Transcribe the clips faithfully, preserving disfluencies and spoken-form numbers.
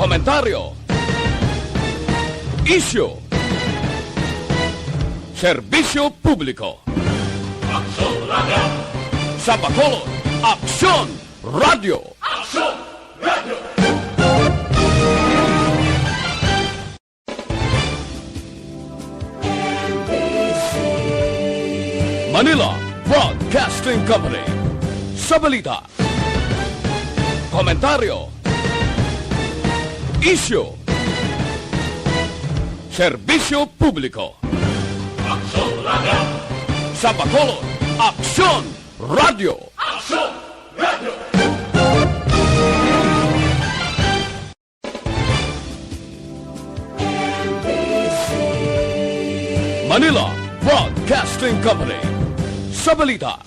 Komentaryo. Isyu. Serbisyo publiko. Aksyon Radio. Sa Bacolod, Aksyon Radio. Aksyon Radio. Manila Broadcasting Company. Sa balita, komentaryo, isyu, serbisyo publiko. Aksyon Radio. Sa Bacolod, Aksyon Radio. Aksyon Radio. Manila Broadcasting Company. Sa balita,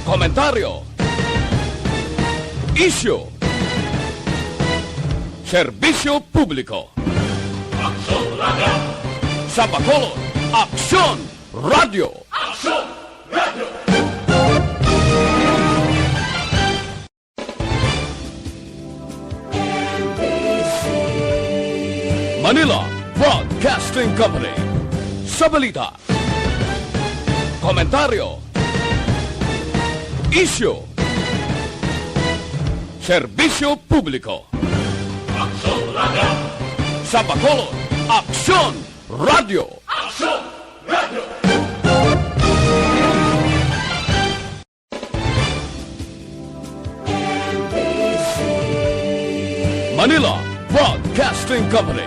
komentaryo, isyu, serbisyo publiko. Aksyon Radio. Sa Bacolod, Aksyon Radio. Aksyon Radio. Manila Broadcasting Company. Sa balita, komentaryo, isyu, serbisyo publiko. Aksyon Radio. Sa Bacolod, Aksyon Radio. Aksyon Radio. Manila Broadcasting Company.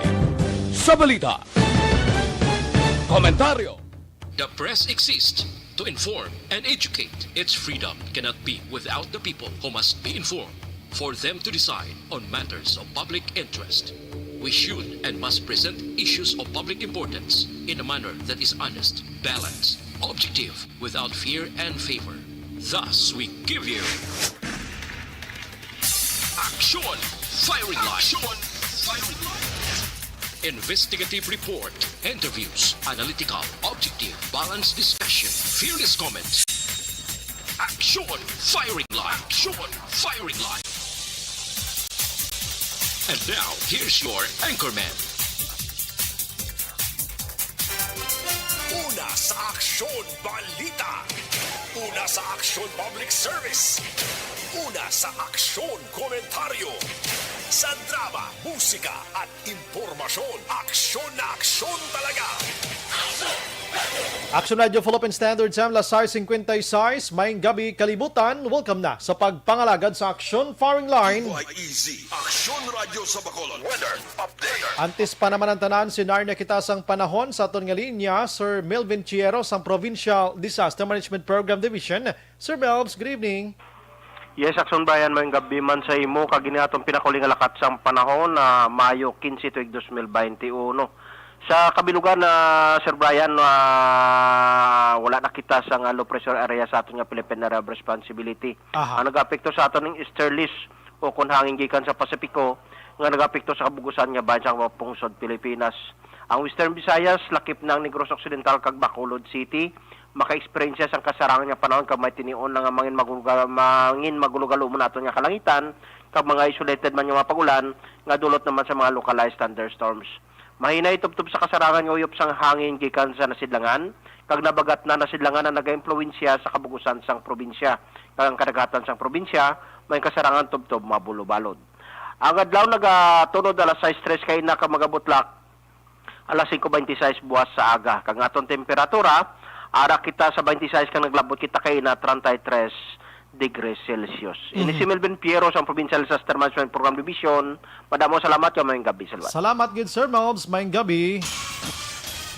Sa balita, komentaryo. The press exists to inform and educate. Its freedom cannot be without the people who must be informed for them to decide on matters of public interest. We should and must present issues of public importance in a manner that is honest, balanced, objective, without fear and favor. Thus, we give you Action Firing Line. Action Firing Line. Investigative report, interviews, analytical, objective, balanced discussion, fearless comments. Action Firing Line. Action Firing Line. And now, here's your anchorman. Una sa aksyon, balita. Una sa aksyon, public service. Una sa aksyon, komentaryo. Sa drama, musika, at impormasyon, aksyon na aksyon talaga. Action Radio Philippine Standard Time, alas sais cincuenta y seis, maayong gabi, kalibutan. Welcome na sa pagpangalagad sa Aksyon Firing Line. Easy. Aksyon Radio sa Bacolod. Weather update. Antes pa naman ang tanan, si Narnia kita sang panahon sa aton nga linya, Sir Melvin Chiero sang Provincial Disaster Management Program Division. Sir Melvs, good evening. Yes, Aksyon Brian, maayong gabi man sa imo, kag ini atong pinakuli nga lakat sang panahon na Mayo quince tuig dos mil baynte uno. Sa kabilugan na, Sir Brian, ah, wala na kita sa nga low pressure area sa aton nga Philippine Area of Responsibility. Aha. Ang nag-apekto sa aton ning easterlies o kon hangin gikan sa Pasipiko nga nag-apekto sa kabug-usan nga bahin sa pungsod Pilipinas. Ang Western Visayas, lakip na ang Negros Occidental kag Bacolod City, maka-eksperyensya sang kasarangan nga panahon kag may tinion na nga mangin magulugal-, mangin magulugalumon aton nga kalangitan kag mga isolated man nga mga pag-ulan nga dulot naman sa mga localized thunderstorms. Mahinay tubtob sa kasarangan nga uyop sang hangin gikan sa nasidlangan, kag nabagat na nasidlangan ang nagaimpluwensya sa kabug-usan sang probinsya, kag ang kadagatan sang probinsya may kasarangan tubtob mabulobalod. Ang adlaw nagatunod alas sais tres kaina kag magabutlak alas singko baynte sais buas sa aga, kag ang aton temperatura ara kita sa baynte sais kag naglabot kita kaina treinta y tres degrees Celsius. Ini Mhm. si Melvin Piero sang Provincial Disaster Management Program Division. Madamo salamat kag maayong gabi sa liwat. Salamat gid, Sir Melvs. Maayong gabi.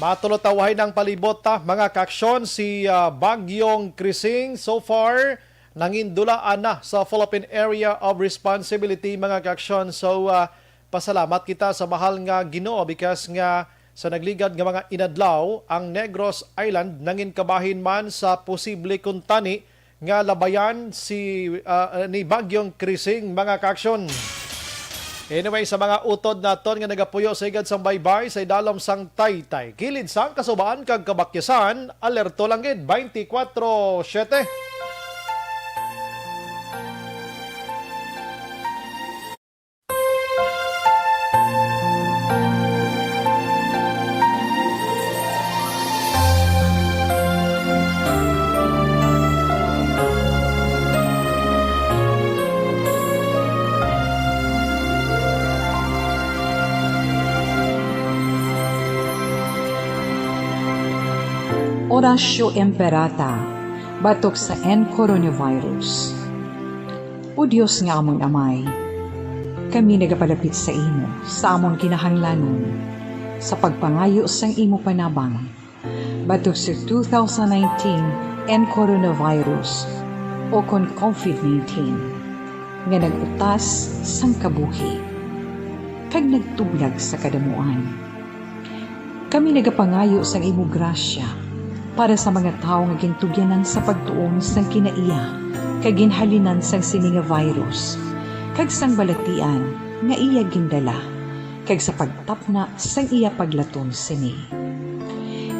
Matulod ta, uhay na ang palibot, ta, mga kaaksyon, si, ah, Bagyong Krising. So far, nangindulaan na sa Philippine Area of Responsibility, mga kaaksyon. So, ah, pasalamat kita sa mahal nga Ginoo, because nga sa nagligad nga mga inadlaw, ang Negros Island nanginkabahin man sa posible kuntani nga labayan si, ah, ni Bagyong Krising, mga kaaksyon. Anyway, sa mga utod naton nga nagapuyo sa higad sang baybay sa idalom sang taytay, kilid sang kasubaan kag kabakyasan, alerto lang gid, twenty-four seven. Oratio Imperata batok sa N coronavirus. O Dios nga amon Amay, kami nagapalapit sa imo sa amon kinahanglanon sa pagpangayo sang imo panabang batok sa two thousand nineteen N coronavirus o kon covid nineteen nga nag-utas sang kabuhi kag nagtublag sa kadamuan. Kami nagapangayo sang imo grasya para sa mga tawo nga gintugyanan sa pagtuon sang kinaiya kag ginhalinan sang sini nga virus kag sang balatian nga iya gindala, kag sa pagtapna sang iya paglaton sini.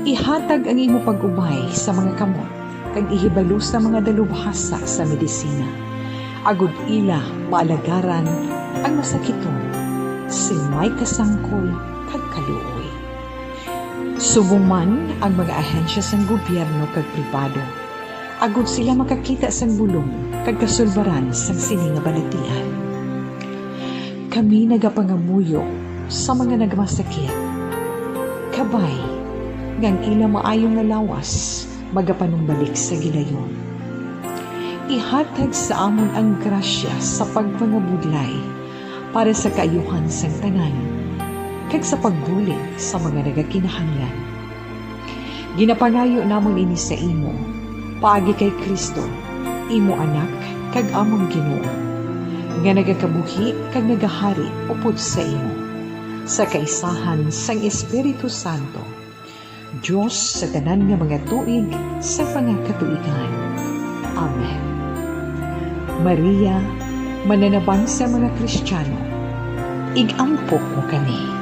Ihatag ang imo pag-ubay sa mga kamot kag ihibalo sa mga dalubhasa sa medisina, agod ila maalagaran ang masakiton sing may kasangkol kag kaluoy. Subong man ang mga ahensya sang gobyerno kag pribado, agod sila makakita sang bulong kag kasulbaran sang sini nga balatian. Kami nagapangamuyo sa mga nagmasakit, kabay nga ang ila maayo nga lawas magapanumbalik sa gilayon. Ihatag sa amon ang grasya sa pagpangabudlay para sa kaayuhan sang tanan, kag sa pagbulig sa mga nagakinahanglan. Ginapangayo namon ini sa imo, paagi kay Cristo, imo Anak, kag amon Ginoo, nga nagakabuhi kag nagahari upod sa imo, sa kaisahan sang Espiritu Santo, Dios sa tanan nga mga tuig sa mga katuigan. Amen. Maria, mananabang sa mga Kristiyano, ig-ampo mo kami.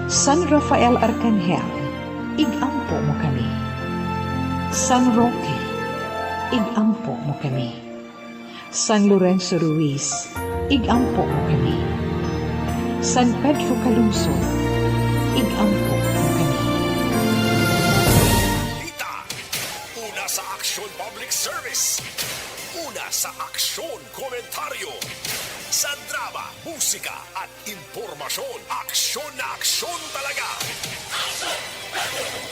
San Rafael Arcangel, ig-ampo mo kami. San Roque, ig-ampo mo kami. San Lorenzo Ruiz, ig-ampo mo kami. San Pedro Calungsod, ig-ampo mo kami. Balita. Una sa Aksyon Public Service. Una sa Aksyon Komentaryo. Sa drama, musika, at impormasyon. Aksyon na aksyon talaga.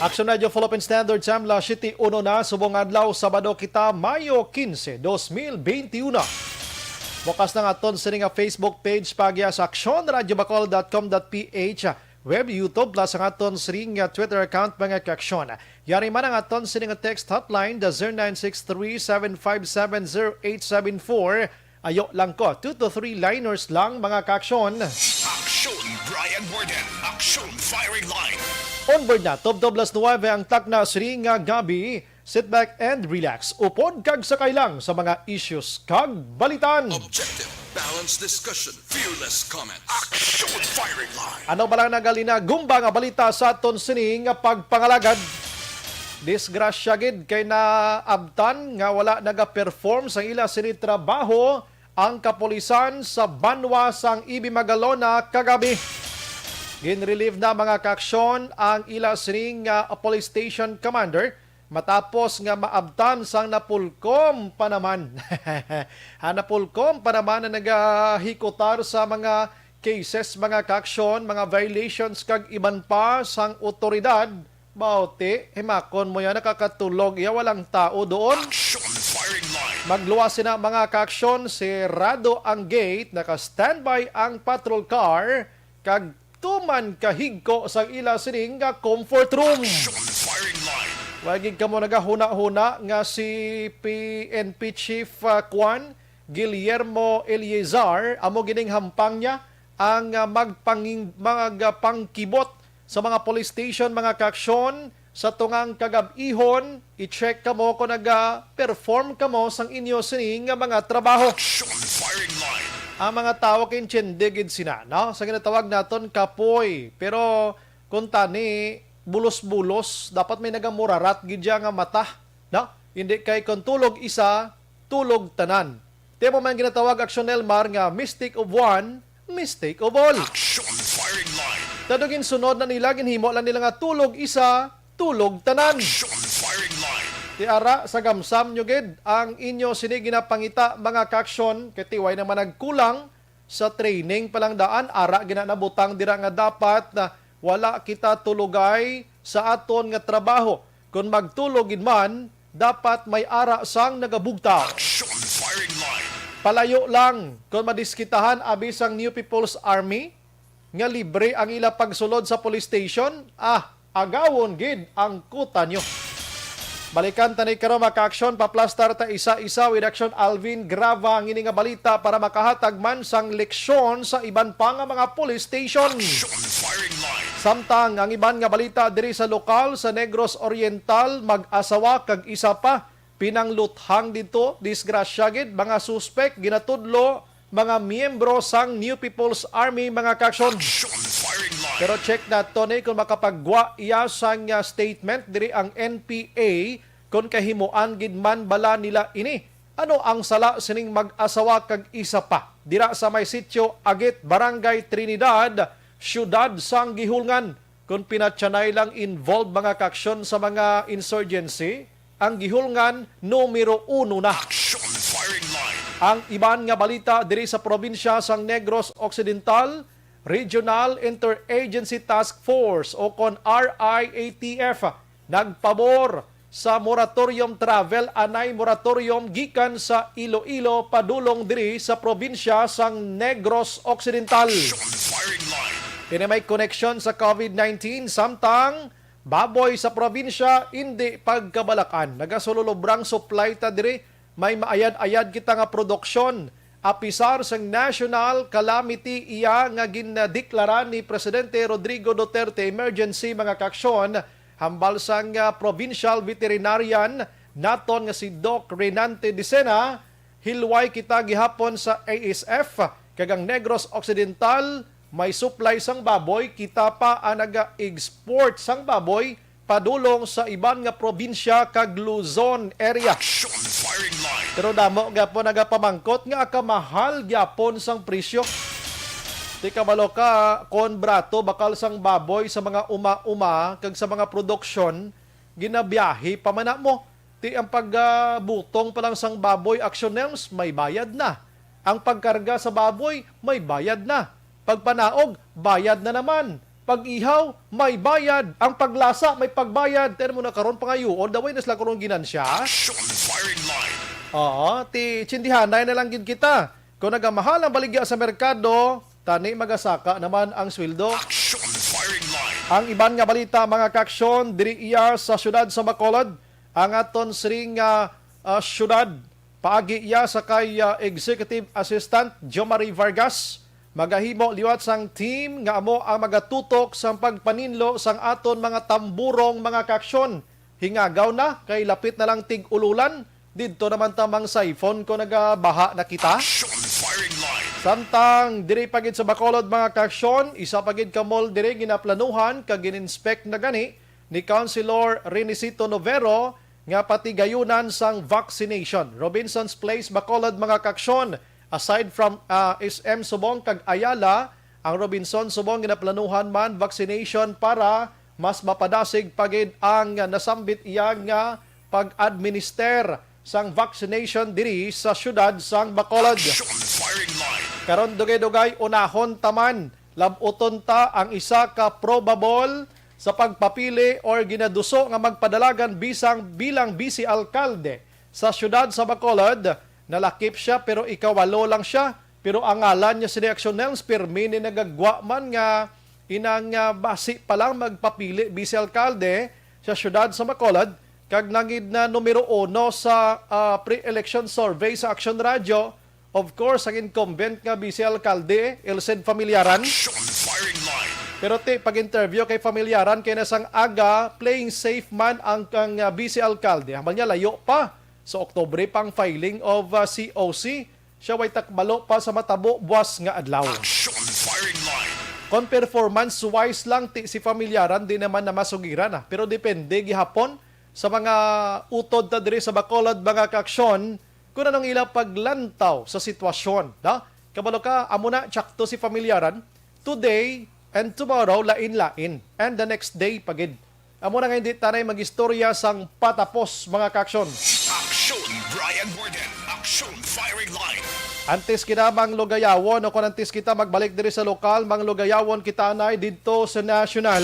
Action Radio Philippine Standard Time, las siyete uno na, subong adlaw, Sabado kita, Mayo quince, dos mil veintiuno. Bukas na nga aton sini nga Facebook page, paagi sa action radio bacol dot com dot p h, web, YouTube, plus ang aton sini nga Twitter account, mga kaaksyon. Yari man ang aton sini nga text hotline, the zero nine six three seven five seven zero eight seven four. Ayo lang ko, two to three liners lang, mga kaaksyon. Aksyon Brian Warden, Aksyon Firing Line. Onboard na, tubtob las nuwebe ang takna sini nga gabi. Sit back and relax. Upod kag sakay lang sa mga issues kag balitan. Objective, balanced discussion, fearless comments. Aksyon Firing Line. Ano ba lang nagalina gumba nga balita sa aton sini nga pagpangalagad? Disgrasya gid kay naabtan nga wala nagaperform sang ila sini trabaho ang kapulisan sa banwa sang Ibi Magalona kagabi. Ginrelieve na, mga kaaksyon, ang ila sini nga police station commander matapos nga maabtan sang napulkom pa naman. Ha, napulkom pa naman ang nagahikutar sa mga cases, mga kaaksyon, mga violations kag iban pa sang otoridad. Bauti, himakon mo yan, nakakatulog iya, walang tao doon. Action Firing Line. Magluwas sina, mga kaaksyon, sirado ang gate, naka-standby ang patrol car, kag tuman kahigko sang ila sining nga comfort room. Action Firing Line. Wa gid kamo nagahuna-huna nga si P N P Chief, ah, Kwan Guillermo Eleazar, amo gining hampang niya ang, ah, magpanging-, magpangkibot sa mga police station, mga kaaksyon, sa tungang kagab-ihon, i-check kamo kung naga-perform kamo sang inyo sini nga mga trabaho. Action Firing Line. Ang mga tawo kay intindi gid sina, no? Sa ginatawag naton kapoy. Pero kung tani, bulos-bulos, dapat may nagamurarat gid siya nga mata, no? Hindi kay kung tulog isa, tulog tanan. Ti amo man ginatawag, Aksyon Elmar, nga mistake of one, mistake of all. Action Firing Line. Tado ginsunod na nila, ginhimo lang nila nga tulog isa, tulog tanan. Action Firing Line. Ti ara, sagamsam nyo gid ang inyo sini ginapangita, mga kaaksyon, kay ti way naman nagkulang sa training pa lang daan, ara gina nabutang dira nga dapat na wala kita tulogay sa aton nga trabaho. Kon magtulo gid man, dapat may ara sang nagabugtaw. Action firing line. Palayo lang kon madiskitahan abi sang New People's Army nga libre ang ila pagsulod sa police station, ah, agawon gid ang kuta nyo. Balikan ta ni karon, mga ka-aksyon, paplastar ta isa-isa with Action Alvin Grava ang ini nga balita para makahatag man sang leksyon sa iban pa nga mga police station. Action firing line. Samtang ang iban nga balita diri sa lokal sa Negros Oriental, mag-asawa kag isa pa pinangluthang didto, disgrasya gid, mga suspek ginatudlo mga miyembro sang New People's Army, mga ka-aksyon. Action firing line. Pero check nato ni kung makapagwa iya sang, ah, statement diri ang N P A, kung kahimuan gid man bala nila ini. Ano ang sala sining mag-asawa kag isa pa dira sa may sitio Agit, Barangay Trinidad, Siyudad sang Guihulngan? Kung pinatyanay lang, involved mga ka-aksyon sa mga insurgency ang Guihulngan, numero uno na. Action firing line. Ang iban nga balita diri sa probinsya sang Negros Occidental, Regional Interagency Task Force o kon R I A T F nagpabor sa moratorium travel, anay moratorium gikan sa Iloilo padulong diri sa probinsya sang Negros Occidental. Action firing line. Ini may koneksyon sa COVID nineteen, samtang baboy sa probinsya indi pagkabalakan. Nagasulolobrang supply ta diri, may maayad-ayad kita nga produksyon. Apisar sang national calamity iya nga gindeklara ni Presidente Rodrigo Duterte emergency, mga ka-aksyon, hambal sang, ah, provincial veterinarian naton nga si Doc Renante Dicena, hilway kita gihapon sa A S F, kag ang Negros Occidental may supply sang baboy, kita pa ang naga-export sang baboy padulong sa iban nga probinsya kag Luzon area. Action firing line. Pero damo gyapon nagapamangkot nga kamahal gyapon sang presyo. Di kabalo ka kon barato bakal sang baboy sa mga uma-uma kag sa mga produksyon, ginabiyahe pa man na mo. Ti ang pagbutong pa lang sang baboy, Action Nelms, may bayad na. Ang pagkarga sa baboy, may bayad na. Pagpanaog, bayad na naman. Pag-ihaw, may bayad. Ang paglasa, may pagbayad. Tiyan mo na karon, pangayuon, daway na sila karon ginansya. Action firing line. Oo, ti tsindihanay na lang gid kita. Kung nagamahal ang baligya sa merkado, tani magasaka naman ang sweldo. Action firing line. Ang iban nga balita, mga ka-aksyon, diri iya sa siyudad sa Bacolod, ang aton siring nga, ah, siyudad, paagi iya sa kay, ah, Executive Assistant Jomari Vargas, magahimo liwat sang team nga amo ang magatutok sang pagpaninlo sang aton mga tamburong, mga ka-aksyon. Hingagaw na kay lapit na lang tig-ululan. Didto naman ta mang siphon ko nagabaha na kita. Action firing line. Samtang diri pa gid sa Bacolod, mga ka-aksyon, isa pa gid ka mall diri ginaplanuhan kag gin-inspect na gani ni Councilor Renicito Novero nga patigayunan sang vaccination. Robinson's Place, Bacolod, mga ka-aksyon. Aside from, ah, S M Subong kag Ayala, ang Robinson Subong ginaplanuhan man vaccination para mas mapadasig pa gid ang nasambit iya nga pag-administer sang vaccination diri sa siyudad sang Bacolod. Action firing line. Karon, dugay-dugay, unahon ta man, lab-uton ta ang isa ka probable sa pagpapili or ginaduso nga magpadalagan bisang bilang vice alkalde sa siyudad sa Bacolod. Nalakip siya pero ikawalo lang siya. Pero ang ngalan niya si Action Nelms, pirmi ni nagagwa man nga inang, ah, basi pa lang magpapili vice alkalde sa siyudad sa Bacolod, kag nangin na numero uno sa, ah, pre-election survey sa Action Radio. Of course, ang incumbent nga vice alkalde, Elced Familiaran. Action firing line. Pero ti, pag-interview kay Familiaran, kay na sang aga, playing safe man ang kang, ah, vice alkalde. Hambal niya, layo pa. Sa Oktubre pang filing of, ah, C O C. Siya way takbalo pa sa matabo buwas nga adlaw. Action firing line. Kon performance-wise lang, ti si Familiaran di naman na masugiran, ah. Pero depende gihapon sa mga utod ta diri sa Bacolod, mga ka-aksyon, kung anong ila paglantaw sa sitwasyon, da? Kabalo ka, amo na, tsakto si Familiaran. Today and tomorrow, lain-lain. And the next day pa gid. Amo na nga, hindi tanay mag-istorya sang patapos, mga ka-aksyon. Action, Brian Morgan. Action, firing line. Antes kita, Mang Lugayawon, o kung antes kita magbalik diri sa lokal, Mang Lugayawon, kita anay didto sa national.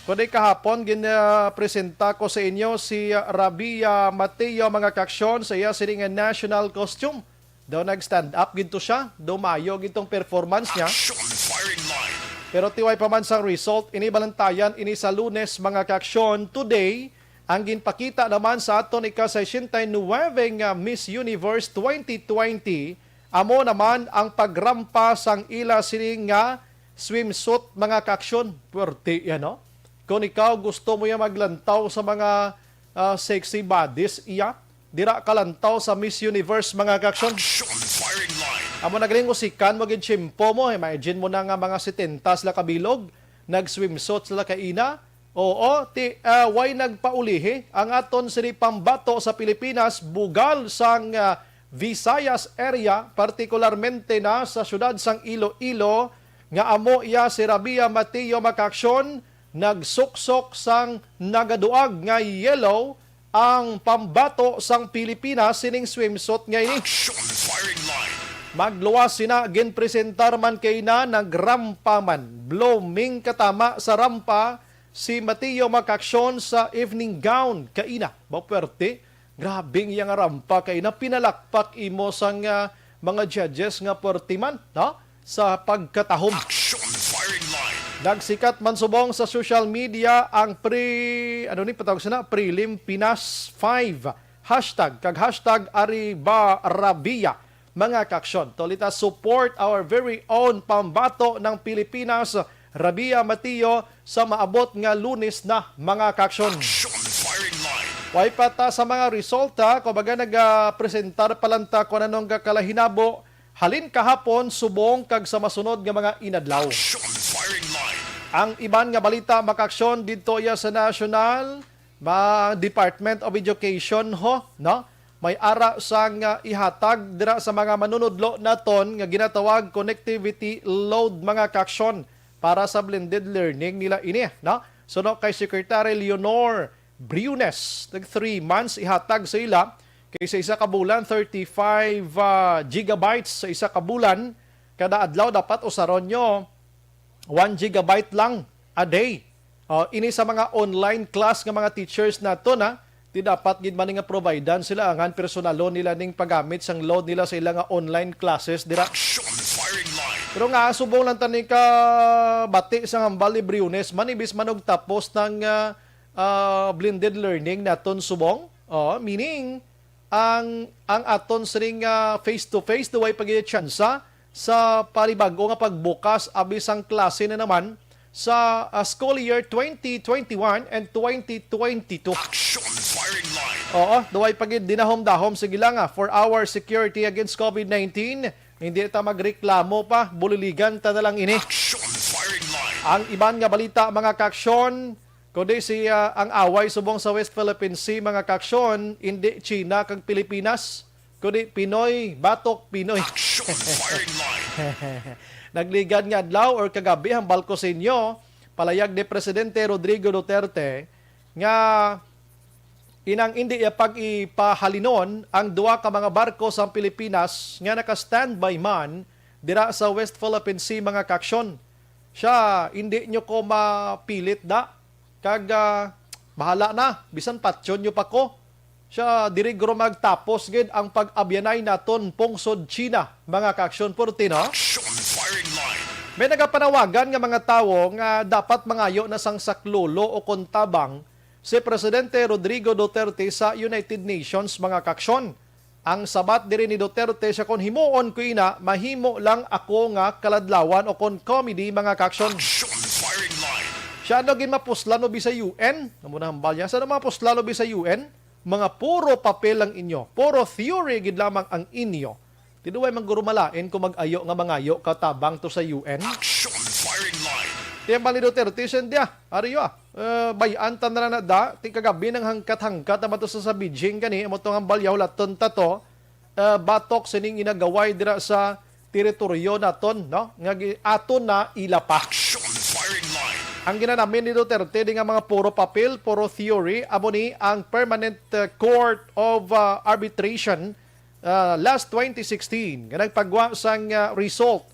Kundi kahapon, gin-, ah, presenta ko sa inyo si, ah, Rabia Mateo, mga kaaksyon, sa iya sini nga national costume. Daw nag-stand up gid to siya, daw maayo gid tong performance niya. Action firing line. Pero tiway pa man sang result, ini balantayan ini sa Lunes, mga kaaksyon. Today, ang ginpakita naman sa aton ika-sesenta y nuwebe nga Miss Universe twenty twenty, amo naman ang pagrampa sang ila sini nga swimsuit, mga kaaksyon. Puwerte yan, no? Kung ikaw gusto mo yan maglantaw sa mga, ah, sexy bodies, iya, dira ka lantaw sa Miss Universe, mga kaaksyon. Action firing line. Amo na galing usikan mo gid tiyempo mo. Imagine mo na nga mga setenta sila kabilog, nag-swimsuit sila kaina. Oo, ti, ah, way nagpaulihi ang aton sini pambato sa Pilipinas, bugal sang, ah, Visayas area, partikularmente na sa siyudad sang Iloilo, nga amo iya si Rabia Mateo, mga kaaksyon, nagsuksok sang nagaduag nga yellow ang pambato sang Pilipinas sining swimsuit nga ini. Action firing line. Magluwas sina, ginpresentar man kaina, nagrampa man. Blooming katama sa rampa si Mateo, mga kaaksyon, sa evening gown kaina. Ba, puwerte. Grabe ang iya nga rampa kaina. Pinalakpak imo sang, ah, mga judges nga puwerte man, no? Sa pagkatahom. Action firing line. Nagsikat man subong sa social media ang pre, ano ni patawag sina? Prelim Pinas five. Hashtag, kag hashtag Arriba Rabia. Mga kaaksyon, tulita, support our very own pambato ng Pilipinas, Rabia Mateo, sa maabot nga Lunes na, mga kaaksyon. Action firing line. Way pa ta sa mga resulta, kumbaga nagapresentar pa lang ta kung anong kakalahinabo halin kahapon, subong kag sa masunod nga mga inadlaw. Action firing line. Ang iban nga balita, mga kaaksyon, didto iya sa national, ma-, Department of Education, ho, no? May ara sang, ah, ihatag dira sa mga manunudlo naton nga ginatawag connectivity load, mga kaaksyon, para sa blended learning nila ini, no? Suno kay Secretary Leonor Briones, tag three months ihatag sa ila, kay sa isa ka bulan, thirty-five, ah, gigabytes sa isa ka bulan. Kada adlaw dapat usaron nyo one gigabyte lang a day. Oh, ini sa mga online class nga mga teachers nato na, di dapat gid man nga providean sila, angan personalon nila ning paggamit sang load nila sa ila nga online classes dira. Action firing line. Pero nga, subong lang tani ka bati sa hambal ni Briones, manibis man og tapos ng, ah, ah, blended learning naton subong. Oh, meaning, ang, ang aton sining, ah, face-to-face, duway pa gid tsansa sa panibag-o nga pagbukas abi sang klase na naman sa, ah, school year twenty twenty-one and twenty twenty-two. Action firing line. Oo, duway pa gid dinahom-dahom. Sige lang, ah, for our security against covid nineteen, hindi ta magreklamo pa, buliligan ta na lang ini. Action firing line. Ang iban nga balita, mga kaaksyon, kundi si, ah, ang away subong sa West Philippine Sea, mga kaaksyon, indi China kag Pilipinas, kundi Pinoy batok Pinoy. Action firing line. Nagligad nga adlaw or kagabi, hambal ko sa inyo, palayag ni Presidente Rodrigo Duterte nga inang indi iya pag-ipahalinon ang duha ka mga barko sang Pilipinas nga naka-standby man dira sa West Philippine Sea, mga kaaksyon. Siya, indi nyo ko mapilit da. Kag, ah, bahala na, bisan patyon nyo pa ko. Siya, diri guro magtapos gid ang pag-abyanay naton pungsod China, mga kaaksyon, puwerte, no? Action firing line. May nagapanawagan nga mga tawo nga dapat mangayo na sang saklolo o kon tabang si Presidente Rodrigo Duterte sa United Nations, mga kaaksyon. Ang sabat diri ni Duterte, siya, "Kon himuon ko ina, mahimo lang ako nga kaladlawan o kon comedy, mga kaaksyon." Action firing line. Siya, "Ano gid mapuslan mo bi sa U N?" Amo na hambal niya, "Sa ano mapuslan mo bi sa U N? Mga puro papel ang inyo, puro theory gid lamang ang inyo." Tinuway man guro malain kung mag-ayo nga mangayo ka tabang to sa U N. Action firing line. Tiyan ba ni Duterte, siya, "Hindi, ah, ari yo, ah. Eh, bay-an ta na lang na da, ti kagabi nang hangkat-hangkat naman to sa, sa Beijing gani, amo to nga balyaw laton ta to, eh, batok sining inagaway dira sa teritoryo naton, no? Nga gi-, aton na ila pa." Action firing line. Ang ginanamin ni Duterte di nga mga puro papel, puro theory, amo ni ang Permanent, eh, Court of, ah, Arbitration, ah, last twenty sixteen, nga nagpagwa sang, ah, result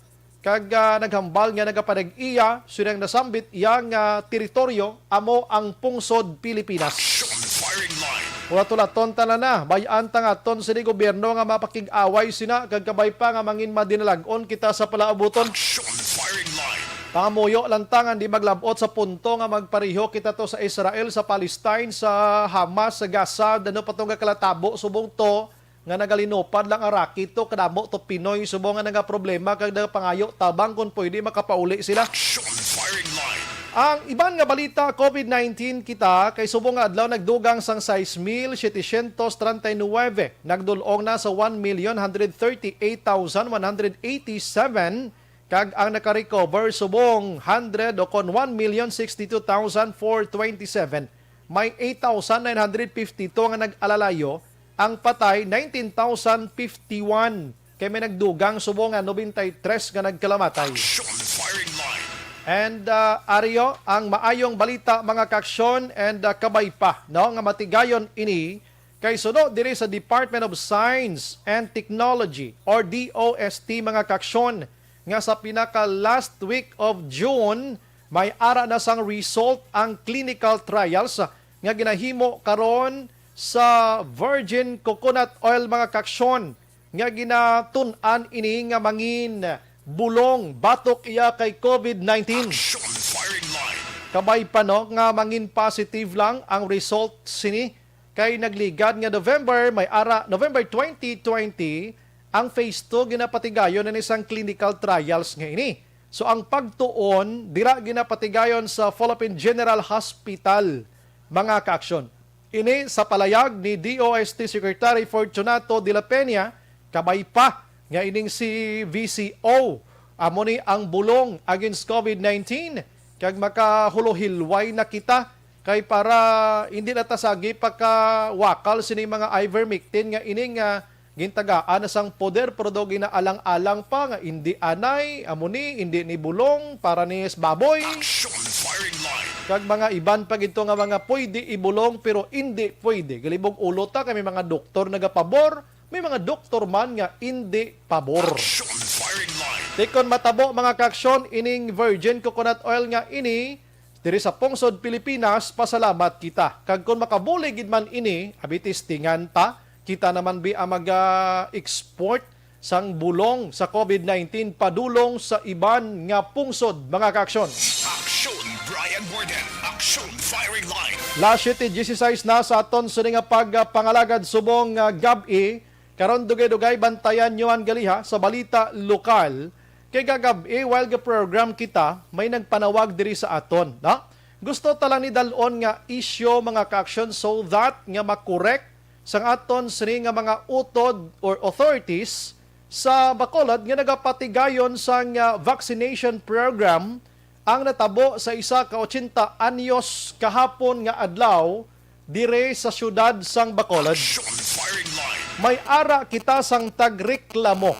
kag, ah, naghambal nga nagapanag-iya sila nga nasambit iya nga teritoryo amo ang pungsod Pilipinas. Action Firing Line. Hulat-hulaton ta na, bay-an ta nga aton sini gobyerno nga mapakig-away sina, kag kabay pa nga mangin madinalag-on kita sa palaabuton. Action Firing Line. Pangamuyo lang ta nga di maglab-ot sa punto nga magpareho kita to sa Israel, sa Palestine, sa Hamas, sa Gaza, ano pa to nga kalatabo subong to nga nagalinupad lang ang racket to, kadamo to Pinoy subong nga nagaproblema kag nagapangayo tabang kon pwede makapauli sila. Action Firing Line. Ang iban nga balita, covid nineteen kita, kay subong nga adlaw nagdugang sang sais mil setecientos treinta y nueve, nagdul-ong na sa one million hundred thirty-eight thousand one hundred eighty-seven, kag ang naka-recover subong hundred o kon one million sixty-two thousand four twenty-seven. May eight thousand nine hundred fifty-two nga nag-alalayo, ang patay nineteen thousand fifty-one, kay may nagdugang subong nga ninety-three nga nagkalamatay. Action Firing Line. And, ah, Ario, ang maayong balita, mga kaaksyon, and, ah, kabay pa, no, nga matigayon ini, kay suno diri sa Department of Science and Technology or D O S T, mga kaaksyon, nga sa pinaka last week of June, may ara na sang result ang clinical trials nga ginahimo karon sa virgin coconut oil, mga kaaksyon, nga ginatun-an ini nga mangin bulong batok iya kay covid nineteen. Action Firing Line. Kabay pa, no, nga mangin positive lang ang result sini, kay nagligad nga November, may ara, November twenty twenty, ang phase two ginapatigayon na ni sang clinical trials nga ini. So, ang pagtuon dira ginapatigayon sa Philippine General Hospital, mga kaaksyon. Ini sa palayag ni D O S T Secretary Fortunato de la Peña, kabay pa nga ining si V C O, amo ni ang bulong against covid nineteen, kag makahuluhilway na kita, kay para hindi na ta sagi pakawakal sini mga ivermectin nga ining, ah, gintagaan na sang poder, pero daw ginaalang-alang pa nga indi anay, amo ni, indi ni bulong para ni sa baboy. Action Firing Line. Kag mga iban pa gid to nga mga pwede ibulong pero indi pwede. Galibog ulo ta kay may mga doktor nagapabor, may mga doktor man nga indi pabor. Action Firing Line. Ti kon matabo, mga kaaksyon, ining virgin coconut oil nga ini, diri sa pungsod Pilipinas, pasalamat kita. Kag kon makabulig gid man ini, abi, testingan ta, kita naman bi ang mag-export sang bulong sa covid nineteen padulong sa iban nga pungsod, mga kaaksyon. Action Brian Warden, Action Firing Line. Las siyete dieciséis na sa aton sini nga pagpangalagad subong nga gab-i. Karon, dugay-dugay, bantayan nyo ang galiha sa balita lokal, kay gagab-i, while ga-program kita, may nagpanawag diri sa aton, no? Gusto ta lang ni dal-on nga isyu, mga kaaksyon, so that nga makorek sang aton sini nga mga utod or authorities sa Bacolod nga nagapatigayon sang, ah, vaccination program ang natabo sa isa ka ochenta anyos kahapon nga adlaw dire sa siyudad sang Bacolod. Action Firing Line. May ara kita sang tagreklamo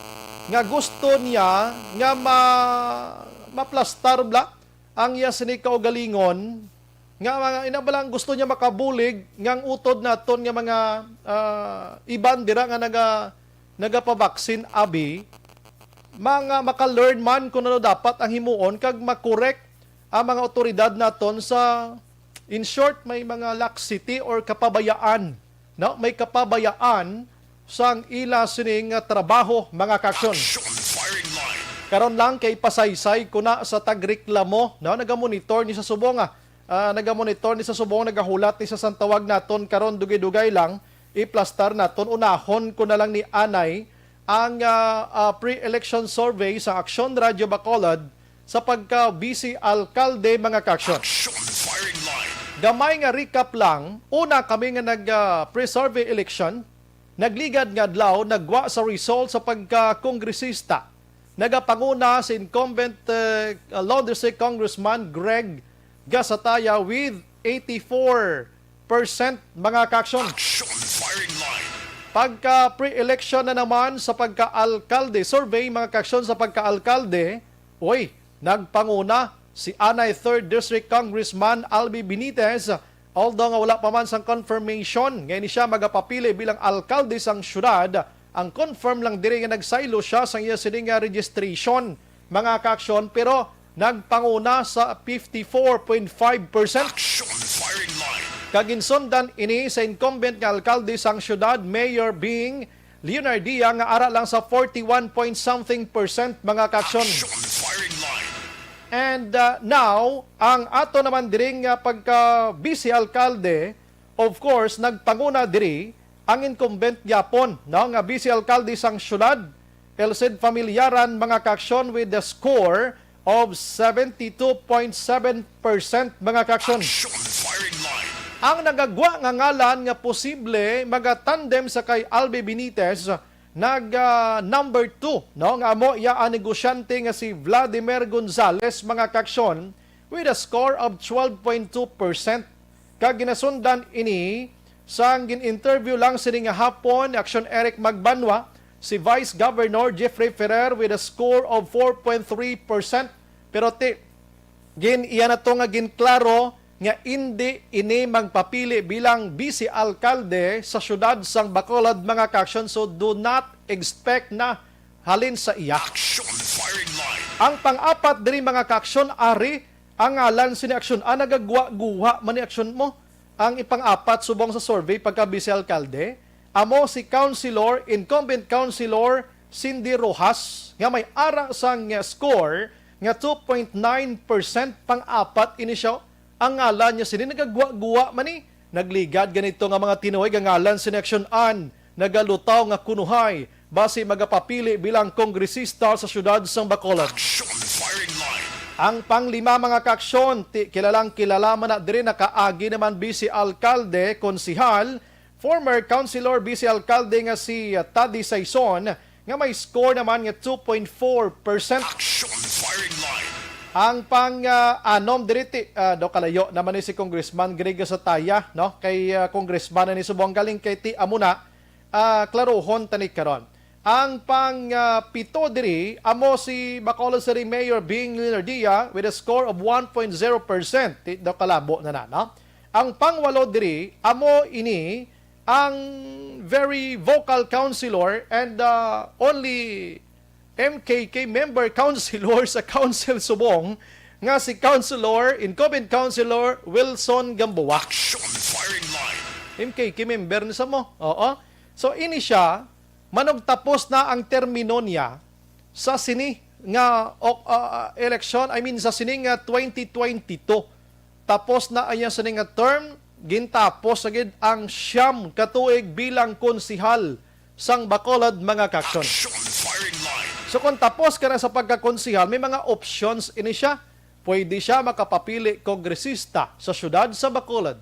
nga gusto niya nga ma-, maplastar bala ang iya sini kaugalingon, nga mga ina bala ang gusto niya makabulig nga ang utod naton nga mga, ah, iban dira nga naga-, nagapabaksin abi, mga maka-learn man kung ano dapat ang himuon kag makorek ang mga awtoridad naton sa, in short, may mga laxity or kapabayaan, no? May kapabayaan sang ila sini nga trabaho, mga kaaksyon. Action Firing Line. Karon lang kay pasaysay ko na sa tagreklamo, no? Nagamonitor ni sa subong, ah, ah, nagamonitor ni sa subong, nagahulat ni sa santawag naton karon, dugay-dugay lang, iplastar naton, unahon ko na lang ni anay ang, ah, ah, pre-election survey sa Aksyon Radyo Bacolod sa pagka-vice alkalde, mga kaaksyon. Action Firing Line. Gamay nga recap lang, una kami nga nag, ah, pre-survey election, nagligad nga adlaw, nagwa sa result sa pagka-kongresista. Nagapanguna si incumbent, eh, Lone District Congressman Greg Gasataya with eighty-four percent, mga kaaksyon. Action Firing Line. Pagka pre-election na naman sa pagka-alkalde, survey, mga kaaksyon, sa pagka-alkalde, uy, nagpanguna si anay Third District Congressman Albi Benitez, although nga wala pa man sang confirmation nga ini siya magapapili bilang alkalde sang syudad. Ang confirm lang diri nga nagsaylo siya sang iya sini nga registration mga kaaksyon, pero nagpanguna sa fifty-four point five percent. Action Firing Line. Kag ginsundan ini sa incumbent nga alkalde sang syudad, Mayor Bing Leonardia, nga ara lang sa forty-one point something percent, mga kaaksyon. Action Firing Line. And, uh, now, ang ato naman diri nga pagka vice alkalde, of course, nagpanguna diri ang incumbent gyapon, no, nga vice alkalde sang syudad, Elcid Familiaran, mga kaaksyon, with the score of seventy-two point seven percent, mga kaaksyon. Action Firing Line. Ang nagagwa nga ngalan nga posible magatandem sa kay Albi Benitez, nag, ah, number two, no, nga amo iya ang negosyante nga si Vladimir Gonzales, mga kaaksyon, with a score of twelve point two percent. Kag ginasundan ini sang gin-interview lang sini nga hapon ni Aksyon Eric Magbanwa si Vice Governor Jeffrey Ferrer with a score of four point three percent. Pero ti, gin-, iya na to nga ginklaro nga indi ini magpapili bilang vice alkalde sa siyudad sang Bacolod, mga kaaksyon, so do not expect na halin sa iya. Action Firing Line. Ang pang-apat diri, mga kaaksyon, ari ang ngalan sini, aksyon, ah, nagagwa-guwa man ni, aksyon, mo. Ang ipang-apat subong sa survey pagka vice alkalde amo si Councilor, incumbent Councilor Cindy Rojas, nga may ara sang, ah, score nga two point nine percent. Pang-apat ini siya. Ang ngalan niya sini nagagwa-guwa man ni. Nagligad ganito nga mga tinuoy nga ngalan sini, aksyon, an nagalutaw nga kunuhay basi magapapili bilang kongresista sa siyudad sang Bacolod. Action Firing Line. Ang panglima, mga kaaksyon, ti kilalang kilala man na diri, nakaagi naman vice alkalde, konsihal, former councilor, vice alkalde nga si, uh, Taddy Saison, nga may score naman nga two point four percent. Action Firing Line. Ang pang, uh, anom diri ti, uh, daw kalayo naman ni si Congressman Greg Sataya, no? Kay, uh, Congressman na ni subong galing kay ti amo na, ah, klarohon tani karon. Ang pang, ah, pito diri amo si Bacolod City Mayor Bing Leonardia with a score of one point zero percent. Ti-, daw kalabo na na, no? Ang pangwalo diri amo ini ang very vocal councilor and, ah, only M K K member councilor sa council subong nga si Councilor, incumbent Councilor Wilson Gamboa. Action Firing Line. M K K member ni sa mo. Oo. So, ini siya, manugtapos na ang termino niya sa sini nga, o, ah, eleksyon, I mean, sa sini nga twenty twenty-two. Tapos na ang iya sini nga term, gintapos na gid ang siyam ka tuig bilang konsihal sang Bacolod, mga kaaksyon. Action Firing Line. So, kung tapos ka na sa pagkakonsihal, may mga options ini siya. Pwede siya makapapili kongresista sa siyudad sa Bacolod.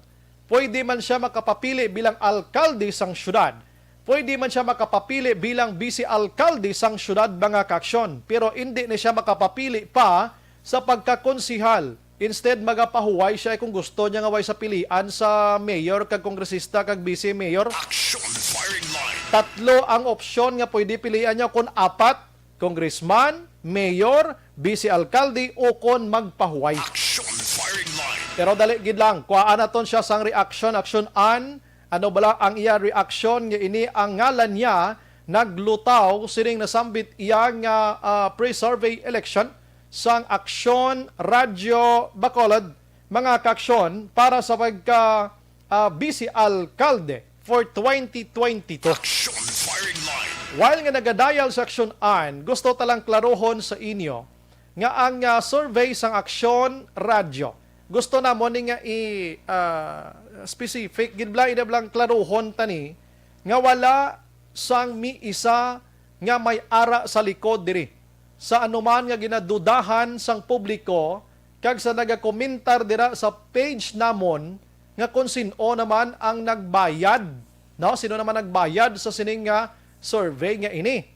Pwede man siya makapapili bilang alkalde sang siyudad. Pwede man siya makapapili bilang vice alkalde sang siyudad, mga kaaksyon. Pero indi na siya makapapili pa sa pagkakonsihal. Instead, magapahuway siya kung gusto niya nga way sa pilian sa mayor kag kongresista kag vice mayor. Action Firing Line. Tatlo ang opsyon nga pwede pilian niya, kung apat, congressman, mayor, vice alkalde, o kon magpahuway. Action Firing Line. Pero dali gid lang, kuhaan naton siya sang reaction, action an. Ano bala ang iya reaction nga ini ang ngalan niya naglutaw sining nasambit iya nga, ah, pre-survey election sang Aksyon Radyo Bacolod, mga kaaksyon, para sa pagka, ah, vice alkalde for twenty twenty-two. Action Firing Line. While nga nagadial sa aksyon an, gusto ta lang klarohon sa inyo nga ang, ah, survey sang Aksyon Radyo, gusto namon ni nga i, ah, specific gid bala, ina bala nga klarohon tani nga wala sang miisa nga may ara sa likod diri sa anuman nga ginadudahan sang publiko kag sa nagakomentar dira sa page namon nga kung sin-o naman ang nagbayad, no? Sino naman nagbayad sa sining nga survey nga ini?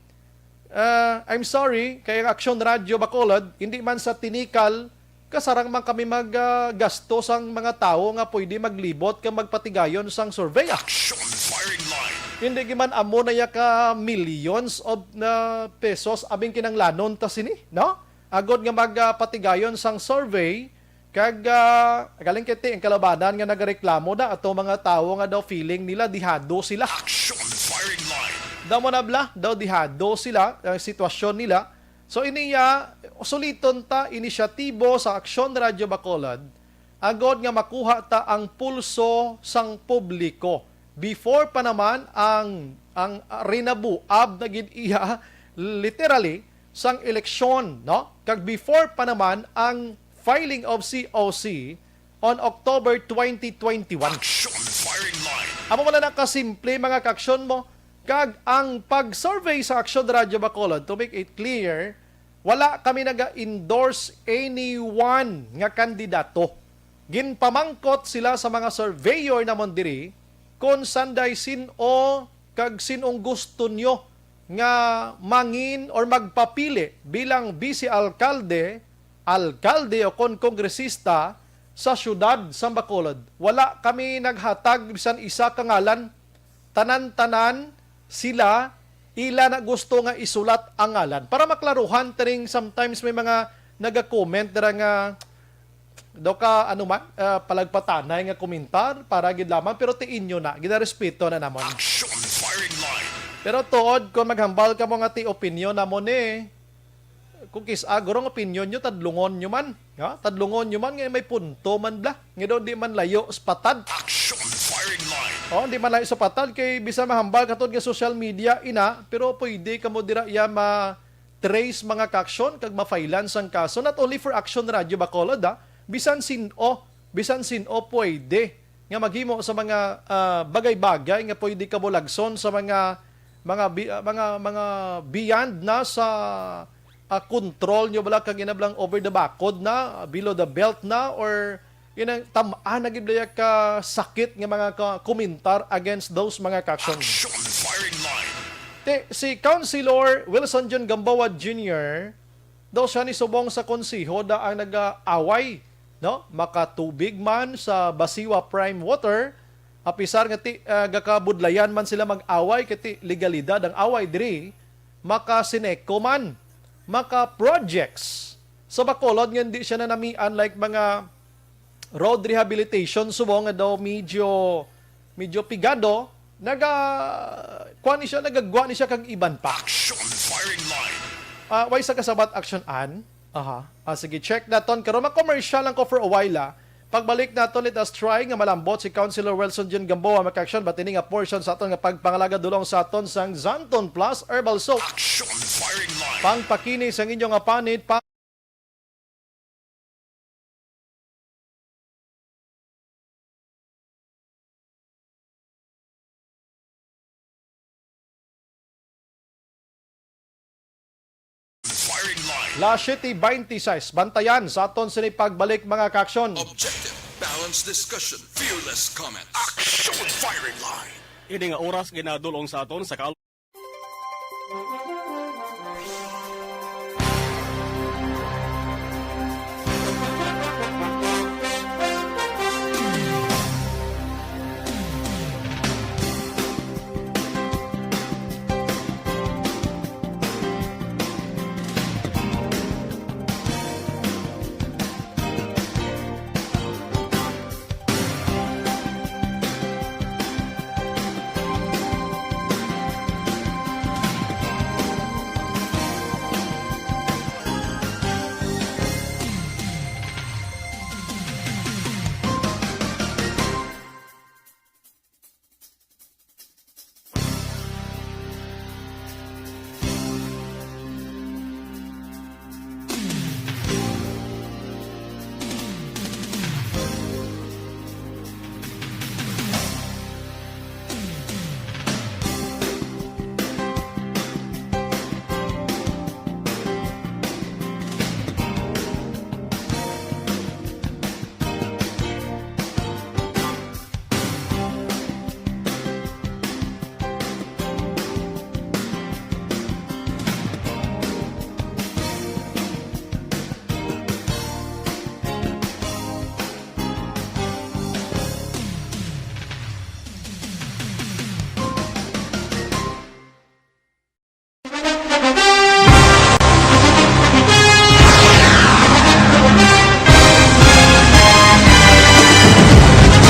Ah, I'm sorry, kay ang Aksyon Radyo Bacolod, hindi man sa tinikal kasarang man kami mag, ah, gasto sang mga tawo nga pwede maglibot kag magpatigayon sang survey. Action Firing Line. Hindi gid man amo na ya ka millions of, ah, pesos abing kinanglanon ta sini, no? Agod nga mag, ah, patigayon sang survey, kag, ah, galing kay ti ang kalabanan nga nagareklamo na ato mga tawo nga daw feeling nila dihado sila. Action Firing Line. Daw mo na bala, daw dihado sila, ang sitwasyon nila, So, iniya, suliton ta inisyatibo sa Aksyon Radyo Bacolod, agod nga makuha ta ang pulso sang publiko. Before pa naman ang, ang rinabuab na gid iya, literally, sang eleksyon, no? Kag before pa naman ang filing of C O C on October twenty twenty-one. Action Firing Line. Amo man na kasimple, mga kaaksyon mo. Kag ang pag-survey sa Aksyon Radyo Bacolod, to make it clear, wala kami naga-endorse anyone nga kandidato. Ginpamangkot sila sa mga surveyor namon diri kon sanday sin-o kag sin-ong gusto nyo nga mangin or magpapili bilang vice alkalde, alkalde o kon kongresista sa siyudad sang Bacolod. Wala kami naghatag bisan isa ka ngalan. Tanan-tanan sila, ila na gusto nga isulat ang ngalan. Para maklaruhan, tiring sometimes may mga naga-comment dira nga daw ka, ano man, ah, palagpatanay nga komentar, para gid lamang, pero ti inyo na, ginarespeto na namon. Action Firing Line. Pero tuod, kung maghambal ka mo nga ti opinion namon eh, kung kis-a, gurong opinion nyo, tadlungon nyo man. Ha? Tadlungon nyo man, nga may punto man bla. Nga daw di man layo sa patad. Action Firing Line. Oh, di man layo sa patad, kay bisan mahambal ka tuod nga social media, ina, pero pwede ka mo dira iya ma trace mga kaaksyon kag mafailan sang kaso, not only for Action Radio Bacolod, ah, bisan sin-o, bisan sin-o pwede nga maghimo sa mga, ah, bagay-bagay nga pwede ka bulagson sa mga, mga bi-, ah, mga, mga beyond na sa, ah, control nyo bala, kag inablang over the bakod na, below the belt na, or yun ang tam-an na gid bala ka sakit nga mga ka-, komentar against those mga kaaksyon. Action Firing Line. Ti, si Councilor Wilson John Gamboa Junior, daw siya ni subong sa konseho da ang nag-aaway, no? Makatubig man sa Basiwa Prime Water, apisar nga ti, ah, gakabudlayan man sila mag-away, kay ti legalidad ang away diri, maka-Sineco man, maka-projects sa Bacolod nga hindi siya nanamian, like mga road rehabilitation subong nga daw medyo, medyo pigado, naga-, kuha ni siya, nagagwa ni siya kag iban pa. Action Firing Line. Ah, way sa kasabat action an? Aha. Ah, sige, check naton. Karon, ma-commercial lang ko for a while, ah. Pagbalik naton, let us try nga malambot si Councilor Wilson John Gamboa, mga kaaksyon, ba tini nga portion sa aton nga pagpangalaga dulong sa aton sang Xanthone Plus Herbal Soap. Action Firing Line. Pangpakinis ang inyo nga panit, pa- Firing Line. Las siete beintiseis. Bantayan sa aton sini pagbalik, mga kaaksyon. Objective, balanced discussion, fearless comments. Action Firing Line. Ini nga oras ginadulong sa aton sa kal-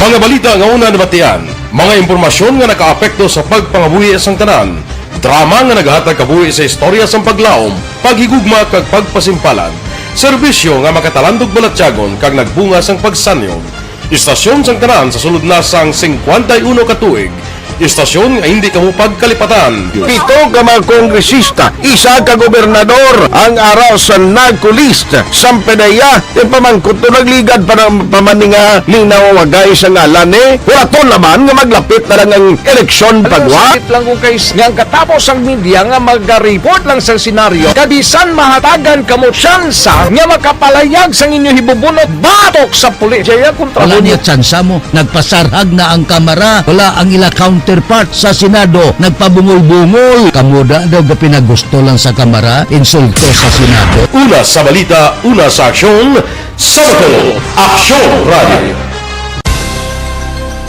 Mga balita nga una nabatian, mga impormasyon nga nakaapekto sa pagpangabuhi sang tanan, Drama nga nagahatag kabuhi sa istorya sang paglaom, paghigugma, kag pagpasimpalan. Serbisyo nga makatalandog balatyagon kag nagbunga sang pagsanyon. Istasyon sang tanan sa sulod na sang singkwenta y uno ka tuig. Istasyon nga hindi kamo pagkalipatan. Pito ka mga kongresista, isa ka gobernador ang ara sa NAGCO list. Sang P D E A, ipamangkot to, nagligad pa ng pamaninga ning nawawagay sa ngalan ni Horaton Laban nga maglapit na lang ang eleksyon. Alam mo, pagwa. Sakit lang kung kay s-, nga ang katapos ang media nga magariport lang sa senaryo, kabisan mahatagan kamo tsansa nga makapalayag sang inyo hibubunot batok sa pulis. Jaya kontra. Wala mo niya tsansa mo. Nagpasarhag na ang Kamara. Wala ang ila counterpart sa Senado. Nagpabungol-bungol. Kamo da daw gapinagusto lang sa Kamara, insulto sa Senado. Una sa balita, una sa aksyon, sa Bacolod, Aksyon Radio.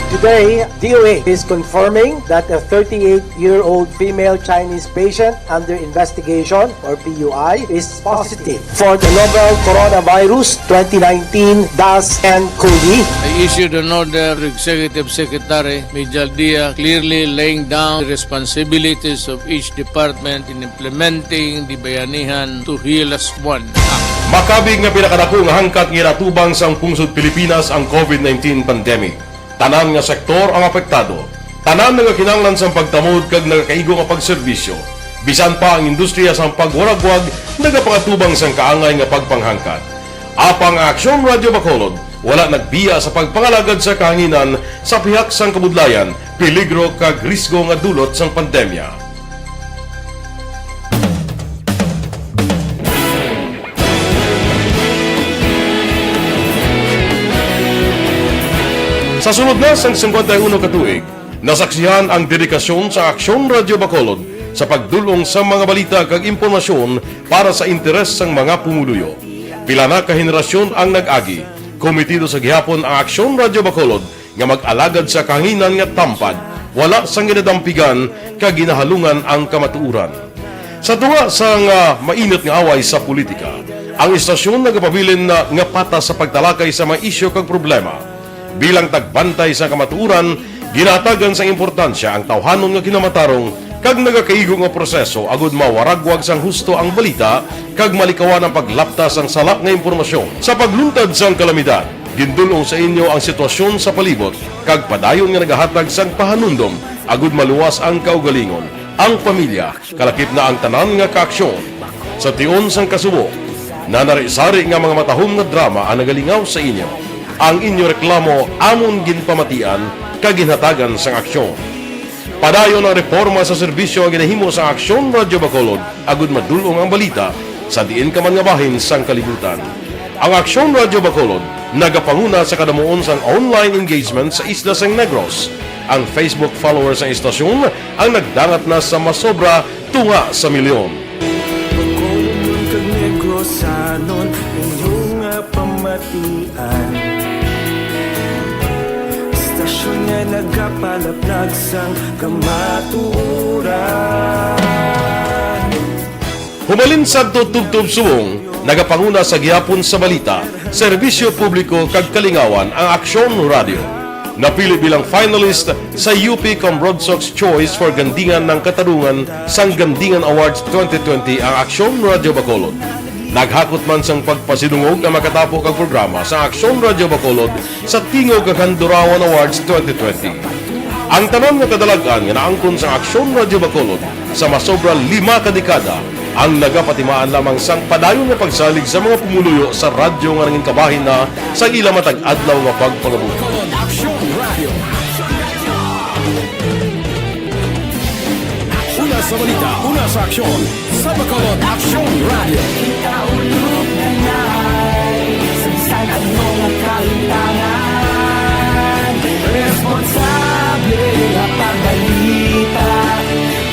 Today, D O A is confirming that a thirty-eight-year-old female Chinese patient under investigation, or P U I, is positive for the novel coronavirus twenty nineteen dash N COVID. I issued an order to Executive Secretary Major Dia, clearly laying down the responsibilities of each department in implementing the Bayanihan to Heal Us One Act. Makabig nga pinakadako nga hangkat nga ginatubang sang pungsod Pilipinas ang COVID nineteen pandemic. Tanan nga sektor ang apektado. Tanan nagakinahanglan sang pagtamod kag nagakaigo nga pagserbisyo. Bisan pa ang industriya sang pagwaragwag nagapangatubang sang kaangay nga pagpanghangkat. Apang ang Aksyon Radio Bacolod wala nagbiya sa pagpangalagad sa kahanginan sa pihak sang kabudlayan, peligro kag risgo nga dulot sang pandemya. Sa sulod na sang singkwenta y uno ka tuig, nasaksihan ang dedikasyon sa Aksyon Radio Bacolod sa pagdul-ong sa mga balita kag impormasyon para sa interes sang mga pumuluyo. Pila na ka henerasyon ang nag-agi. Kometido sa gihapon ang Aksyon Radio Bacolod nga mag-alagad sa kahanginan nga tampad, wala sang ginadampigan kag ginahalungan ang kamatuoran. Sa tunga sang, ah, mainit nga away sa politika, ang istasyon nagapabilin na nga patas sa pagtalakay sa mga isyu kag problema. Bilang tagbantay sa kamatuoran, ginahatagan sang importansya ang tawhanon nga kinamatarong kag nagakaigo nga proseso agud mawaragwag sang husto ang balita kag malikawan ang paglapta sang sala nga impormasyon. Sa pagluntad sang kalamidad, gindul-ong sa inyo ang sitwasyon sa palibot kag padayon nga nagahatag sang pahanumdom agud maluwas ang kaugalingon, ang pamilya, kalakip na ang tanan nga kaaksyon. Sa tion sang kasubo, nanari-sari nga mga matahom nga drama ang nagalingaw sa inyo. Ang inyo reklamo amon ginpamatian kag ginhatagan sang aksyon. Padayon ang reporma sa serbisyo nga ginahimo sa Aksyon Radio Bacolod agud madul-ong ang balita sa diin ka man nga bahin sang kalibutan. Ang Aksyon Radio Bacolod nagapanguna sa kadamuon sang online engagement sa isla sang Negros. Ang Facebook followers sang istasyon ang nagdangat na sa masobra tunga sa milyon. Bacolod kag Negrosanon, inyo nga pamatian. Istasyon nga nagapalaplag sang kamatuoran. Hubalin sadto tubtob subong, nagapanguna sa gihapon sa balita, serbisyo publiko kag kalingawan ang Aksyon Radio. Napili bilang finalist sa U P Cambrodsoc's Choice for Gandingan ng Katarungan sang Gandingan Awards twenty twenty ang Aksyon Radio Bacolod. Naghakot man sang pagpasidungog ang makatapo kag programa sa Aksyon Radio Bacolod sa Tingog kag Handurawan Awards twenty twenty. Ang tanan nga kadalag-an nga naangkon sa Aksyon Radio Bacolod sa masobra lima ka dekada ang nagapatimaan lamang sang padayon nga pagsalig sa mga pumuluyo sa radyo nga nangin kabahin na sa ila matag adlaw nga pagpangabuhi. Aksyon Radio. Una sa balita, una sa aksyon, sa Bacolod Aksyon Radio. Kita ulog na nai, sa bisan ano nga kalimtangan, responsable nga pagbalita,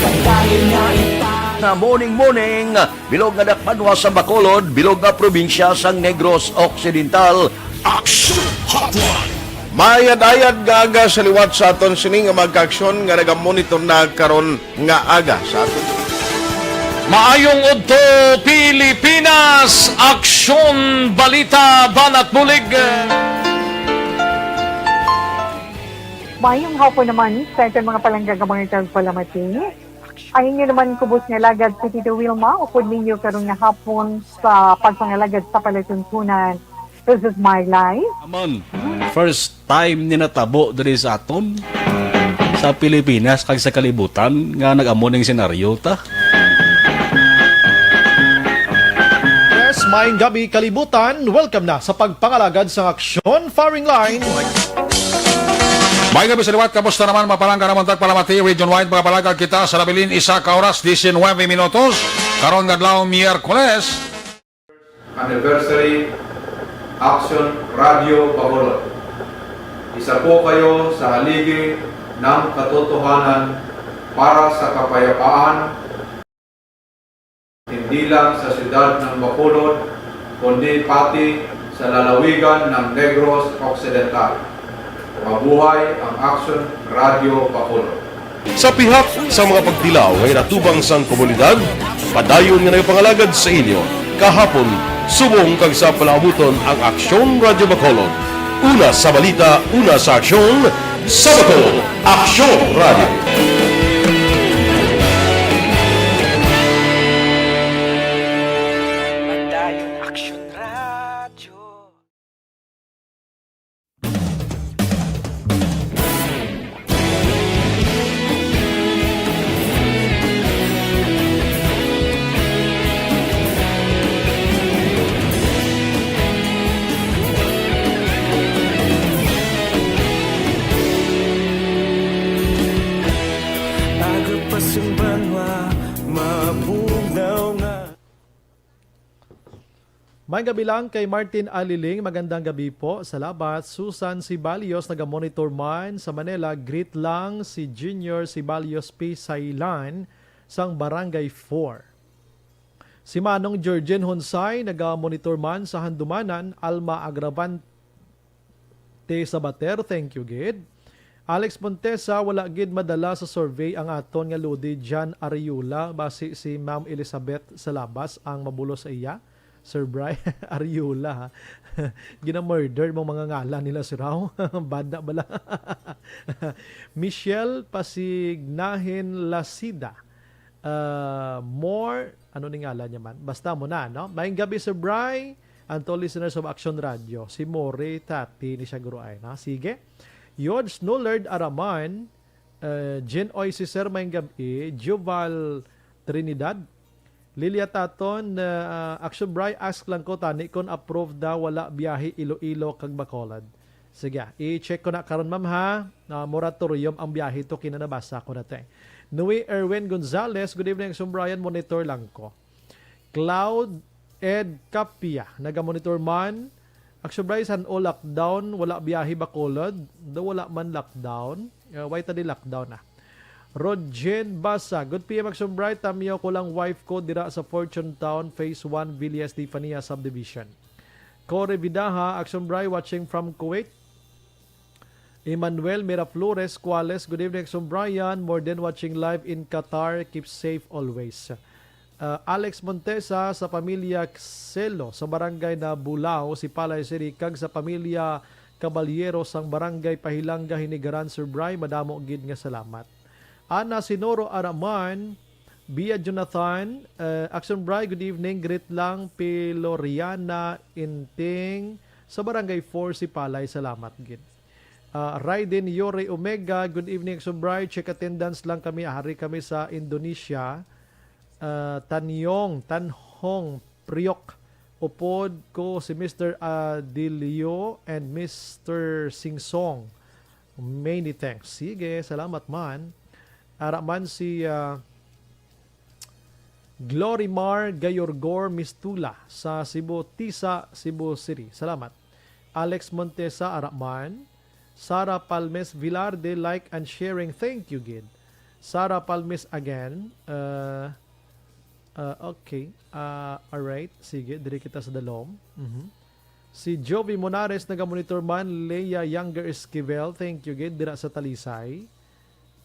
pagdali nga ipang- Nga morning, morning. Bilog nga dakbanwa sa Bacolod, bilog nga probinsya sang Negros Occidental. Action Hotline. Maayad-ayad nga aga sa liwat sa aton sini nga mga kaaksyon nga nagamonitor na karon nga aga sa aton. Maayong udto, Pilipinas! Aksyon, balita, banat bulig. Maayong hapon naman sa aton mga palangga nga mga tagpalamati. Ang inyo naman kubos nga alagad si Tito Wilma, upod ninyo karon nga hapon sa pagpangalagad sa palatuntunan. This is my life. Amon, first time ni natabo diri sa aton, sa Pilipinas kag sa kalibutan nga nag-amo ning senaryo ta. Yes, maayong gabi, kalibutan. Welcome na sa pagpangalagad sang Aksyon Firing Line. May gabi sa liwat, kamusta naman? Mapalangga naman tagpalamati, Region Wide, mga palagad kita sa nabilin, isa ka oras, diecinuebe minutos. Karon nga adlaw, Miyerkules. Anniversary, Action Radio Bacolod. Isa po kayo sa haligi ng katotohanan para sa kapayapaan, hindi lang sa siyudad ng Bacolod, kundi pati sa lalawigan ng Negros Occidental. Mabuhay ang Action Radio Bacolod. Sa pihak sa mga pagtilaw nga ginatubang sang komunidad, padayon nga nagapangalagad sa inyo kahapon, subong kag sa palaabuton ang Aksyon Radyo Bacolod. Una sa balita, una sa aksyon, sa Bacolod, Aksyon Radyo. Padayon Aksyon Radyo. Aga pa sing banwa, mabugnaw nga. May gabi lang kay Martin Aliling. Magandang gabi po. Salamat. Susan Sibalios, naga-monitor man sa Manila. Greet lang si Junior Sibalios P. Sailan sang Barangay four. Si Manong Georgine Honsay, naga-monitor man sa Handumanan. Alma Agravante Sabater, thank you gid. Alex Montesa, wala gid madala sa survey ang aton nga Lodi Jan Ariola, basi si Ma'am Elizabeth Salabas ang mabulos sa iya. Sir Bry Ariola, ha? Gina-murder mo mga ngalan nila, sir, haw? Bad na bala. Michelle Pasignahin Lasida. Ah, more, ano ni ngalan niya man? Basta mo na, no? Maayong gabi, Sir Bry, and to listeners of Action Radio. Si More Tati ni siya, guro, ay, no? Sige. George Nullard Araman, uh, Jen Oy, si Sir, maayong gabi. Juval Trinidad, Lilia Taton, uh, Action Bry, ask lang ko, tani, kung approved daw, wala biyahe Iloilo kag Bacolod. Sige, ah, i-check ko na karon, ma'am, ha. Ah, moratorium ang biyahe to, kinanabasa ko na to, eh. Noe Erwin Gonzalez, good evening, Action Brian, monitor lang ko. Cloud Ed Capia, naga-monitor man. Action Brian, san-o lockdown, wala biyahe Bacolod. Do wala man lockdown. Uh, why ta di lockdown, ah? Rodjen Basa, good P M Action Bright, tamyaw ko lang wife ko dira sa Fortune Town, Phase one, Villa Estefania Subdivision. Cory Vidaha, Action Bri, watching from Kuwait. Emmanuel Miraflores Cuales, good evening, Action Brian. More than watching live in Qatar. Keep safe always. Uh, Alex Montesa sa pamilya Celo sa barangay Nabulao, Sipalay City, kag sa pamilya Caballero sang barangay Pahilanga, Hinigaran, Sir Bri. Madamo gid nga salamat. Ana Sinoro Araman, Bia Jonathan, uh, Action Bri, good evening. Greet lang Piloriana Inting sa Barangay four, Sipalay. Salamat gid. Uh, Raiden Yore Omega, good evening, Action Bri. Check attendance lang kami. Ari kami sa Indonesia. Uh, Tanyong, Tanhong, Priok. Upod ko si Mister Adilio and Mister Singsong. Many thanks. Sige, salamat man. Ara man si, ah, Glorimar Gayorgor Mistula sa Cebu, Tisa, Cebu City. Salamat. Alex Montesa, ara man. Sara Palmes Villarde, like and sharing. Thank you gid. Sara Palmes again. Uh, uh, okay. Uh, alright. Sige, diri kita sa dalom. Mhm. Si Jovi Monares, naga-monitor man. Leia Younger Esquivel, thank you gid. Dira sa Talisay.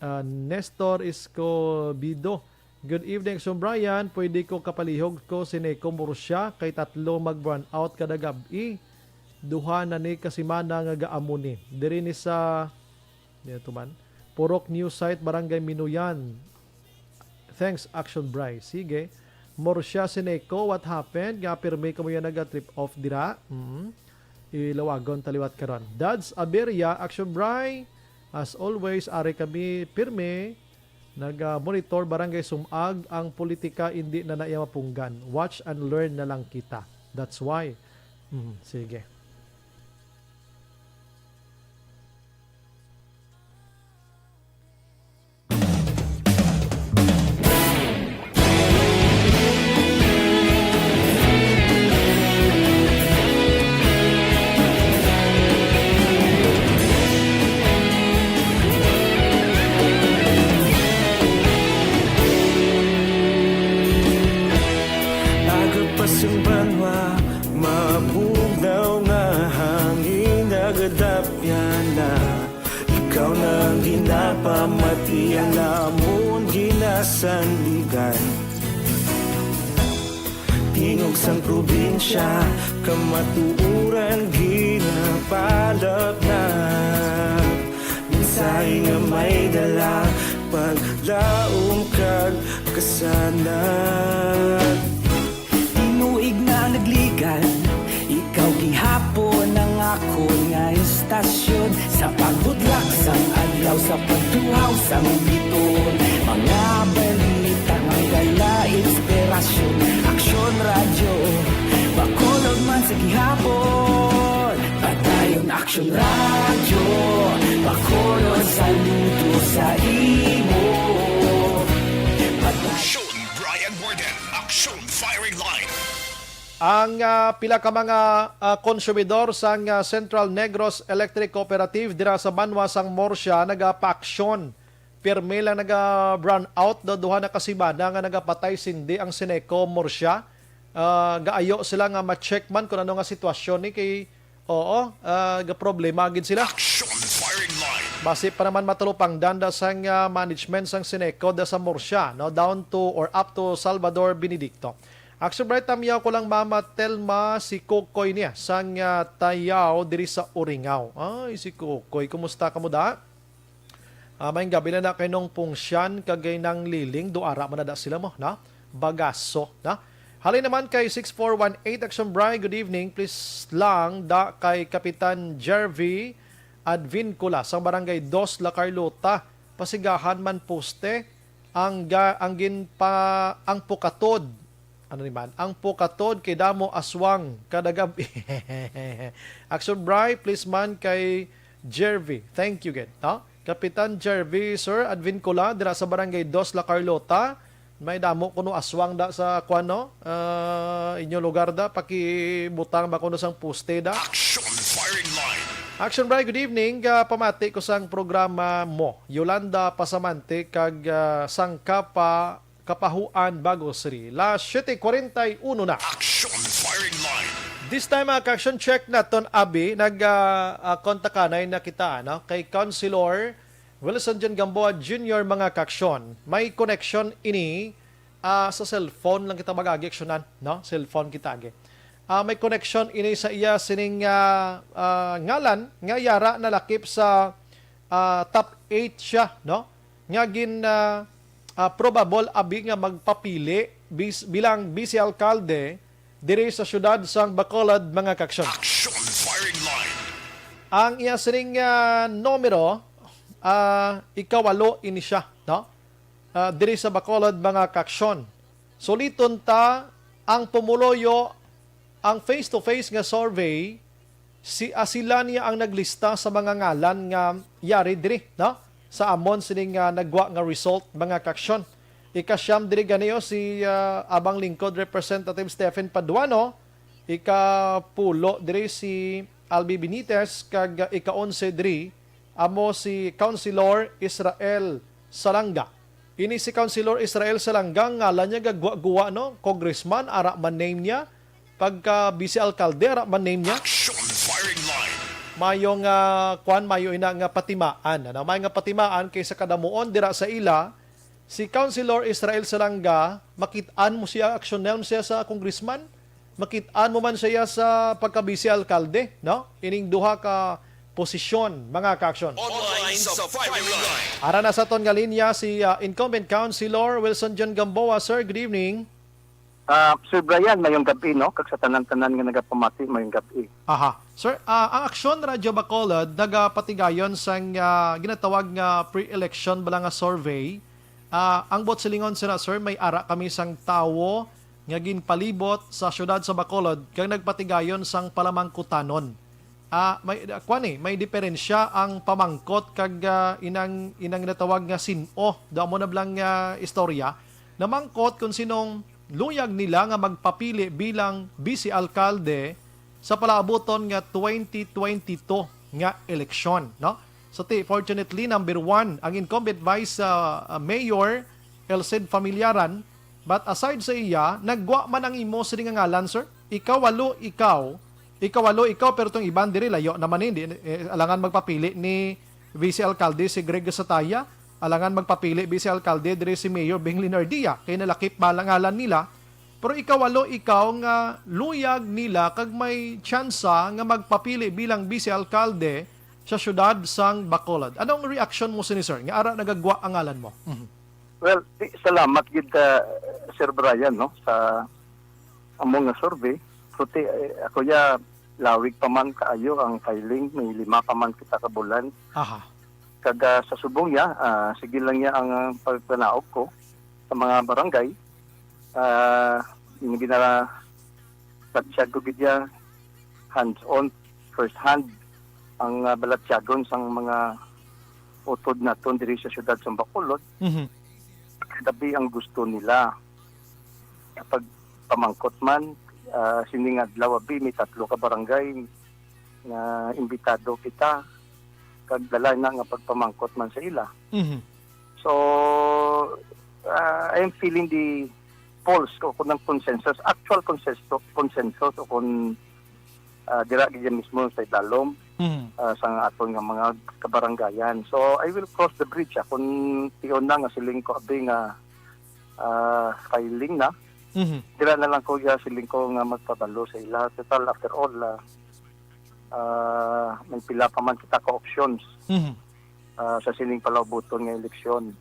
Ah, Nestor Escobido, good evening, Action Brian. Pwede ko kapalihog ko si Neco Murcia kay tatlo mag-brownout kada gab-i. Duha na ni ka semana nga gaamo ni. Diri ni sa, dito man, Purok News Site, Barangay Minuyan. Thanks, Action Bry. Sige. Morsia Sineco, what happened? Nga pirmi kamo yan naga-trip off dira? Mm. Ilawagon ta liwat karon. Dads Aberia, Action Bry. As always, ari kami pirmi. Naga-monitor Barangay Sumag. Ang politika, hindi na na iya mapunggan. Watch and learn na lang kita. That's why. Mm, sige. Aga pa sang banwa, mabugnaw nga hangin nagadapyan na. Ikaw na ang ginapamati, ang amon ginasandigan. Tingog sang probinsya, kamatuoran ginapalapnat. Mensahe nga may dala, paglaom kag kasanag. Tinuig na nagligan, ikaw gihapon ang akon nga istasyon. Sa pagbudlak sang adlaw, sa pagtuhaw sang biton, mga balita nga dala inspirasyon. Aksyon Radyo, Bacolod man sa gihapon. Padayon Aksyon Radyo, Bacolod, saludo sa imo. Padayon Aksyon Brian Warden, Aksyon Firing Line. Ang, ah, pila ka mga, ah, konsumidor sang, ah, Central Negros Electric Cooperative dira sa banwa sang Murcia nagapaaksyon. Pirmi lang naga-brownout daw duha na ka simana nga nagapatay sindi ang Sineco Murcia. Ah, gaayo sila nga ma-check man kung ano nga sitwasyon ni kay, oo, ah, gaproblema gid sila. Action Firing Line. Basi pa naman matalupangdan da sang, ah, management sang Sineco da sa Murcia, no, down to or up to Salvador Benedicto. Action Bright, tamyaw ko lang, Mama Telma, si Kokoy niya sang, ah, Tayaw diri sa Uringaw. Ay, si Kokoy, kumusta ka mo da? Ah, maayong gabi na na kay Nong Pungsyan kag kay Nang Liling, do ara man na da sila mo, na? Bagaso, na? Halin naman kay six four one eight Action Bry, good evening. Please lang da kay Kapitan Jervy Advincula sang Barangay Dos La Carlota. Pasigahan man poste ang ga-, ang ginpa-, ang pukatod. Ano ni man? Ang pukatod kay damo aswang kada gab-i. Action Bry, please man kay Jervy. Thank you, gid, no? Kapitan Jervy, Sir Advincula, dira sa Barangay Dos La Carlota. May damo kuno aswang da sa, kuwan, no? Ah, inyo lugar da, pakibutang ba kuno sang poste da? Action Firing Line. Action Bry, good evening. Ah, pamati ko sang programa mo. Yolanda Pasamante kag, ah, sang Kapa-, Kapahuan, Bago City. Las siete cuarenta y uno na. Action Firing Line. This time, mga ka-action, check naton, abi, nag, ah, ah, kontakanay na kita, no? Kay Councilor Wilson John Gamboa Junior, mga ka-action. May connection ini, ah, sa cellphone lang kita mag-agi, aksyonan, no? Cellphone kita agi. Ah, may connection ini sa iya sining, ah, ah, ngalan nga yara nalakip sa, ah, top eight siya, no? Nga gin, ah, ah, probable abi nga magpapili bis-, bilang vice alkalde diri sa siyudad sang Bacolod, mga ka-action. Action Firing Line. Ang iya sining, ah, numero, ah, ikawalo ini siya, no? Ah, diri sa Bacolod, mga ka-action. Suliton ta ang pumuluyo, ang face-to-face nga survey, si, ah, sila niya ang naglista sa mga ngalan nga yari diri, no? Sa amon sining, ah, nagwa nga result, mga ka-action. Ikasyam diri ganiyo si, ah, Abang Lingkod Representative Stephen Paduano, ikapulo diri si Albi Benitez, kag, ah, ika-onse diri amo si Councilor Israel Salanga. Ini si Councilor Israel Salanga, ngalan niya gagwa-guwa, no? Congressman, ara man name niya. Pagka vice alkalde, ara man name niya. Action Firing Line. Mayo nga, kwan, mayo ina nga patimaan, ano? May nga patimaan kay sa kadamuon dira sa ila, si Councilor Israel Salanga, makit-an mo siya, aksyonan mo siya sa congressman, makit-an mo man siya sa pagka-vice alkalde, no? Ining duha ka posisyon, mga ka-aksyon. Online sa firing line. Ara na sa aton nga linya si ah, incumbent councilor Wilson John Gamboa. Sir, good evening. Ah, Sir Brian, mayong gabi, no? Kag sa tanan-tanan nga nagapamati, mayong gabi. Aha. Sir, ah, ang Aksyon Radyo Bacolod nagapatigayon sang ah, ginatawag nga pre-election bala nga survey. Ah, ang buot silingon sira, sir, may ara kami sang tawo nga ginpalibot sa siyudad sa Bacolod kag nagpatigayon sang palamangkutanon. Ah, may kuan eh, may diferensya ang pamangkot kag ah, inang inang natawag nga sin-o. Do amo na blang ah, istorya. Namangkot kung sinong luyag nila nga magpapili bilang vice alkalde sa palaabuton nga twenty twenty-two nga eleksyon, no? So ti, fortunately, number one, ang incumbent vice ah, ah, mayor, Elcid Familiaran, but aside sa iya, naggwa man ang imo sini nga ngalan, sir? Ikawalo ikaw, ikawalo ikaw, pero tong iban diri layo naman hindi. Eh, alangan magpapili ni Vice Alkalde si Greg Sataya, alangan magpapili Vice Alkalde diri si Mayor Bing Linardia, kay nalakip ba ang ngalan nila? Pero ikawalo ikaw nga luyag nila kag may tsansa nga magpapili bilang Vice Alkalde sa siyudad sang Bacolod. Anong reaksyon mo sini, sir, nga ara nagagwa ang ngalan mo? Mhm. Well, di, salamat gid ka, Sir Brian, no, sa amo nga survey. Pero ti, eh, ako ya, lawig pa man kaayo ang filing, may lima pa man kita ka bulan. Aha. Kag ah, sa subong niya, ah, sige lang niya ang ah, pagpanaog ko sa mga barangay. Ah, yung ginalatyag ko gid niya, hands-on, first hand, ang ah, balatyagon sang mga utod naton diri sa siyudad sa Bacolod. Mhm. Dabi ang gusto nila. Kapag pamangkot man, ah, sining adlaw abi may tatlo ka barangay nga imbitado kita kag dala na nga pagpamangkot man sa ila. Mhm. So, ah, I am feeling the pulse o kung ang consensus, actual consensus, consensus o kung ah, dira gid mismo sa idalom Mhm. ah, sa aton nga mga kabarangayan. So, I will cross the bridge ah, kung tion na nga siling ko abi nga ah, filing na. Mhm. Dira na lang ko ya siling ko nga magpabalo sa ila. Total, after all, ah, ah, may pila pa man kita ka options Mhm. ah, sa sining palaubuton nga eleksyon.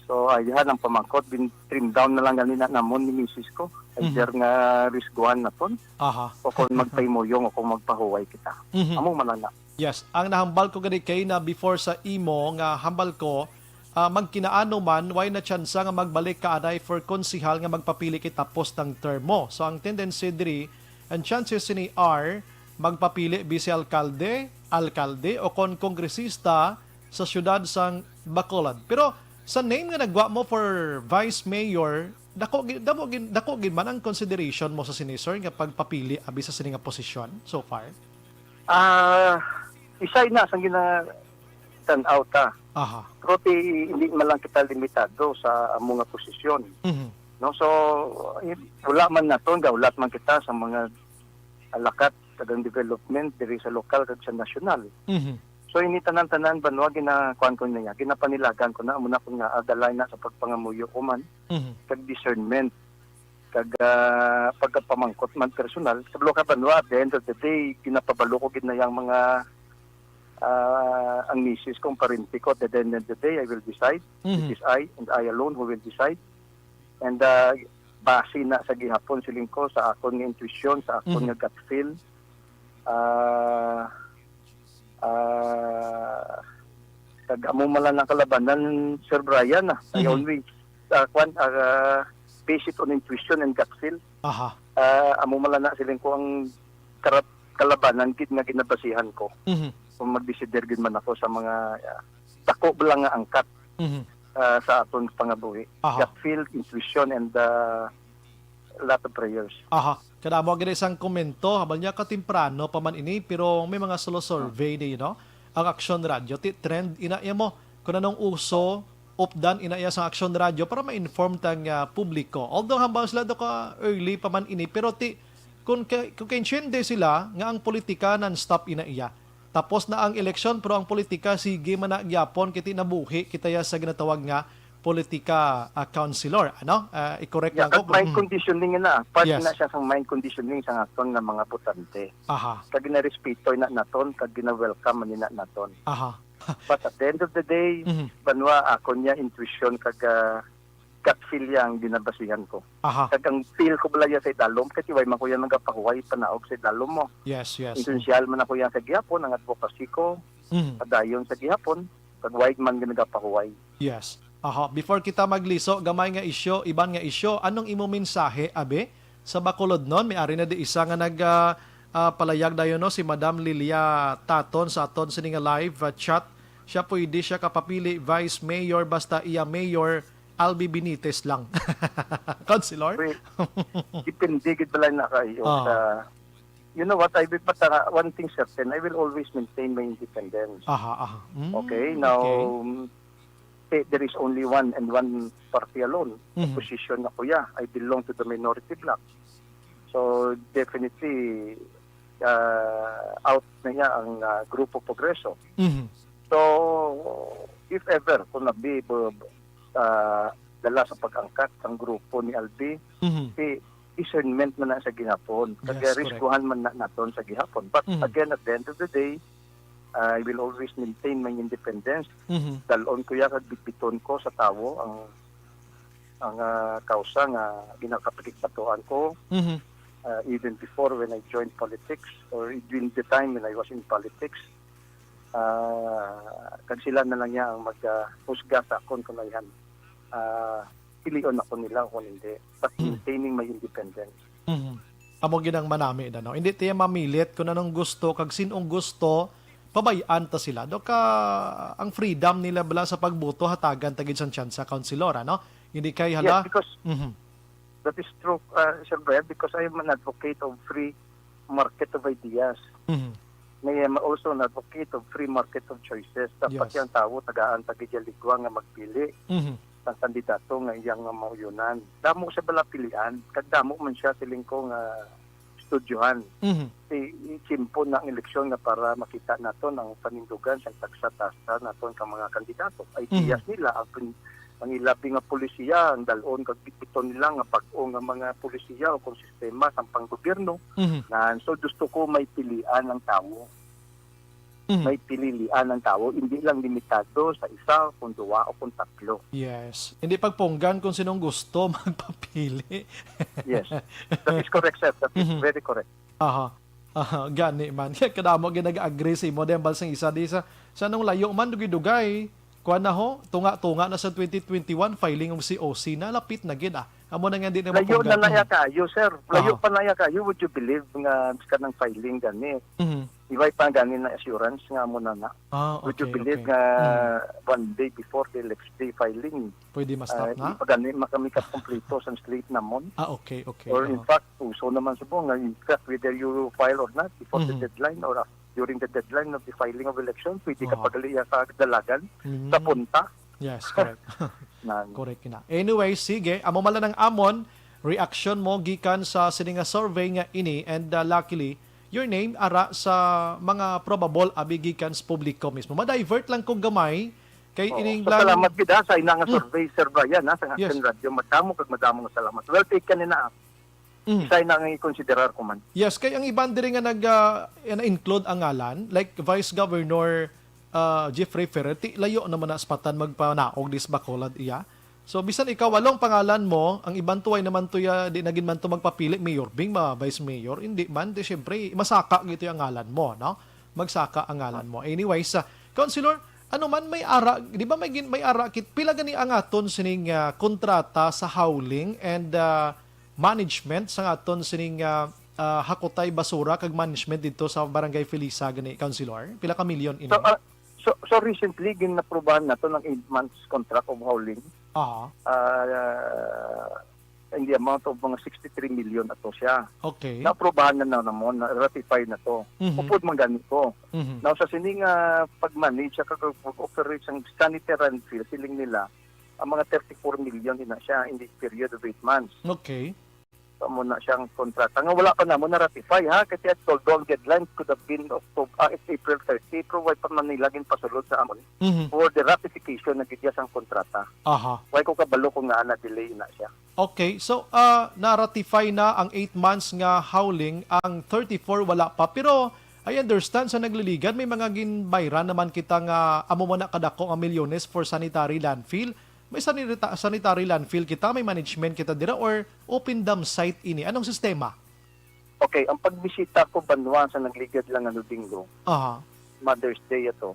So, ayhan ang pamangkot, bin trim down na lang ganina namon ni misis ko. Either Mhm. nga risguhan naton Aha. o kung magpaymuyong o kung magpahuway kita. Mhm. Amo man lang na. Yes, ang nahambal ko gani kay na before sa imo nga hambal ko, ah, magkinaano man, way na tsansa nga magbalik ka anay for konsehal nga magpapili kay tapos ng term mo. So ang tendency diri, ang chances sini are magpapili vice alkalde, alkalde o kon kongresista sa siyudad sang Bacolod. Pero sa name nga nagwa mo for vice mayor, dako gi- damo gin- dako gid man ang consideration mo sa sini, sir, nga pagpapili abi sa sini nga posisyon so far? Ah, isay na sang gina tan-aw ta. Aha. Pero ti, hindi man lang kita limitado sa amo nga posisyon. Mhm. No, so eh, wala man naton, gaulat man kita sa mga alakat sa development diri sa lokal kag sa nasyonal. Mhm. So ini tanan-tanan banwa ginakuan ko niya, ginapanilagan ko na amo na kun nga adalay na sa pagpangamuyo ko man Mhm. kag discernment kag ah, pagkapamangkot man personal sa lokal banwa. At the end of the day, ginapabalo ko gid na yang mga ah, ang misis kong parente ko. At the end of the day, I will decide. Mhm. It is I and I alone who will decide. And ah, base na sa gihapon siling ko sa akon nga intuition, sa akon Mhm. nga gut feel. Ah, ah, kag amo man lang ang kalabanan, Sir Brian, ah. I Mhm. always ah, kwan, ah, base it on intuition and gut feel. Aha. Ah, amo man lang na siling ko ang karap kalabanan gid nga ginabasihan ko Mhm. kung magdesider gid man ako sa mga ah, dako ba lang nga angkat Mhm. ah, sa aton pangabuhi. Aha. Gut feel, intuition, and ah, a lot of prayers. Aha. Kada mo gid isang komento, habal niya ka temprano pa man ini, pero may mga solo survey di, no? Ang Aksyon Radyo, ti trend ina iya mo. Kung anong uso, updan ina iya sa Aksyon Radyo para ma-inform tang ah, publiko. Although habal sila do ka early pa man ini, pero ti kung kay kung kaintiende sila nga ang politika non-stop ina iya. Tapos na ang eleksyon, pero ang politika sige man na gyapon, kiti nabuhi kita ya sa ginatawag nga politika, ah, councilor, ano? Ah, i-correct Yeah, lang ko kag mind kung, mm. conditioning na. Part Yes. na siya sa mind conditioning sa aton nga mga botante. Aha. Kag ginarespeto na naton, kag gina-welcome man na naton. Aha. But at the end of the day, Mhm. banwa, ako niya intuition kag, ah, gut feel niya ang ginabasihan ko. Aha. Kag ang feel ko bala iya sa idalom, kay tiway man ko iya nagapahuway panaog sa idalom mo. Yes, yes. Esensyal man ako iya sa gihapon, ang advocacy ko, Mhm. padayon sa gihapon, kag wide man nagapahuway. Yes. Aha. Before kita magliso, gamay nga isyu, iban nga isyu, anong imo mensahe, abi? Sa Bacolodnon, may ari na di isa nga nag, ah, ah, palayag dayon, no, si Madam Lilia Taton sa aton sini nga live, ah, chat. Siya pwede siya kapapili vice mayor basta iya mayor Albi Benitez lang. Councilor? Wait, depende gid bala na kayo Ah. sa, you know what, I will, but, uh, one thing certain, I will always maintain my independence. Aha, aha. Mm, Okay, now, okay. um, eh, there is only one and one party alone. Mhm. Opposition na kuya. I belong to the minority bloc. So, definitely, uh, out na niya ang, uh, Grupo Progreso. Mhm. So, if ever, kung nabi, bu-, bu-, uh, dala sa pag-angkat ang grupo ni Albi, Mhm. si discernment man na sa gihapon. Kag Yes, correct. riskuhan man na naton sa gihapon. But Mhm. again, at the end of the day, I will always maintain my independence. Mhm. Dalon ko ya kag bitbiton ko sa tawo ang, ang, ah, kausa nga ginakapakigpatuan ko, Mhm. ah, even before when I joined politics or during the time when I was in politics. Ah, kag sila na lang niya ang mag, ah, husga sa akon kung ayhan, ah, pilion ako nila kung hindi. But Mhm. maintaining my independence. Mhm. Amo gid ang manami na, no? Hindi tiya mamilit kung anong gusto kag sin-ong gusto, pabay-an ta sila. Do ka, ang freedom nila bala sa pagboto, hatagan ta gid sang tsansa, Councilor, ano? Hindi kay Yes, hala. because Mhm. that is true, uh, Sir Brian, because I am an advocate of free market of ideas. Mhm. And I am also an advocate of free market of choices. Dapat Yes. yang tawo tagaan ta gid iya ligwa nga magpili Mhm. sang kandidato nga iyang nga mauyonan. Damo siya bala pilian, kag damo man siya siling ko nga estudyohan. Mhm. I-, i-, simple na ang eleksyon nga para makita naton ang panindugan sang tagsa-tagsa naton ka mga kandidato. Ideas Mhm. nila, ang pin-, ang ilabi nga polisiya, ang dalon kag bitbiton nila nga bag-o nga mga polisiya o kung sistema sang panggobyerno. Mhm. Nan, so gusto ko may pilian ang tawo. Mhm. May pililian ang tawo, hindi lang limitado sa isa, kung duwa, o kung tatlo. Yes. Hindi pagpunggan kung sinong gusto magpapili. Yes. That is correct, sir. That is Mhm. very correct. Aha. Aha, gani man. Kadamo gid nag-agree sa imo, Dembal, sang isa di sa, sa nung layo man, dugay-dugay. Kuan na ho, tunga-tunga na sa twenty twenty-one, filing of C O C na, lapit na gid, ah. Amo na nga, di na Layo na mapunggan. na ya Mhm. kayo, sir. Layo Aha. pa na ya kayo, would you believe nga kanang filing gani? Mhm. Iway pa gani na assurance nga amo na na. Ah, Would you okay, believe okay. nga Mhm. one day before the election day filing, Pwede ma-stop ah, na? di pa gani makami ka kompleto sa slate namon? Ah, okay, okay. Or in Aha. fact, uso naman sa buong nga, in fact, whether you file or not, before the Mhm. deadline or af-, during the deadline of the filing of election, pwede ka Aha. pagali sa dalagan, Mhm. sa punta. Yes, correct. Nan. Correct na. Anyway, sige, amo man lang ang amon reaction mo gikan sa sini nga survey nga ini, and, uh, luckily, your name ara sa mga probable abi gikan sa publiko mismo. Ma-divert lang ko gamay kay Oo. ining So, lang salamat gid, ha, sa ina nga Mm. survey, Sir Brian, ha, sa Yes. Action Radio. Madamo kag madamo nga salamat. Well taken ni na, ah. Mm. Isa na nga i-considerar ko man. Yes, kay ang iban diri nga nag, ah, na-include ang ngalan, like Vice Governor, ah, Jeffrey Ferrer, ti layo naman na sa patan magpanaog dis Bacolod iya. So, bisan ikaw, walong pangalan mo, ang iban tuway naman to ya, di na gid man to magpapili, Mayor Bing, ma-, Vice Mayor, hindi man, di syempre, masaka gito ang ngalan mo, no? Magsaka ang ngalan mo. Anyways, ah, Councilor, ano man, may ara, di ba may gin-, may ara kit, pila gani ang aton sining, ah, kontrata sa howling and, ah, management sa aton sining, ah, ah, hakutay basura kag management didto sa Barangay Felisa gani, Councilor? Pila ka milyon ini? So, ah, so, so recently, ginaprobahan nato ng eight months contract of hauling. Aha. Ah, in the amount of mga sixty-three million ato siya. Okay. Naprobahan na, na namon, na-ratify na to. Mhm. Upod man gani ko. Mhm. Now, sa sini nga pag-manage sa kag-, pag-operate sang sanitary landfill, siling nila, ang mga thirty-four million ina siya in this period of eight months. Okay. So, amo na siyang kontrata nga wala pa namo na-ratify, ha? Kasi although ang deadline could have been October, ah, it's April thirty, pero way pa man nila ginpasulod sa amon Mhm. for the ratification na gid sang kontrata. Aha. Way ko kabalo kung ngaa na-delay na siya. Okay, so, ah, na-ratify na ang eight months nga howling, ang thirty-four wala pa. Pero I understand sa Nagliligan, may mga ginbayran naman kita nga amo man na kadako nga milyones for sanitary landfill. May sanita-, sanitary landfill kita, may management kita dira, or open dump site ini? Anong sistema? Okay, ang pagbisita ko banwa sa Nagliligan nga Domingo, Aha. Mother's Day ato,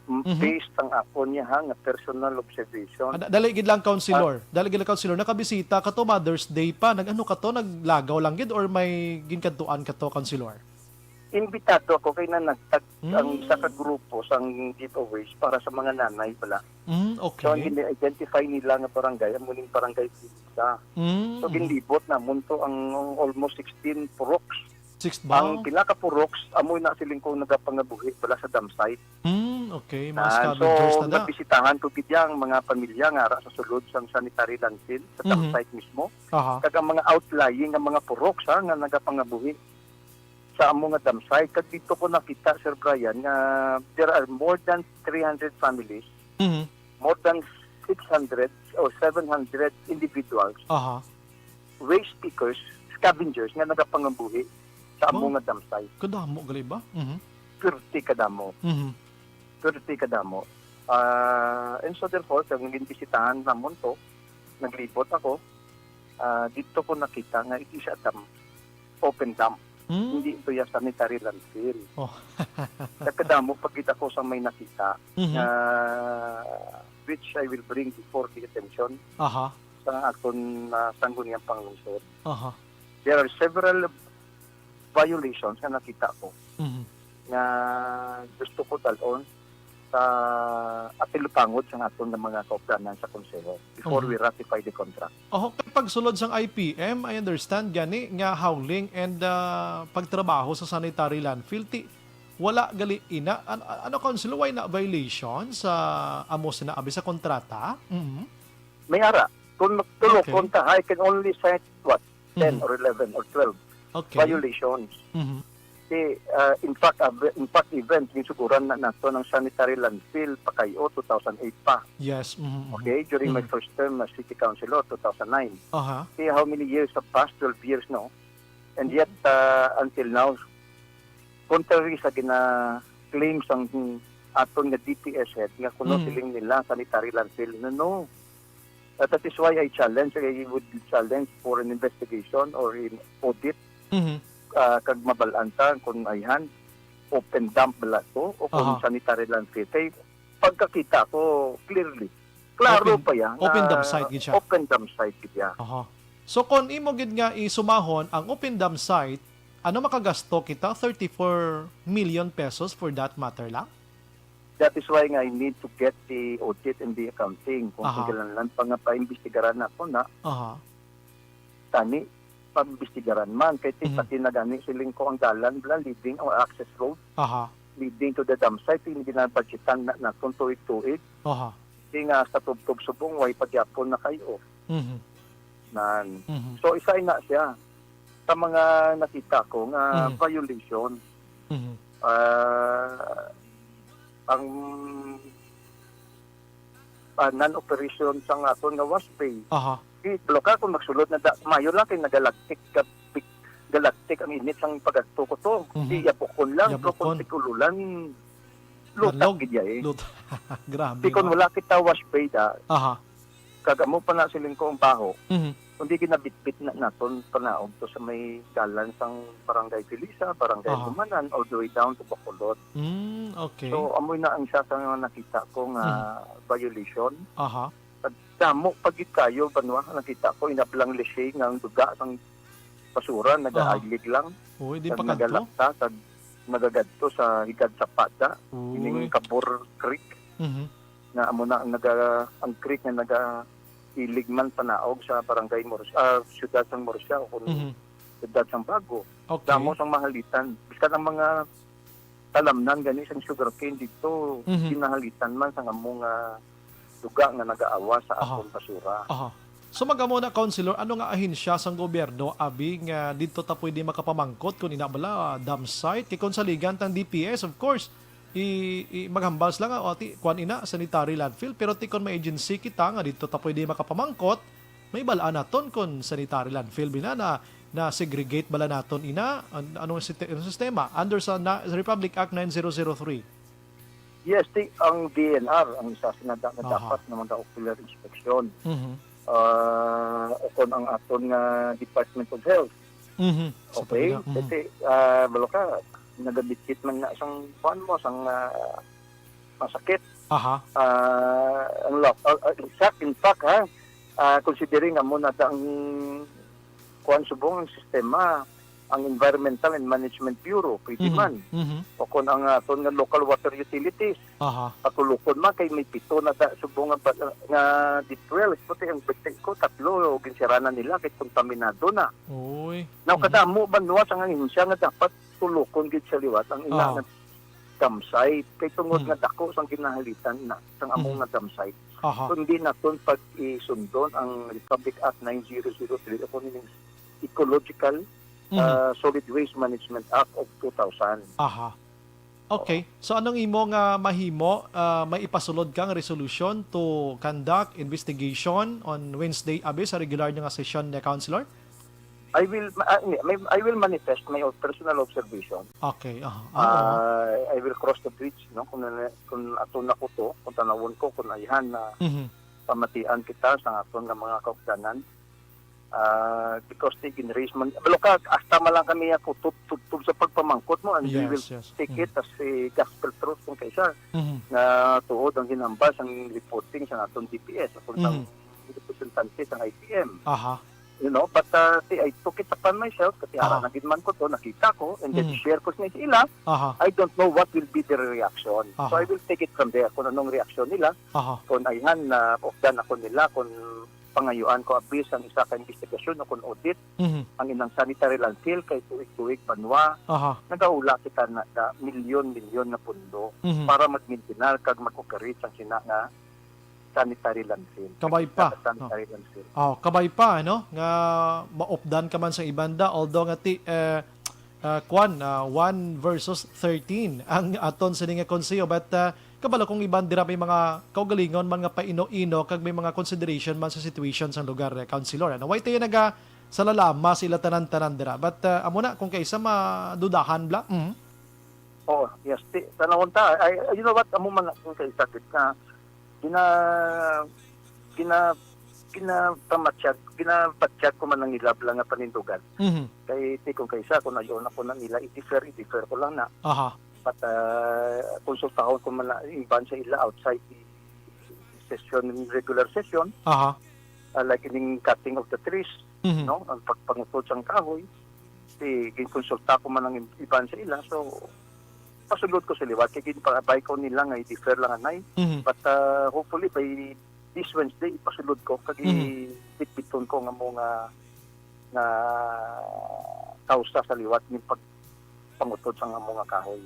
m-, Mhm. based ang akon niya, ha, nga personal observation. Ah, da-, dali gid lang, Councilor. Ah. Dali gid lang, Councilor. Nakabisita ka to, Mother's Day pa. Nag-ano ka to? Naglagaw lang gid or may ginkadtuan ka to, Councilor? Imbitado ako kay nanagtag ang Mm. isa ka grupo sang giveaways para sa mga nanay pala. Mm, So, ang okay. gini-identify nila nga barangay, amo ning barangay Pilisa. Mm, So, mhm. ginlibot namon to ang almost sixteen puroks. Six ba? Ang pinaka puroks, amo na siling ko nagapangabuhi pala sa dump site. Mm, okay. Mga Ah, so, scavengers na da. nagbisitahan ko gid ang mga pamilya nga ara sa sulod sang sanitary landfill, sa dump Mhm. site mismo. Aha. Kag ang mga outlying nga mga puroks, ha, nga nagapangabuhi sa amo nga dump site. Kag dito ko nakita, Sir Brian, nga there are more than three hundred families, Mhm. more than six hundred or seven hundred individuals, Aha. waste pickers, scavengers nga nagapangabuhi sa amo Oh. nga dump site. Kadamo gali ba? Mhm. Pirti kadamo. Mhm. Pirti kadamo. Ah, and so therefore, kag ginbisitahan namon to, naglibot ako, ah, dito ko nakita nga it is a dump, open dump. Hmm. Hindi ito yung sanitary landfill. Oh. Nagkadamo pag kita ko sa may nakita Mhm. na which I will bring before the attention Aha. sa aton, ah, sangguniang panglungsod. Aha. There are several violations nga nakita ko Mhm. nga gusto ko dalon sa apilupangod sa aton nga mga kaupdanan sa Konseho before Mhm. we ratify the contract. Oho, kay pagsulod sang I P M, I understand gani nga howling and, ah, pagtrabaho sa sanitary landfill, ti wala gali ina. An-, an-, ano, Council, way na violation sa amo sina abi sa kontrata? Mhm. May ara. Kung magtulo Okay. kontra, I can only cite, what, ten Mhm. or eleven or twelve Okay. violations. Mhm. Si, ah, in fact, ah, in fact, even ginsuguran na nato ng sanitary landfill pa kayo, two thousand eight pa. Yes, mhm, mhm. Okay, during my Mhm. first term as city councilor, two thousand nine. Aha. See how many years have passed, twelve years, no? And yet, ah, until now, contrary sa gina-claim sang aton nga D P S head nga kuno Mhm. siling nila sanitary landfill, no, no. Uh, that is why I challenge, I would challenge for an investigation or an audit, Mhm. uh, kag mabal-an ta kung ayhan, open dump bala to o kung Aha. sanitary landfill. Kay pagkakita ko clearly, klaro Open, pa yan open nga dump site gid siya. open dump site gid yan. Aha. So, kung imo gid nga isumahon ang open dump site, ano makagasto kita? Thirty-four million pesos for that matter lang? That is why nga I need to get the audit and the accounting. Kung Aha. kinahanglan pa nga paimbestigaran ako na, Aha. tani, paimbestigaran man. Kay ti-, Mhm. pati na gani siling ko ang dalan, bla, leading or access road, Aha. leading to the dump site, hindi ginabudgetan na, na kung tuig-tuig. Aha. Di nga sa tubtob subong, way pagyapon na kayo. Mhm. Nan. Mhm. So, isa na siya sa mga nakita ko nga Mhm. violation. Mhm. Ah, ang, ah, non-operation sang aton nga wash bay. Aha. Di, bloka kung magsulod na da, mayo lang kay nagalagtik ka, big, galagtik ang init sang pagagto ko to. Mhm. Di, yabukon lang, pero kung Yabukon. tig-ululan, lutak Danlog. gid ya eh. Lut-, grabe, Di, kung no? wala kita wash bay da, Aha. kag amo pa na siling ko ang baho, Mhm. kundi ginabitbit na naton panaog to sa may dalan sang Barangay Felisa, Barangay Aha. Lumanan, all the way down to Bacolod. Mm, okay. So, amoy na ang isa sa mga nakita ko nga Mhm. violation. Aha. Damo pa gid kayo, banwa, nakita ko, inablang lisi nga ang duga sang basura, Aha. nagaalig lang. Uy, di Kag pa kadto? nagalapta, kag nagagadto sa higad sa pada, Uy. ining Cabor Creek. Mhm. Nga amo na ang naga-, ang creek nga nagailig man panaog sa Barangay Murcia, ah, siyudad sang Murcia o kung Mhm. siyudad sang Bago. Okay. Damo sang mahalitan. Bisan ang mga talamnan gani sang sugarcane dito, Mhm. ginahalitan man sang amo nga duga nga nagaawas sa Aha. aton basura. Aha. So, magamo na, Councilor, ano nga ahensya sang gobyerno, abi, nga didto ta pwede makapamangkot kung ina bala, ah, dump site? Kay kung saligan tang D P S, of course, i, i, maghambal sila nga, "O, ti, kuwan ina, sanitary landfill." Pero ti kon may agency kita nga didto ta pwede makapamangkot, may balaan naton kung sanitary landfill bina na, na segregate bala naton ina, an-, anong siste-, anong sistema under sa na, Republic Act nine zero zero three? Yes, ti, ang D N R ang isa sa nada nga Aha. dapat na mag-ocular inspection. Mhm. Ah, o kon ang aton nga Department of Health. Mhm. Sa Okay? pagina-, mhm. Kasi, ah, balo ka, nagabitbit man nga sang kuan mo, sang, ah, masakit. Aha. Ah, ang lo-, ah, ah, in fact, in fact, ha, ah, considering nga mo na ang kuan subong ang sistema, ang Environmental and Management Bureau, pwede Mhm. man. Mhm. O kung ang aton nga local water utilities, Aha. Patulukon man kay may pito na da, subong nga, ba- nga deep wells. Buti ang birthday ko, tatlo, ginsiranan nila kay kontaminado na. Uy. Now, Mhm. kadamo ba nuwa sang ahensya nga dapat tulukon gid sa liwat ang ina Oo. nga dump site? Kay tungod Mhm. nga dako sang ginahalitan na sang amo Mhm. nga dump site. Aha. Kundi naton pag-isundon ang Republic Act nine zero zero three o kung ining Ecological Mhm. ah, Solid Waste Management Act of two thousand. Aha. Okay. So, anong imo nga mahimo? Ah, may ipasulod kang resolution to conduct investigation on Wednesday, abi, sa regular nga session ni Councilor? I will ma- ah, hindi, may- I will manifest my own personal observation. Okay. Aha. Ah, oo. Ah, I will cross the bridge, no, kung ano- kung ato na ko to, kung tanawon ko kung ayhan na Mhm. pamatian kita sa aton nga mga kaupdanan. Ah, because they gin-raise man, balo ka, hasta man lang kami ako tub- tubtob sa pagpamangkot mo, and we Yes, will yes. take Mm. it as a gospel truth kung kaisa Mhm. nga tuod ang hinambal sang reporting sa aton D P S, kung sang Mhm. representante sa I P M. Aha. You know, but, ah, see, I took it upon myself kasi ara Aha. na gid man ko to, nakita ko, and then Mhm. share ko sa ila. Aha. I don't know what will be their reaction. So Aha. I will take it from there kung anong reaksyon nila. Aha. Kung ayhan na updan ako nila, kung pangayuan ko abis ang isa ka investigasyon o kung audit, Mhm. ang inang sanitary landfill kay tuig-tuig banwa, Aha. nagaula kita na, na milyon-milyon na pundo Mhm. para mag-maintain kag mag-operate ang sina nga sanitary landfill. Kabay pa, Sa sanitary landfill. Oh, kabay pa, no? Nga maupdan ka man sa ibanda, although nga ti, eh, ah, kwan, ah, one versus thirteen ang aton sini nga konseho, but, ah, kabalo kong iban dira may mga kaugalingon man nga paino-ino kag may mga consideration man sa situation sang lugar, eh, Councilor, ano? Way tayo naga sa lalama sila tanan-tanan dira, but, ah, amo na kung kaisa madudahan bla. Mm. Oh, yes. Ti, tanawon ta. Ay, ay, you know what? Amo man ang kay sakit na gina gina ginapamatyag, ginapatyag ko man ang ilab lang nga panindugan. Mhm. Kay ti kung kaysa, kung ayo na ko na nila i-defer, i-defer ko lang na. Aha. But, ah, konsultahon ko man na iban sa ila outside the session, regular session. Aha. Ah, like ining cutting of the trees, Mhm. no? Ang pagpangutod sang kahoy. Si ginkonsulta ko man ang iban sa ila. So, pasulod ko sa liwat. Kay ginpaabay ko nila nga i-defer lang anay. Mhm. But, ah, hopefully by this Wednesday, ipasulod ko. Kag Mhm. Bitbiton ko nga mo nga, nga kausa sa liwat ning pagpangutod sa nga mo nga kahoy.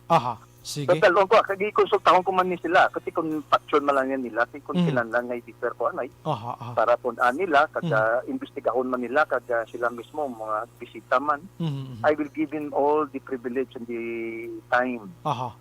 Aha. Sige. Pero dalon ko, ah, kag ikonsultahon ko man ni sila. Kasi kung patyon man lang yan nila, si kung Mhm. kinahanglan nga i-defer ko anay, Aha, aha. para pun-an nila, kag, Mhm. ah, imbestigahon man nila, kag, ah, sila mismo, mga bisita man, Mhm, mhm. I will give them all the privilege and the time Aha.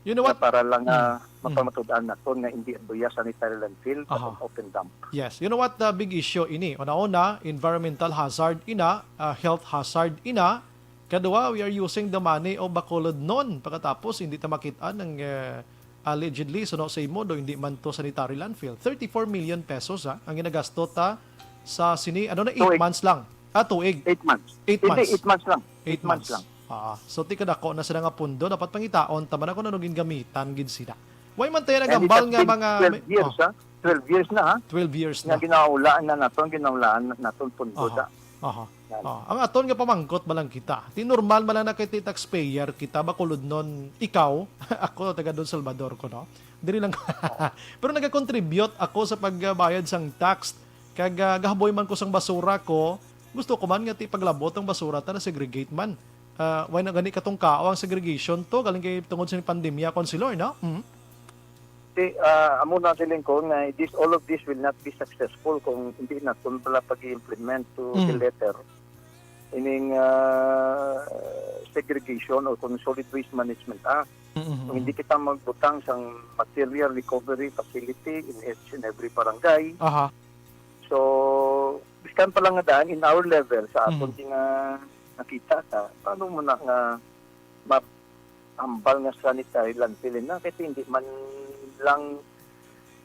You know na what? para lang, Mm, ah, mm. mapamatud-an naton nga hindi ato ya sanitary landfill, but Aha. an open dump. Yes. You know what? The big issue ini. Una-una, environmental hazard ina, ah, health hazard ina. Kadua, we are using the money of Bacolodnon. Pagkatapos, hindi ta makit-an ang, eh, allegedly, suno sa imo, do hindi man to sanitary landfill. Thirty-four million pesos, ha, ang ginagasto ta sa sini, ano na, eight Tuig. months lang. Ah, tuig. Eight months. Eight Hindi, months. eight months lang. Eight Eight months months. lang. Ah, so, ti kadako na sila nga pundo. Dapat pangitaon ta man kung ano gingamitan gid sila. Why man tayo And it nagambal has nga been mga twelve may- years, oh, ha? Twelve years na, ha? Twelve years Nga na. ginaulaan na naton, ginaulaan na naton pundo Aha. da. Aha. Yan. Ah, ang aton nga pamangkot ba lang kita? Ti normal man lang na kay ti taxpayer kita, Bacolodnon, ikaw, ako taga Don Salvador ko, no? Diri lang. Oo. Pero nagakontribute ako sa pagbayad sang tax. Kag, ah, gahaboy man ko sang basura ko, gusto ko man nga ti paglabot ang basura ta na segregate man. Ah, why na gani katong kao ang segregation to? Galing kay tungod sa pandemya, Councilor, no? Mhm. Di, ah, amo na siling ko nga this, all of this will not be successful kung hindi naton pala pag-i-implement to the Mhm. letter ining, ah, segregation or kung solid waste management act. Mm, mm, Kung hindi mm. kita magbutang sang material recovery facility in each and every barangay. Aha. So, biskan pa lang nga daan in our level sa aton Mhm. nga nakita ta, paano mo na nga ma-, hambal nga sanitary landfill na kay hindi man lang,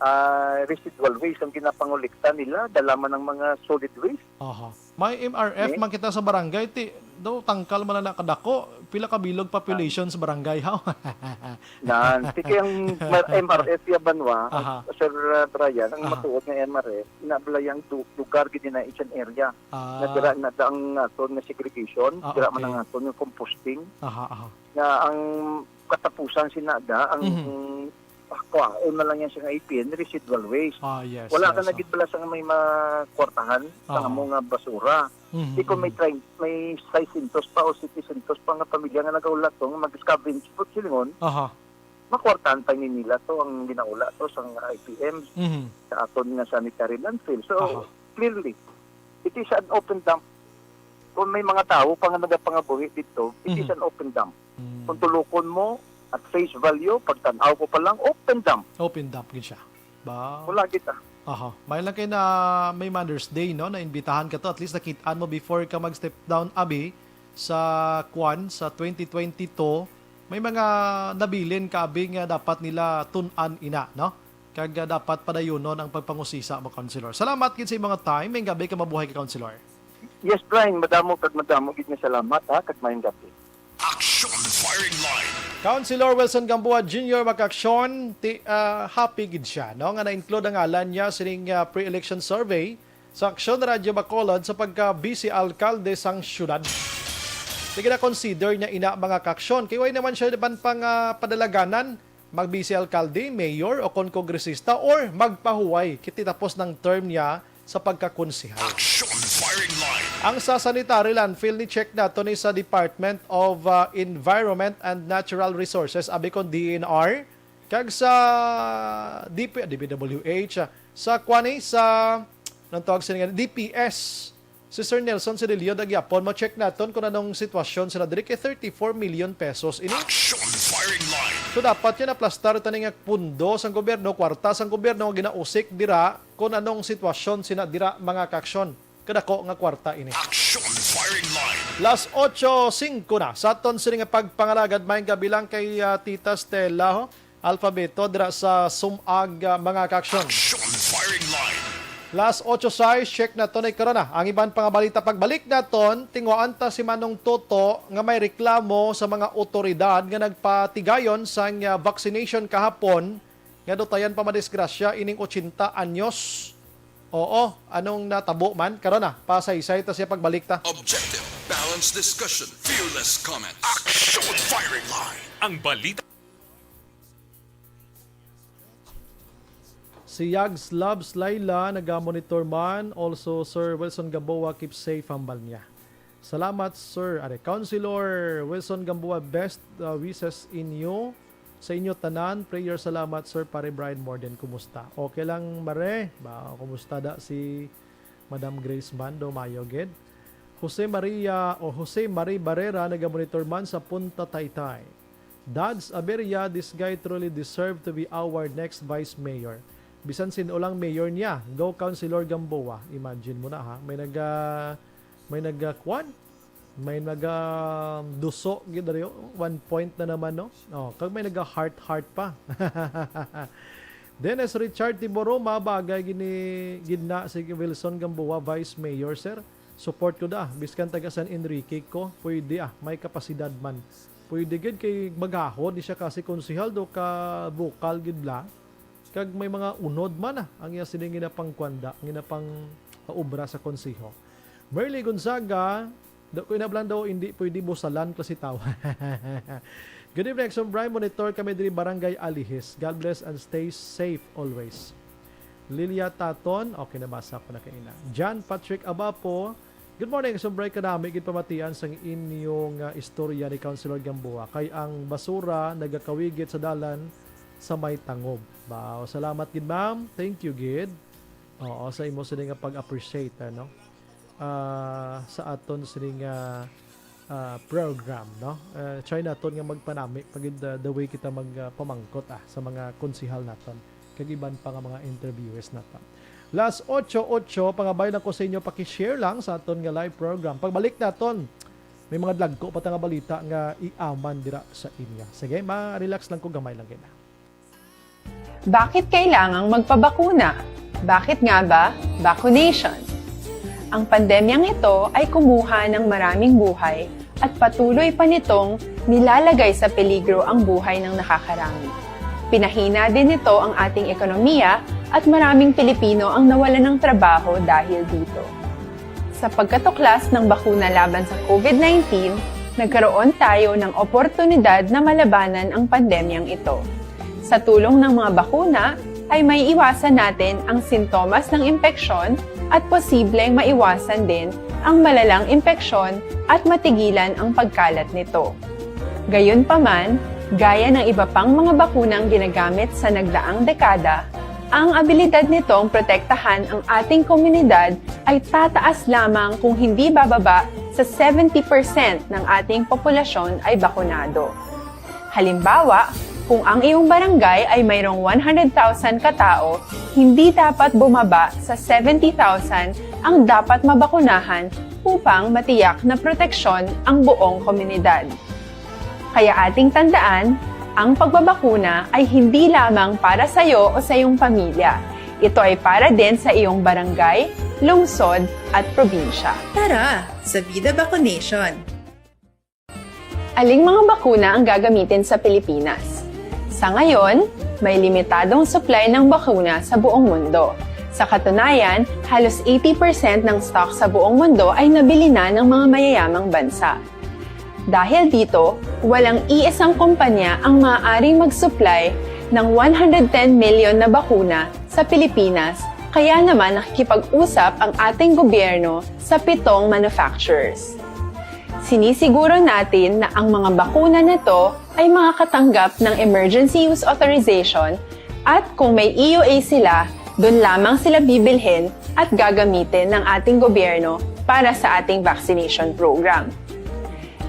ah, residual waste ang ginapangulikta nila, dala man ang mga solid waste. Aha. May M R F Eh? man kita sa barangay, ti, do, tangkal man na kadako. Pila ka bilog population sa barangay, ha? Nan, ti kay ang mar-, M R F ya banwa, Aha. Sir, uh, Brian, ang Aha. matuod nga M R F, na bala yang du-, lugar gid na each and area. Ah. Na dira na da ang aton nga segregation, Ah, dira man okay. ang aton nga composting. Aha, aha. Nga ang katapusan sinada ang Mhm. kwaon na lang yan sa A P N, residual waste. Ah, yes, Wala ka yes, na oh. gid pala sa may makwartahan sa Aha. amo nga basura. Mhm, Di kung may mhm. train, may seiscientos pa o setecientos pa nga pamilya nga nagaulat to, nga mag-scavenge po silingon, Aha. makwartahan pa ni nila to ang ginaula to sa I P M Mhm. sa aton nga sanitary landfill. So, Aha. clearly, it is an open dump. Kung may mga tao pa nga nagapangabuhi dito, it is Mhm. an open dump. Mm. Kung tulukon mo, at face value, pagtanaw ko pa lang, open dump. Open dump gid siya. Ba? Wala kita. Aha. May lang kay na may Mother's Day, no? Naimbitahan ka to. At least nakit-an mo before ka mag-step down, abi, sa kwan, sa twenty twenty-two. May mga nabilin ka, abi, nga dapat nila tun-an ina, no? Kag, ah, dapat padayunon ang pagpangusisa mo, Councilor. Salamat gid sa imong time. May gabi ka, mabuhay ka, Councilor. Yes, Brian. Madamo kag madamo gid nga salamat, ha, kag maayong gabi. Action Firing Line. Councilor Wilson Gamboa Junior, makaaksyon, ti, ah, happy gid siya, no, nga na-include ang ngalan niya sining, ah, pre-election survey sa Aksyon Radyo Bacolod sa pagka Vice Alkalde sang syudad. Sige na, consider niya ina, mga kaaksyon. Kay way naman siya naman pang, ah, padalaganan, mag-vice alkalde, mayor, o kon kongresista, or magpahuway kiti tapos ng term niya sa pagkakonsehal. Action Firing Line. Ang sa sanitary landfill ni check nato ni sa Department of, uh, Environment and Natural Resources, abi kon D E N R, kag sa D P, D P W H, ah, sa kuan ni, sa, anong tawag sini nga, D P S. Si Sir Nelson Sedillo, dagyapon, ma-check naton kung anong sitwasyon sila diri kay thirty-four million pesos ini. Action Firing Line. So, dapat yan aplastar tani nga pundo sang gobyerno, kwarta sang gobyerno nga ginausik dira kung anong sitwasyon sina dira, mga kaaksyon. Kadako nga kwarta ini. Action Firing Line. Las ocho singko na. Sa aton sini nga pagpangalagad, may gabi lang kay, ah, Tita Stella, ho? Alfabeto dira sa Sumag, ah, mga kaaksyon. Action Firing Line. Las ocho sais, check naton ni karona. Ang iban pa nga balita, pagbalik naton, tinguhaan ta si Manong Toto nga may reklamo sa mga otoridad nga nagpatigayon sang, ah, vaccination kahapon nga dutayan pa madisgrasya ining ochenta anyos. Oo, anong natabo man? Karona, pasaysay ta siya pagbalik ta. Objective, balanced discussion, fearless comment. Action Firing Line. Ang balita. Si Yags Loves Laila naga-monitor man. Also, Sir Wilson Gamboa, keep safe, hambal niya. Salamat, sir. Are, Councilor Wilson Gamboa, best, uh, wishes inyo, sa inyo tanan. Prayer, salamat, Sir Pare Brian Morden. Kumusta? Okay lang, Mare? Ba, kumusta da si Madam Grace Mando? Mayo gid. Jose Maria o Jose Marie Barrera, naga-monitor man sa Punta Taytay. Dads Aberia, this guy truly deserve to be our next vice mayor. Bisan sin-o lang mayor niya, go Councilor Gamboa. Imagine mo na, ha, may naga, may naga, kwan? May naga duso gid diri, oh. One point na naman, no? Oh, kag may naga heart heart pa. Dennis Richard Tiboroma, bagay gini gid na si Wilson Gamboa, Vice Mayor, sir. Support ko da, biskan taga San Enrique ko, pwede, ah, may kapasidad man. Pwede gid kay maghahod ni siya kasi konsehal do ka bukal gid la. Kag may mga unod man, ah, ang iya sining ginapangkwanda, ang ginapang, ah, obra sa konseho. Merly Gonzaga, do ko inablan daw, hindi pwede busalan klase tao. Good evening, Exxon Brian. Monitor kami diri, Barangay Alihis. God bless and stay safe always. Lilia Taton, okay, nabasa ko na kaina. John Patrick Abapo, good morning, Exxon Brian. Kanami gid pamatian sang inyong, ah, istorya ni Councilor Gamboa. Kay ang basura nagakawigit sa dalan, sa may tangob. Wow, salamat gid, ma'am. Thank you gid. Oo, sa imo sini nga pag-appreciate, ano? Ah, sa aton sini nga, ah, program, no? Ah, try naton nga magpanami pag, ah, the way kita mag, ah, pamangkot, ah, sa mga konsihal naton kag iban pa nga mga interviewers naton. Las ocho ocho, pangabay lang ko sa inyo, paki-share lang sa aton nga live program. Pagbalik naton, may mga dagko pa ta nga balita nga iaman dira sa inyo. Sige, ma-relax lang ko, gamay lang gid. Bakit kailangang magpabakuna? Bakit nga ba vaccination? Ang pandemyang ito ay kumuha ng maraming buhay at patuloy pa nitong nilalagay sa peligro ang buhay ng nakakarami. Pinahina din nito ang ating ekonomiya at maraming Pilipino ang nawalan ng trabaho dahil dito. Sa pagkatuklas ng bakuna laban sa COVID nineteen, nagkaroon tayo ng oportunidad na malabanan ang pandemyang ito. Sa tulong ng mga bakuna, ay maiiwasan natin ang sintomas ng impeksyon at posibleng maiwasan din ang malalang impeksyon at matigilan ang pagkalat nito. Gayunpaman, gaya ng iba pang mga bakunang ginagamit sa nagdaang dekada, ang abilidad nitong protektahan ang ating komunidad ay tataas lamang kung hindi bababa sa seventy percent ng ating populasyon ay bakunado. Halimbawa, kung ang iyong barangay ay mayroong one hundred thousand ka tawo, hindi dapat bumaba sa seventy thousand ang dapat mabakunahan upang matiyak na proteksyon ang buong komunidad. Kaya ating tandaan, ang pagbabakuna ay hindi lamang para sa iyo o sa iyong pamilya. Ito ay para din sa iyong barangay, lungsod, at probinsya. Tara, sa Vida Vaccination! Aling mga bakuna ang gagamitin sa Pilipinas? Sa ngayon, may limitadong supply ng bakuna sa buong mundo. Sa katunayan, halos eighty percent ng stock sa buong mundo ay nabili na ng mga mayayamang bansa. Dahil dito, walang iisang kumpanya ang maaaring mag-supply ng one hundred ten million na bakuna sa Pilipinas, kaya naman nakikipag-usap ang ating gobyerno sa pitong manufacturers. Sinisiguro natin na ang mga bakuna na to ay makakatanggap ng Emergency Use Authorization at kung may E U A sila, doon lamang sila bibilhin at gagamitin ng ating gobyerno para sa ating vaccination program.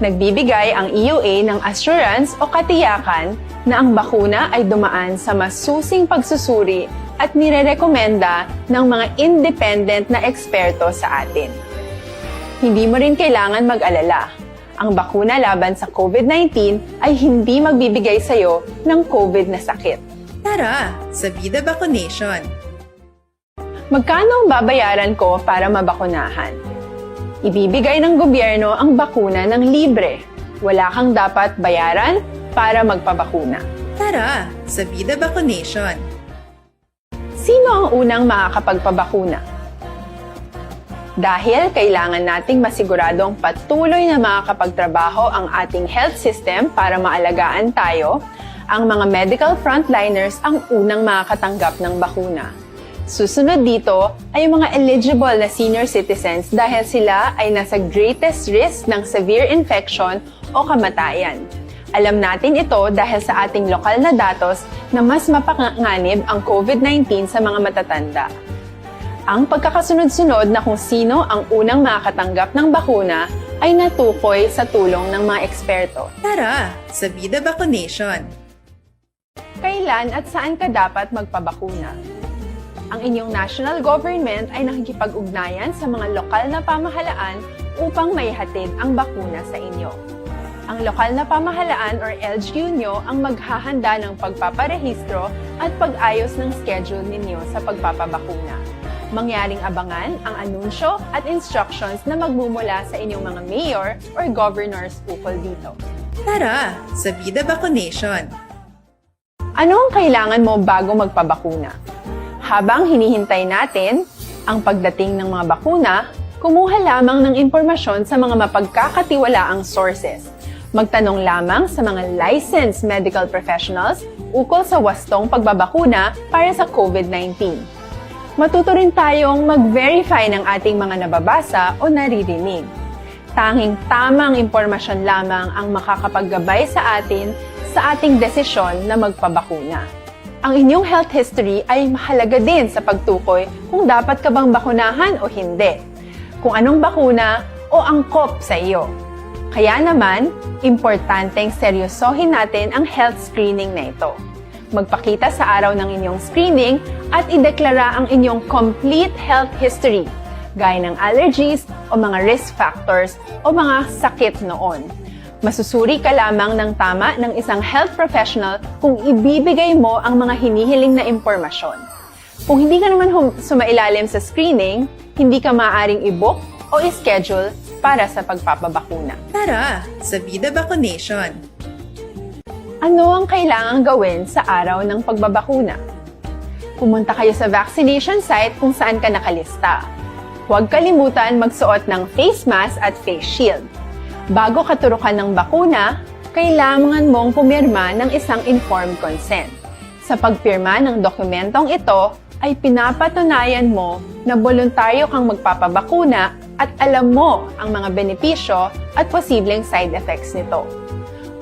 Nagbibigay ang E U A ng assurance o katiyakan na ang bakuna ay dumaan sa masusing pagsusuri at nirerekomenda ng mga independent na eksperto sa atin. Hindi mo rin kailangan mag-alala. Ang bakuna laban sa COVID nineteen ay hindi magbibigay sa iyo ng COVID na sakit. Tara, sa Vida Vaccination! Magkano ang babayaran ko para mabakunahan? Ibibigay ng gobyerno ang bakuna ng libre. Wala kang dapat bayaran para magpabakuna. Tara, sa Vida Vaccination! Sino ang unang makakapagpabakuna? Dahil kailangan nating masiguradong patuloy na makakapagtrabaho ang ating health system para maalagaan tayo, ang mga medical frontliners ang unang makakatanggap ng bakuna. Susunod dito ay ang mga eligible na senior citizens dahil sila ay nasa greatest risk ng severe infection o kamatayan. Alam natin ito dahil sa ating lokal na datos na mas mapanganib ang COVID nineteen sa mga matatanda. Ang pagkakasunod-sunod na kung sino ang unang makakatanggap ng bakuna ay natukoy sa tulong ng mga eksperto. Tara, sa Vida Vaccination! Kailan at saan ka dapat magpabakuna? Ang inyong national government ay nakikipag-ugnayan sa mga lokal na pamahalaan upang maihatid ang bakuna sa inyo. Ang lokal na pamahalaan or L G U nyo ang maghahanda ng pagpaparehistro at pag-ayos ng schedule ninyo sa pagpapabakuna. Mangyaring abangan ang anunsyo at instructions na magmumula sa inyong mga mayor or governors ukol dito. Tara, sa Vida Vaccination! Ano ang kailangan mo bago magpabakuna? Habang hinihintay natin ang pagdating ng mga bakuna, kumuha lamang ng impormasyon sa mga mapagkakatiwalaang sources. Magtanong lamang sa mga licensed medical professionals ukol sa wastong pagbabakuna para sa COVID nineteen. Matuto rin tayong mag-verify ng ating mga nababasa o naririnig. Tanging tamang impormasyon lamang ang makakapaggabay sa atin sa ating desisyon na magpabakuna. Ang inyong health history ay mahalaga din sa pagtukoy kung dapat ka bang bakunahan o hindi, kung anong bakuna o angkop sa iyo. Kaya naman, importanteng seryosohin natin ang health screening na ito. Magpakita sa araw ng inyong screening at ideklara ang inyong complete health history, gaya ng allergies o mga risk factors o mga sakit noon. Masusuri ka lamang ng tama ng isang health professional kung ibibigay mo ang mga hinihiling na impormasyon. Kung hindi ka naman hum- sumailalim sa screening, hindi ka maaaring i-book o i-schedule para sa pagpapabakuna. Tara, sa Vida Vaccination! Ano ang kailangang gawin sa araw ng pagbabakuna? Pumunta kayo sa vaccination site kung saan ka nakalista. Huwag kalimutan magsuot ng face mask at face shield. Bago ka turukan ng bakuna, kailangan mong pumirma ng isang informed consent. Sa pagpirma ng dokumentong ito, ay pinapatunayan mo na boluntaryo kang magpapabakuna at alam mo ang mga benepisyo at posibleng side effects nito.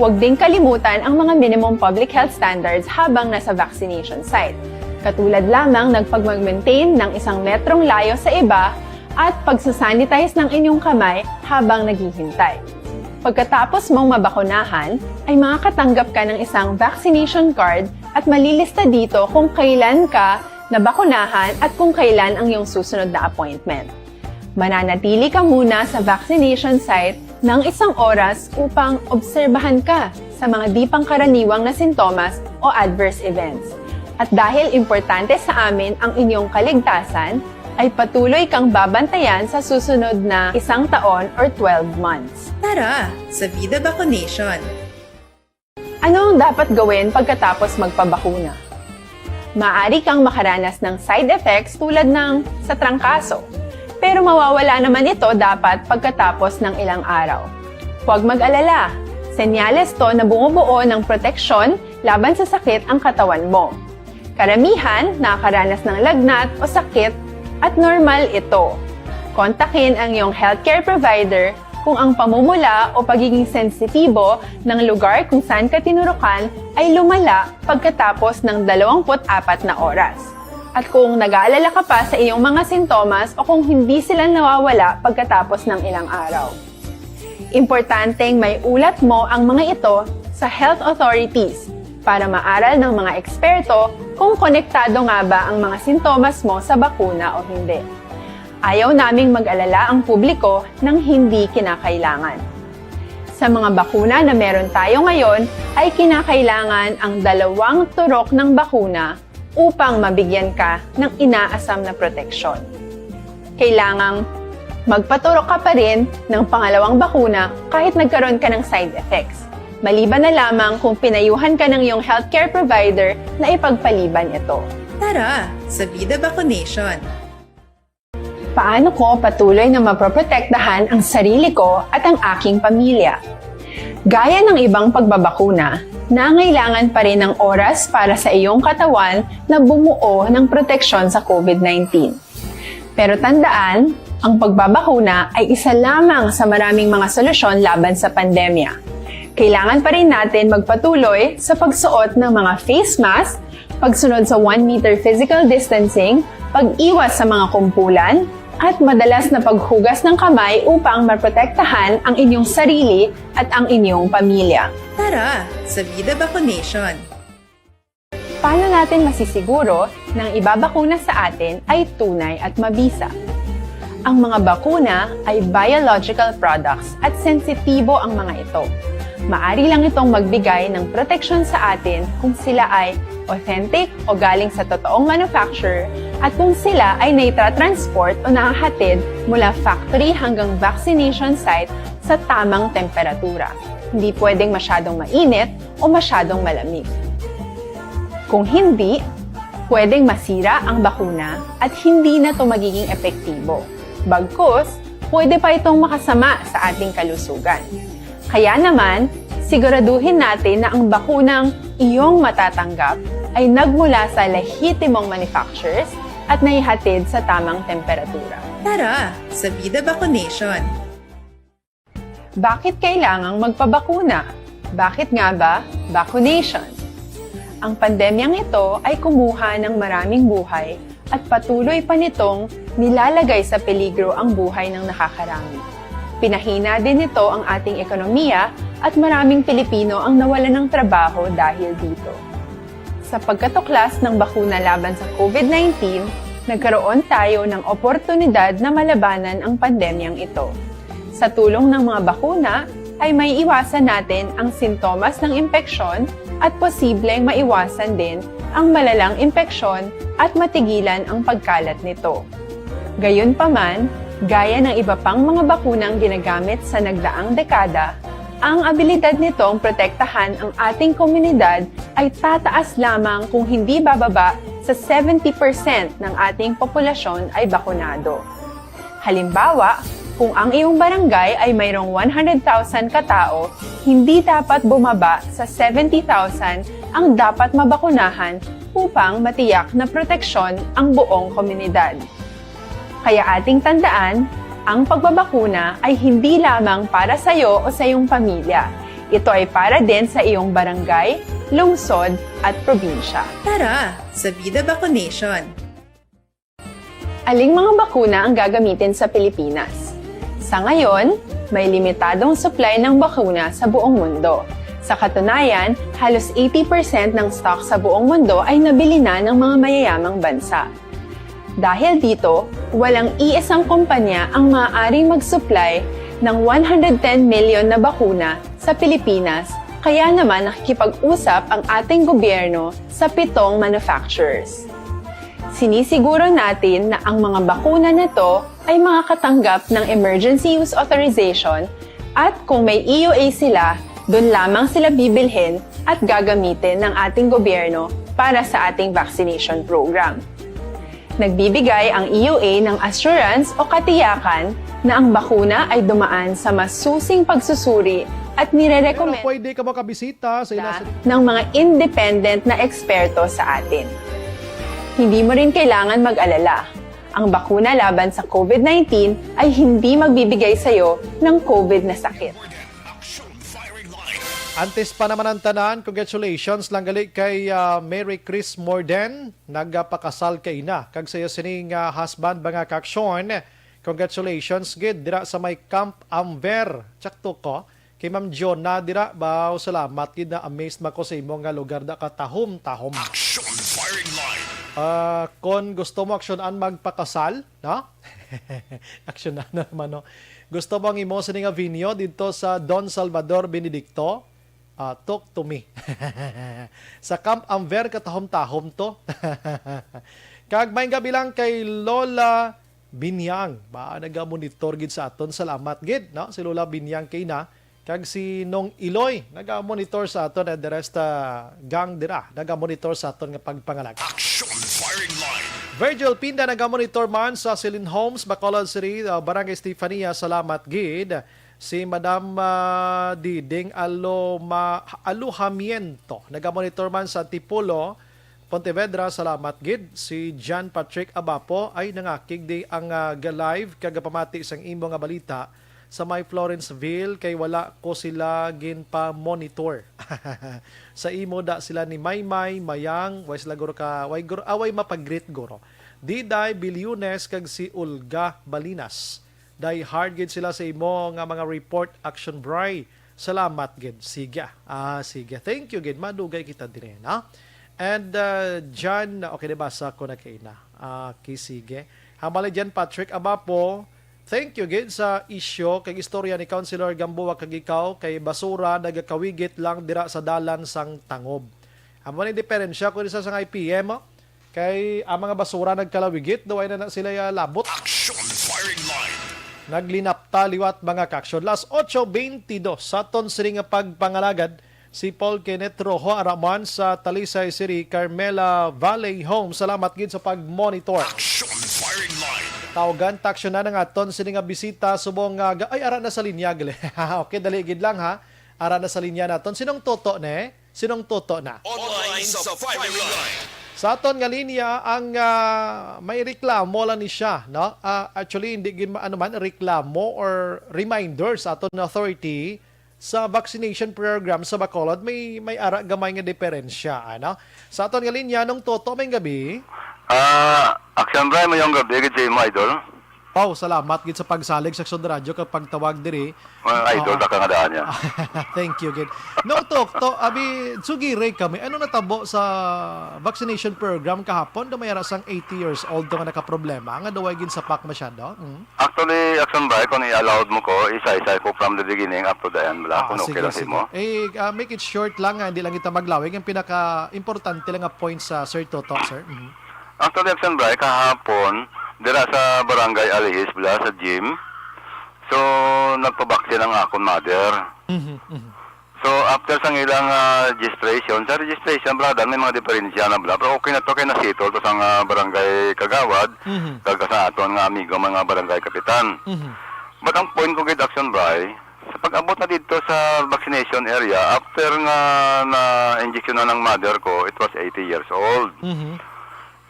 Huwag ding kalimutan ang mga minimum public health standards habang nasa vaccination site, katulad lamang ng pagmag-maintain ng isang metrong layo sa iba at pagsasanitize ng inyong kamay habang naghihintay. Pagkatapos mong mabakunahan, ay makakatanggap ka ng isang vaccination card at malilista dito kung kailan ka nabakunahan at kung kailan ang iyong susunod na appointment. Mananatili ka muna sa vaccination site ng isang oras upang obserbahan ka sa mga di pangkaraniwang na sintomas o adverse events. At dahil importante sa amin ang inyong kaligtasan, ay patuloy kang babantayan sa susunod na isang taon or twelve months. Tara, sa Vida Vaccination! Ano ang dapat gawin pagkatapos magpabakuna? Maaari kang makaranas ng side effects tulad ng sa trangkaso, pero mawawala naman ito dapat pagkatapos ng ilang araw. Huwag mag-alala, senyales to na bumubuo ng proteksyon laban sa sakit ang katawan mo. Karamihan nakakaranas ng lagnat o sakit at normal ito. Kontakin ang iyong healthcare provider kung ang pamumula o pagiging sensitibo ng lugar kung saan ka tinurukan ay lumala pagkatapos ng dalawampu't apat na oras, at kung nag-aalala ka pa sa iyong mga sintomas o kung hindi sila nawawala pagkatapos ng ilang araw. Importanteng may ulat mo ang mga ito sa health authorities para maaral ng mga eksperto kung konektado nga ba ang mga sintomas mo sa bakuna o hindi. Ayaw naming mag-alala ang publiko ng hindi kinakailangan. Sa mga bakuna na meron tayo ngayon, ay kinakailangan ang dalawang turok ng bakuna upang mabigyan ka ng inaasam na proteksyon. Kailangang magpaturok ka pa rin ng pangalawang bakuna kahit nagkaroon ka ng side effects, maliban na lamang kung pinayuhan ka ng iyong healthcare provider na ipagpaliban ito. Tara, sa Vida Vaccination! Paano ko patuloy na mapoprotektahan ang sarili ko at ang aking pamilya? Gaya ng ibang pagbabakuna, nangailangan pa rin ng oras para sa iyong katawan na bumuo ng proteksyon sa COVID nineteen. Pero tandaan, ang pagbabakuna ay isa lamang sa maraming mga solusyon laban sa pandemya. Kailangan pa rin natin magpatuloy sa pagsuot ng mga face mask, pagsunod sa one meter physical distancing, pag-iwas sa mga kumpulan, at madalas na paghugas ng kamay upang maprotektahan ang inyong sarili at ang inyong pamilya. Tara, sa Vida Vaccination! Paano natin masisiguro na ang ibabakuna sa atin ay tunay at mabisa? Ang mga bakuna ay biological products at sensitibo ang mga ito. Maari lang itong magbigay ng proteksyon sa atin kung sila ay authentic o galing sa totoong manufacturer at kung sila ay naitra-transport o nahahatid mula factory hanggang vaccination site sa tamang temperatura. Hindi pwedeng masyadong mainit o masyadong malamig. Kung hindi, pwedeng masira ang bakuna at hindi na ito magiging epektibo. Bagkus, pwede pa itong makasama sa ating kalusugan. Kaya naman, siguraduhin natin na ang bakunang iyong matatanggap ay nagmula sa lehitimong manufacturers at naihatid sa tamang temperatura. Tara, sa Vida Vaccination! Bakit kailangang magpabakuna? Bakit nga ba vaccination? Ang pandemyang ito ay kumuha ng maraming buhay at patuloy pa nitong nilalagay sa peligro ang buhay ng nakakarami. Pinahina din nito ang ating ekonomiya at maraming Pilipino ang nawalan ng trabaho dahil dito. Sa pagkatuklas ng bakuna laban sa COVID nineteen, nagkaroon tayo ng oportunidad na malabanan ang pandemyang ito. Sa tulong ng mga bakuna, ay may iwasan natin ang sintomas ng impeksyon at posibleng maiwasan din ang malalang impeksyon at matigilan ang pagkalat nito. Gayunpaman, gaya ng iba pang mga bakunang ginagamit sa nagdaang dekada, ang abilidad nitong protektahan ang ating komunidad ay tataas lamang kung hindi bababa sa seventy percent ng ating populasyon ay bakunado. Halimbawa, kung ang iyong barangay ay mayroong one hundred thousand katao, hindi dapat bumaba sa seventy thousand ang dapat mabakunahan upang matiyak na proteksyon ang buong komunidad. Kaya ating tandaan, ang pagbabakuna ay hindi lamang para sa iyo o sa iyong pamilya. Ito ay para din sa iyong barangay, lungsod, at probinsya. Tara, sa Vida Vaccination! Aling mga bakuna ang gagamitin sa Pilipinas? Sa ngayon, may limitadong supply ng bakuna sa buong mundo. Sa katunayan, halos eighty percent ng stock sa buong mundo ay nabili na ng mga mayayamang bansa. Dahil dito, walang iisang kumpanya ang maaaring mag-supply ng one hundred ten million na bakuna sa Pilipinas, kaya naman nakikipag-usap ang ating gobyerno sa pitong manufacturers. Sinisiguro natin na ang mga bakuna na to ay makakatanggap ng emergency use authorization at kung may E U A sila, doon lamang sila bibilhin at gagamitin ng ating gobyerno para sa ating vaccination program. Nagbibigay ang E U A ng assurance o katiyakan na ang bakuna ay dumaan sa masusing pagsusuri at Pero nirerekomenda pwede ka makabisita sa ila sa ng mga independent na eksperto sa atin. Hindi mo rin kailangan mag-alala. Ang bakuna laban sa COVID nineteen ay hindi magbibigay sa iyo ng COVID na sakit. Antes pa naman ang tanan, congratulations lang gali kay ah, Mary Chris Morden, nagapakasal kay ina kag sa iya sining ah, husband, mga kaaksyon. Congratulations gid dira sa may Camp Amver. Tsakto ko. Kay Ma'am Jonah dira, baw, salamat gid, na amazed man ko sa imo nga lugar da ka tahom-tahom. Action Firing Line. Ah, kon gusto mo aksyonan magpakasal, no? Aksyonan na naman, no? Gusto mo ang imo sini nga venue didto sa Don Salvador Benedicto? Ah, talk to me. Sa Camp Amver, katahom-tahom to. Kag may gabi lang kay Lola Binyang. Ba, naga-monitor gid sa aton. Salamat gid, no? Si Lola Binyang kay na. Kag si Nong Iloy, naga-monitor sa aton. And the rest, ah, gang dira, naga-monitor sa aton nga pagpangalag. Action Firing Line. Virgil Pinda naga-monitor man sa Silin Homes, Bacolod City, ah, Barangay Estefania. Salamat gid. Si Madam ah, Diding Aloma, Alojamiento, naga-monitor man sa Antipolo, Pontevedra. Salamat gid. Si John Patrick Abapo ay nangakig di ang ah, ga-live kag gapamati sang imo nga balita sa may Florenceville kay wala ko sila ginpa-monitor. Sa imo da sila ni Maymay, Mayang, way sila guro ka, way guro, away mapag-greet guro. Diday, Bilyones, kag si Olga Balinas. Die hard gid sila sa imo nga mga report, Action Bry. Salamat gid. Sige. Ah, sige. Thank you gid. Madugay kita dire, no? And uh, John, okay, nabasa ko na kay na. Ah, okay, sige. Hamali John Patrick Abapo, thank you gid sa isyo kag istorya ni Councilor Gamboa kag ikaw kay basura nagakawigit lang dira sa dalan sang Tangob. Amo ni diferensya ko sa sang I P M, oh. Kay ang mga basura nagkalawigit, daw ay na, na sila ya labot. Action Firing Line. Naglinapta liwat, mga kaaksyon. Las ocho veintidós sa aton sini nga pagpangalagad, si Paul Kenneth Rojo, ara man sa Talisay City, Carmela Valley Home. Salamat gid sa pag-monitor. Action Firing Line. Tawgan, taksyonan ang aton sini nga bisita subong nga ga- ay, ara na sa linya gali. Okay, dali gid lang ha. Ara na sa linya naton. Sinong toto ne? Sinong toto na? Online sa Firing Line. Sa aton nga linya, ang ah, may reklamo lang ni siya, no? Ah, actually, hindi gid ma- ano man, reklamo or reminder sa aton nga authority. sa vaccination program sa Bacolod, may, may ara gamay nga diferensya, ano? Sa aton nga linya, Nong Toto, may gabi. Ah, Action Brian, mayong gabi gid sa imo, idol. Oh, salamat gid sa pagsalig sa Action Radio kag pagtawag diri. Mga idol, Oo. ta ka nga daan niya. Thank you gid. Nong Toto, abi, sugiray kami, ano natabo sa vaccination program kahapon? Daw may ara sang eighty years old to nga nakaproblema, nga daw ay ginsapak masyado? Mm. Actually, Action Brian, kung i-allowed mo ko, isa-isa ko from the beginning up to the end, bala, Ah, kung okay sige, lang sa sige. imo. Eh, ah, make it short lang, ah, hindi lang kita maglawig. Ang pinaka-importante lang nga point sa Sir Toto, sir. Mhm. Actually, Action Brian, kahapon, dira sa Barangay Alihis, bala, sa gym. So, nagpabaksin ang akon mother. Mhm, mhm. So, after sang ilang, ah, registration, sa registration, brother, may mga diferensya na, bala. Pero okay na to, kay na-settle to sang, ah, barangay kagawad, Mhm. kag sa aton nga amigo, mga barangay kapitan. Mhm. But ang point ko gid, Action Brian, sa pag-abot na didto sa vaccination area, after nga na-injection na ng mother ko, it was eighty years old. Mhm.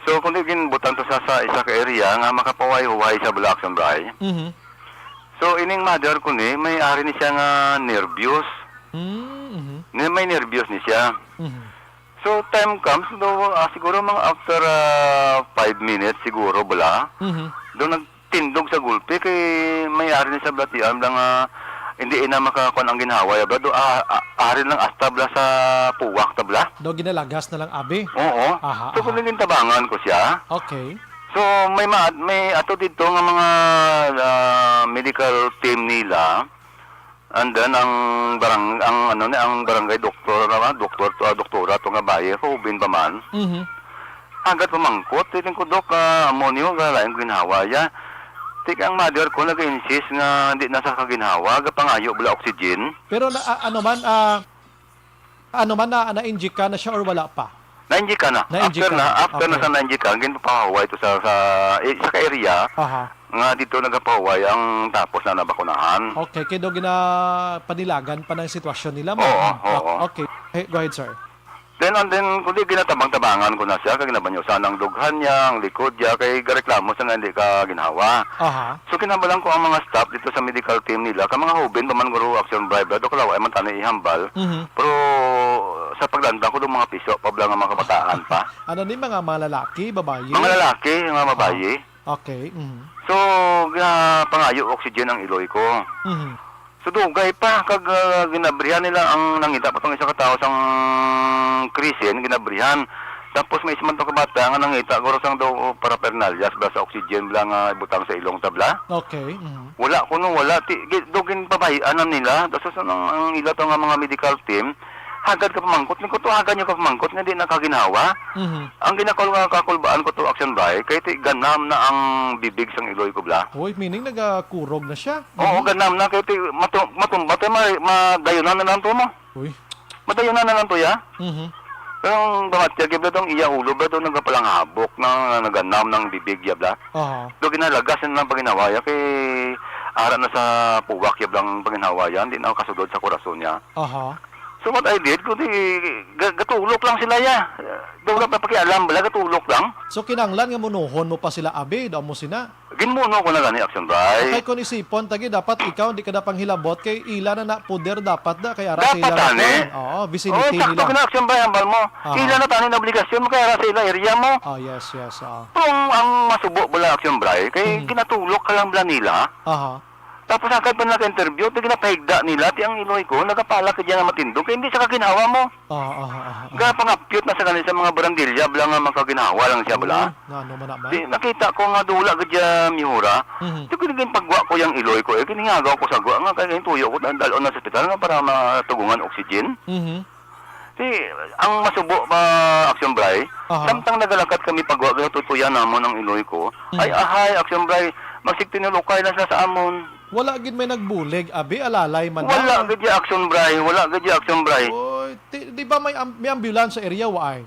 So, kung di ginbutang to sa, sa isa ka area nga makapahuway-huway sa bala, Action Brian. Mhm. So, ining mother ko ni, may ari ni siya nga nervyos. Mm, mhm. Ni, may nervyos ni siya. Mhm. So, time comes, do, ah, siguro mga after, ah, five minutes, siguro, bala, Mhm. do nagtindog sa gulpi, kay may ari ni sa balatian, bala nga, hindi ina makakuan ang ginhawa, ya, bala, do, ah, ah, ari lang asta, bala, sa puwak, ta, bala. Do ginalagas na lang, abi? Oo. Aha, So, aha. kung gintabangan ko siya, Okay. So, may ma-, may ato dito nga mga, ah, medical team nila. And then, ang barang-, ang, ano ni, ang barangay doktor, ano, doktor to, ah, doktora to nga bayi, kaubin pa man. Mhm. Agad pamangkot, tiling ko, "Dok, ah, amo niyo, ga lain ginhawa ya." Tik ang mother ko nag-insist nga di na sa kaginhawa, gapangayo bala oxygen. Pero na, a-, ano man, ah, Ano man, na, na-injika na siya or wala pa? Na-injika na. Na-injika After na, na. after na Okay. sa na-injika, ginpapahuway to sa, sa, eh, sa ka-area Aha. nga dito nagapahuway ang tapos na nabakunahan. Okay, kay do ginapanilagan pa ng sitwasyon nila mo. Oo, Ah, oo. Okay. Eh, go ahead, sir. Then, and then, kundi ginatabang-tabangan ko na siya, kag ginabanyosan ang dughan niya, ang likod niya, kay gareklamo sa nga hindi ka ginhawa. Aha. So, kinahanglan ko ang mga staff dito sa medical team nila, ka mga hubin pa man guro, Action Brian, Brad, o kalaw, ay man tani ihambal. Mhm. Pero sa paglandang ko, dong mga piso pa bala nga mga kabataan pa. Ano ni, mga, mga lalaki, babayi? Mga lalaki, mga babayi. Ah, okay. Mhm. So, ginapangayo oxygen ang iloy ko. Mhm. So, dugay pa, kag, ah, ginabrihan nila ang nangita pa tong isa ka tawo sang krisin, ginabrihan. Tapos may isa man to ka bata nga nangita guro sang daw paraphernalia, bala sa oxygen, bala nga ibutang sa ilong ta bala. Okay, mhm. Wala kuno, wala. Ti, gi-, do ginpabahian na nila. Tapos ang, ang ila to nga mga medical team, hagad ka pamangkot. Ni ko to, hagad niyo ka pamangkot nga di na kaginhawa. Mhm. Ang ginakul-, nga kakulbaan ko to, Action Brian, kay ti ganam na ang bibig sang iloy ko bala. Uy, meaning nagakurog na siya? Oo, Mhm. ganam na kay ti matu-, matumba ti ma-, madayunan na lang to mo. Uy. Madayunan na lang to ya. Mhm. Pero ang bamatya gid tong iya ulo ba to nagapalanghabok na naganam ng bibig ya bala. Aha. Do ginalagas na lang paginhawaya kay ara na sa puwak ya blang paginhawaya, di na kasulod sa korason niya. Aha. So what I did, kundi ga-, gatulok lang sila ya. Do wala pa pakialam bala, gatulok lang. So kinanglan nga munuhon mo pa sila, abi, daw mo sina? Ginmuno ko na gani, Action Brian. Okay, kung isipon, tagi, dapat ikaw, di ka na panghilabot, kay ila na na poder dapat da, kay ara sa Dapat ila na tani. kuwan. Oo, vicinity Oh, sakto nila. ka na, Action Brian, hambal mo. Aha. Ila na tani na obligasyon mo, kay ara sa ila area mo. Oh, yes, yes, oo. Pero ang, ang masubo bala, Action Brian, kay Mhm. ginatulok ka lang bala nila. Aha. Tapos agad pa naka-interview, ti ginapahigda nila, ti ang iloy ko, nagapalak ka dyan na matindog, kay hindi sa kaginhawa mo. Ah, ah, ah, ah, ah. Gapangapyot na sa kanila sa mga barandilya, bala nga makaginhawa lang siya, bala. Uy, nga ano man naman. Di, nakita ko nga dula gid siya mihura. Mhm. Di ko naging pagwa ko yung iloy ko, eh, kiningagaw ko sa gwa nga, kaya tuyo ko, dal-, dalon na sa ospital nga para matugungan oxygen. Mhm. Di, ang masubo pa, Action Bray, Aha. samtang nagalakat kami pagwa, ginatutuyan namon ang iloy ko. Mhm. Ay, ahay, Action Bray, magsigtinulukay na sila sa amon. Wala gid may nagbulig, abi, alalay man Wala lang. gid ya, Action Bray. Wala gid ya, Action Bray. Oy, ti-, di ba may am-, may ambulance sa area, waay?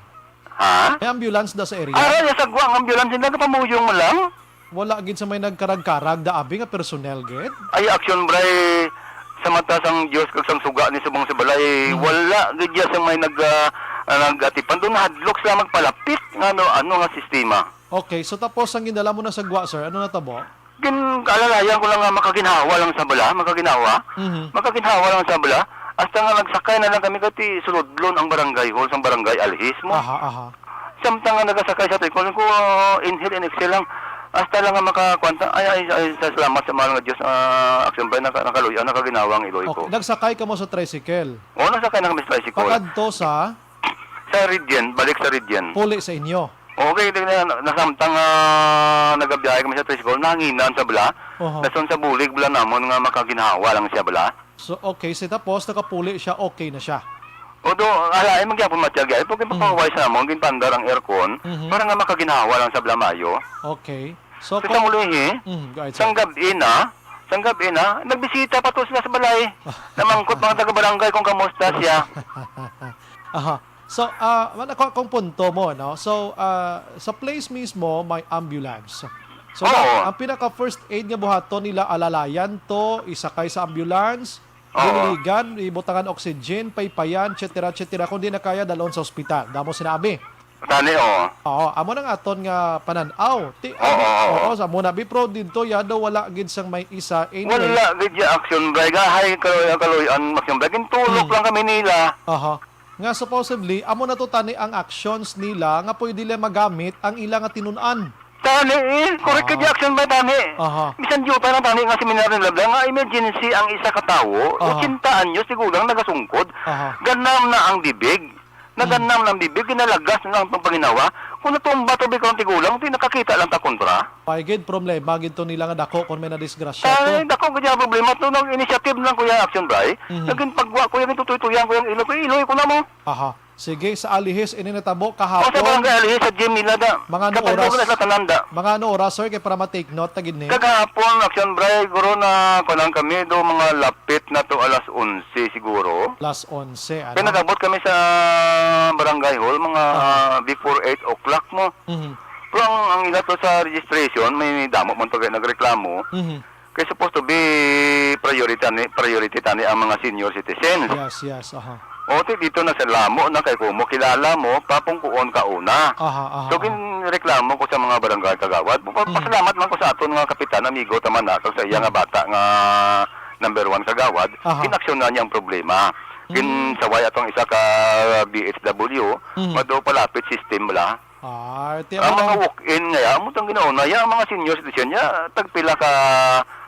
Ha? May ambulance da sa area? Ara, ya sagwa ang ambulance, nagapamuyong mo lang? Wala gid sa may nagkarag-karag da, abi, nga personnel gid? Ay, Action Bray, sa mata sang Dios kag sang suga ni subong sa balay, Mhm. wala gid ya sa may nag-, ah, ah, nag-atipan. Doon nahadlok sila magpalapit. Nga ano, ano nga sistema? Okay, so tapos ang gindala mo na sagwa, sir, ano natabo? Kin-, kaalalayan ko lang nga makaginhawa lang sa bala, makaginhawa. Mhm. Makaginhawa lang sa bala. Hasta nga nagsakay na lang kami kay ti sulodlon ang barangay hall sang barangay Alhis mo. Aha, aha. Samtang nga nagasakay sa tricol ko, inhale and exhale lang. Hasta lang nga makakuan ta. Ay, ay, ay, sa salamat sa mahal nga Dios, ah, Action Bay, naka-, nakaluya, nakaginhawa ang iloy ko. Okay. Nagsakay kamo sa tricycle? Oo, nagsakay na kami sa tricycle. Pakadto sa? Sa Regent, balik sa Regent. Puli sa inyo? Okay, di na, nasamtang, ah, nagabiyahe kami sa tricycle, nahanginan sa bala. Oho. Nasun sa bulig bala namon nga makaginhawa lang siya bala. So, okay, si tapos nakapuli siya, okay na siya. Although, alain man gyapon matyag ay, pag Mm. ipapaway sa amon, ginpaandar ang aircon, Mhm. para nga makaginhawa lang sa bala mayo. Okay. So, So, kung sa ulihi, Mm, go ahead, sang sir. gab-i na, sang gab-i na, nagbisita pa to sila sa balay. Namangkot mga taga-barangay kung kamusta siya. Aha. So, ah, wala ko akong punto mo, no? So, ah, sa place mismo, may ambulance. So, Oo. na, ang pinaka first aid nga buhaton nila, alalayan to, isakay sa ambulance, Oo. Diligan, ibutangan oxygen, paypayan, et cetera, et cetera. Kung di na kaya, dalon sa ospital. Damo sinabi. Tani, oo. Oo, amo nang aton nga panan-aw. Ti-, Oo, oo. Oo, sa muna, bi, pro, didto, yado, wala gid sang may isa. Anyway. Wala gid ya action, Bray. Gahay, kaloy, kaloy, ang action, Bray. Gintulok Hmm. lang kami nila. Aha. Nga supposedly, amo na to tani ang actions nila nga pwede nila magamit ang ila nga tinun-an. Tani, eh. Correct ka, Ah. Jackson, ba, tani? Aha. Bisan diyo pa lang tani nga seminar nila, bla, nga emergency ang isa ka tawo, Aha. ochenta anyos, tigulang nagasungkod. Aha. Ganam na ang bibig. Naganam Hmm. na ang bibig, ginalagas na ang panginawa. Kung natumba to, bikon ang tigulang, di nakakita lang ta kontra. May gid problema gid to nila nga dako kung may nadisgrasya to. Tani, dako gid ang problema to. Nag-initiative lang, Kuya Action Bray. Mhm. Naging pagwa, Kuya, gitutoy-toyan, Kuya, iloy, Kuya, iloy ko na mo. Aha. Sige, sa Alihis, ini natabo O, sa kahapon. Barangay Alihis, sa gym nila, da. Mga ano Kapag oras? Sa tanan, da. Mga ano oras, sir, kay para ma-take note ta gid ni? Kagahapon, Action Bray, guro na, kuwan kami, do mga lapit na to alas onse siguro. Alas onse, ano? Kaya nag-abot kami sa barangay hall, mga, Aha. ah, before eight o'clock mo. Mhm. Pero ang, ang ila to sa registration, may damo man to kay nagreklamo. Mhm. Kay supposed to be priority ni, priority tani ang mga senior citizens. Yes, yes, aha. O, ti dito na sa lamo na kay kumo kilala mo, papungkuon ka una. Aha, aha, So, aha. ginreklamo ko sa mga barangay kagawad. Pa-, Mm. pasalamat man ko sa aton nga kapitan, amigo, tama na, kag sa iya nga Mm. bata nga number one kagawad, Aha. ginaksyonan niya ang problema. Mm. Ginsaway atong isa ka B H W, Mm. mado palapit system bala. Ah, ti Ang amo mga lang. Walk-in nga, amo tang ginauna, ya, ang mga senior citizen, ya, tagpila ka,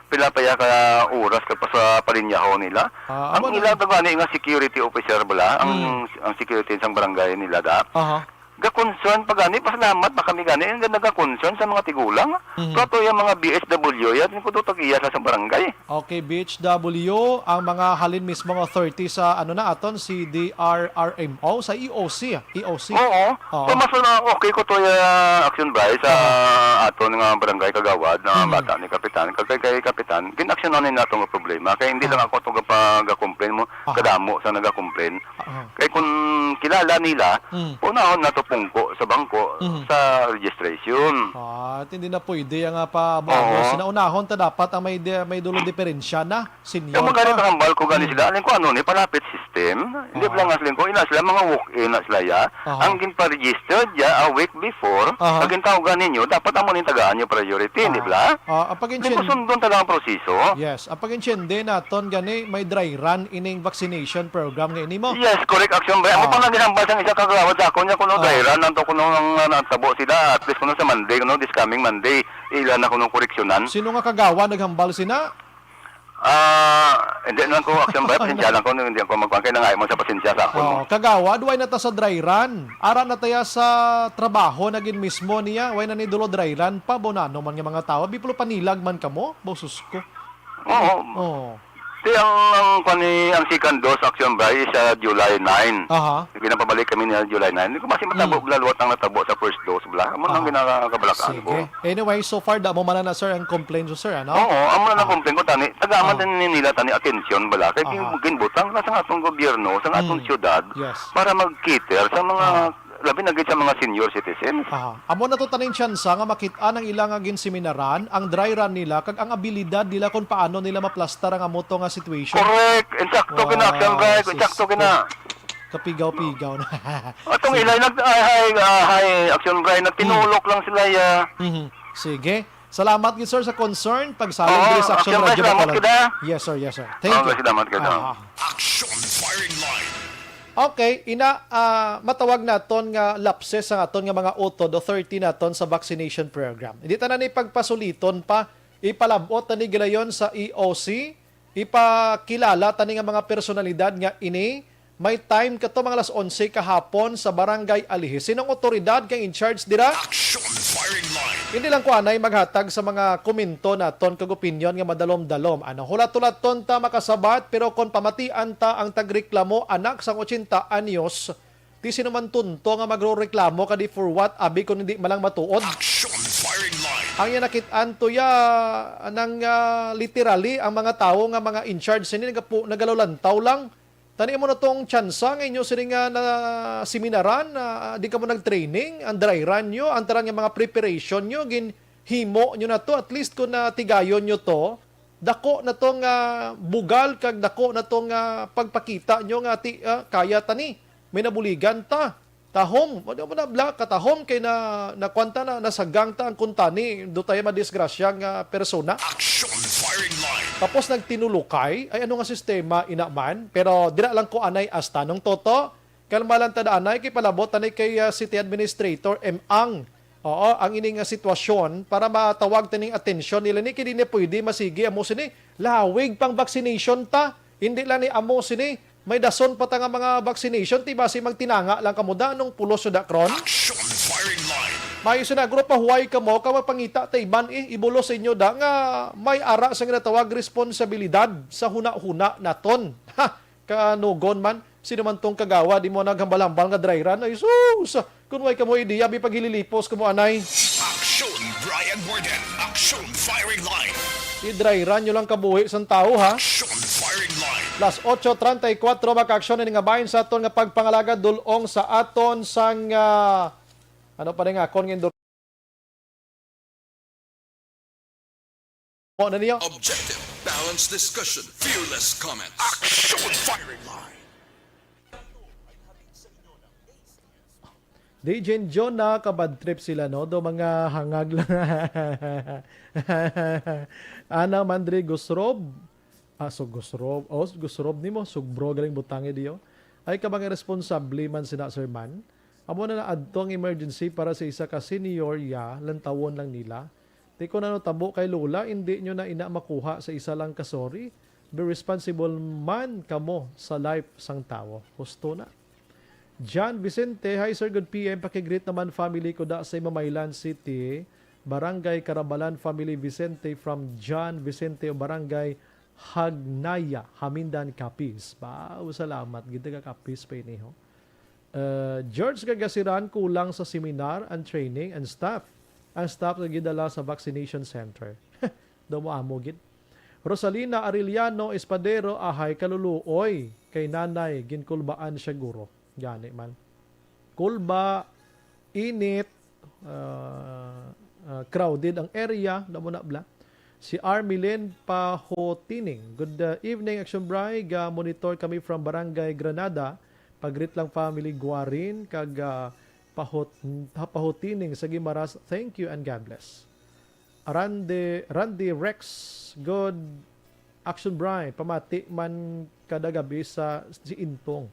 pila pa ya ka oras ka pa sa palinyahon nila. Ah, Ang amo ila lang. Daw gani nga security officer bala, ang, Mm. ang security sang barangay nila da. Aha. Ga-concern pa gani, pasalamat pa kami gani, nga naga-concern sa mga tigulang. Mhm. Kato yung mga B H W, yan, yung kuto tag-iya sa, sa barangay. Okay, B H W, ang mga halin mismo nga authority sa, ano na, aton, si D R R M O, sa E O C, ah, E O C. Oo. Oo. So, mas na okay ko to, uh, action, Bryce, sa Oo. aton nga barangay kagawad na Mhm. bata ni Kapitan. Kag kay, kay Kapitan, ginaksyonan ni nato nga problema. Kay hindi lang Oo. ako to gapa-, ga-complain mo, Aha. kadamo sa naga-complain. Aha. Kay kung kilala nila, Mm. unahon nato pungko sa bangko Mhm. sa registration. Ah, at hindi na pwede ang, ah, pabuhangos. Oo. Sinaunahon ta dapat ang may di-, may dulo diferensya na, senior Yung mga ganito pa. ang balko gani Mm. sila, aling ko ano ni palapit system. Hindi Oo. lang nga sila ko, ina sila, mga walk-in na sila ya. Aha. Ang ginpa-registered ya a week before, Aha. ang gintawgan ninyo, dapat amo ning tagaan nyo priority, hindi Ah. ba? Ah, ang Hindi ko pag-intindi sundon talaga ang proseso. Yes, ang pag-intindi naton gani may dry run ining vaccination program nga ini mo. Yes, correct action ba? Amo Ah. pa nga ginhambal sang isa ka kagawad sa akon, niya kuno Ah. dry run, nanto kuno ang, ah, natabo sila, at least kuno sa Monday, kuno this coming Monday, ila na kuno koreksyonan. Sino nga kagawad naghambal sina? Ah, hindi lang ko action ba? Pasensya lang ko, hindi ako magkuhan, kaya nangayo mo sa pasensya sa akon mo. Oh, kagawad, why na ta sa dry run? Ara na taya sa trabaho na gid mismo niya, why na ni dulo dry run pa, bonano man nga mga tao, biplo panilag man kamo, bosus ko. Oo. Oo. Ti ang, ang kani, ang second dose action ba is, ah, July nine. Aha. Ginapabalik kami niya July nine. Hindi ko kasi matabo Hmm. bala liwat ang natabo sa first dose bala. Amo nang Aha. ginakabalakan ko. Sige. Anyway, so far, damo man na, sir, ang complaint, sir, ano? Oo, amo na ang Ah. complaint ko, tani. Tagaan Ah. din nila, tani, atensyon bala. Kay Aha. gin-, ginbutang na sa atong gobyerno, sa atong Hmm. syudad, Yes. para mag-cater sa mga Ah. labi na gid sa mga senior citizens. Aha. Amo na to taning tsansa nga makit-an ang ila nga ginseminaran, ang dry run nila, kag ang abilidad nila kung paano nila maplastar ang amo to nga situation. Correct. Insakto Wow, kina, Action Bright. Insakto sus, kina. Kapigaw-pigaw na. Atong Sige. ilay nag-, ay, ay, ah, hay, Action Bright, nagtinulok Mm. lang sila, ya. Mhm. Sige. Salamat gid, sir, sa concern. Pagsalig Oo, diri sa Action okay, Radio salamat Bacolod. Kita. Yes, sir. Yes, sir. Thank okay, you. Salamat kita. Ah. Action Firing Line. Okay, ina, ah, matawag naton nga lapses ang aton nga mga utod o thirty naton sa vaccination program. Hindi tanan ni pagpasuliton pa, ipalabot na ni gilayon sa E O C, ipakilala tani nga mga personalidad nga ini may time kato mga alas onse kahapon sa Barangay Alihi. Sinong otoridad kay in charge dira? Action Firing Line. Hindi lang ko anay maghatag sa mga komento naton kag opinyon nga madalom-dalom. Ano, hulat-hulaton ta makasabat, pero kon pamatian ta ang tagreklamo, anak sang ochenta anyos, ti sino man tunto nga magreklamo kadi for what, abi, kon hindi man lang matuod? Action Firing Line. Ang iya nakit-an to ya nang, ah, literally ang mga tawo nga mga in charge sini nagapu-, nagalulantaw lang. Tani mo na tong tsansa nga inyo sini nga na seminaran, ah, di kamo nag-training, ang dry run nyo, ang tanan nga mga preparation nyo, ginhimo nyo na to, at least kung natigayon nyo to, dako na to nga bugal kag dako na to nga pagpakita nyo nga ti, ah, kaya tani, may nabuligan ta. Tahom, ano mo na bla, katahom kay na, nakwanta na, nasagang ta ang kuntani, do tayo madisgrasya nga persona. Action Firing Line. Tapos nagtinulukay, ay ano nga sistema ina man, pero dira lang ko anay asta nung toto, kalma lang ta da anay, kay palabot anay kay, ah, City Administrator M. Ang. Oo, ang ini nga sitwasyon para matawag taning atensyon nila ni, kay di na pwede masigi amo sini, lawig pang vaccination ta, hindi lang ni amo sini, may dason pa ta nga mga vaccination, ti basi magtinanga lang kamo da, anong pulos nyo da kron? Action Firing Line. Maayo sina, guro, pahuway kamo, ka magpangita ta iban, eh, ibulos sa inyo da nga may ara sa ginatawag responsibilidad sa hunahuna naton. Ha! Kanugon man, sino man tong kagawa, di mo naghambal-hambal nga dry run? Ay, sus! Kung way kamo ideya, bi paghililipos kamo anay. Action Brian Warden. Action Firing Line. I-dry run nyo lang kabuhi sang tawo, ha? Action Firing Line. Las ocho treinta y cuatro, makaaksyon ini nga bahin sa aton nga pagpangalaga dulong sa aton sang, ah, ano pa rin nga, kon nga indur-, mo na niyo? Objective, balanced discussion, fearless comments. Action Firing Line. D J John, nakaka-bad trip sila, no? Do mga hangag lang. Ana Mandri Gusrob. Ah, so Gusrob. Oh, Gusrob nimo, sugbro galing butangi diyo. Ay ka mga responsable man sina, sir man. Amo na naadto ang emergency para sa isa ka senior ya, lantawon lang nila. Ti kon ano tabo kay Lola, indi nyo na ina makuha sa isa lang ka sorry. Be responsible man kamo sa life sang tawo. Husto na. John Vicente, "Hi sir, good P M. Pakigreet naman family ko da sa Mamaylan City, Barangay Karabalan family Vicente from John Vicente o Barangay Hagnaya, Hamindan, Capiz." Wow, salamat. Gid taga Capiz pa ini, ho. Uh, George Gargasiran, "Kulang sa seminar and training and staff. Ang staff nga gidala sa vaccination center." Daw mo amo gid. Rosalina Arellano Espadero, "Ahay kaluluoy kay nanay, ginkulbaan siya, guro." Gani man. Kulba, init, uh, uh, crowded ang area, daw mo na bla. Si Armilin Pahotining, "Good, uh, evening, Action Bri. Ga-monitor kami from Barangay Granada. Pagreet lang family Guarin, kag, uh, Pahot-, Pahotining sa Guimaras. Thank you and God bless." Randy, Randy Rex, "Good, Action Bri. Pamati man kada gabi sa si Intong."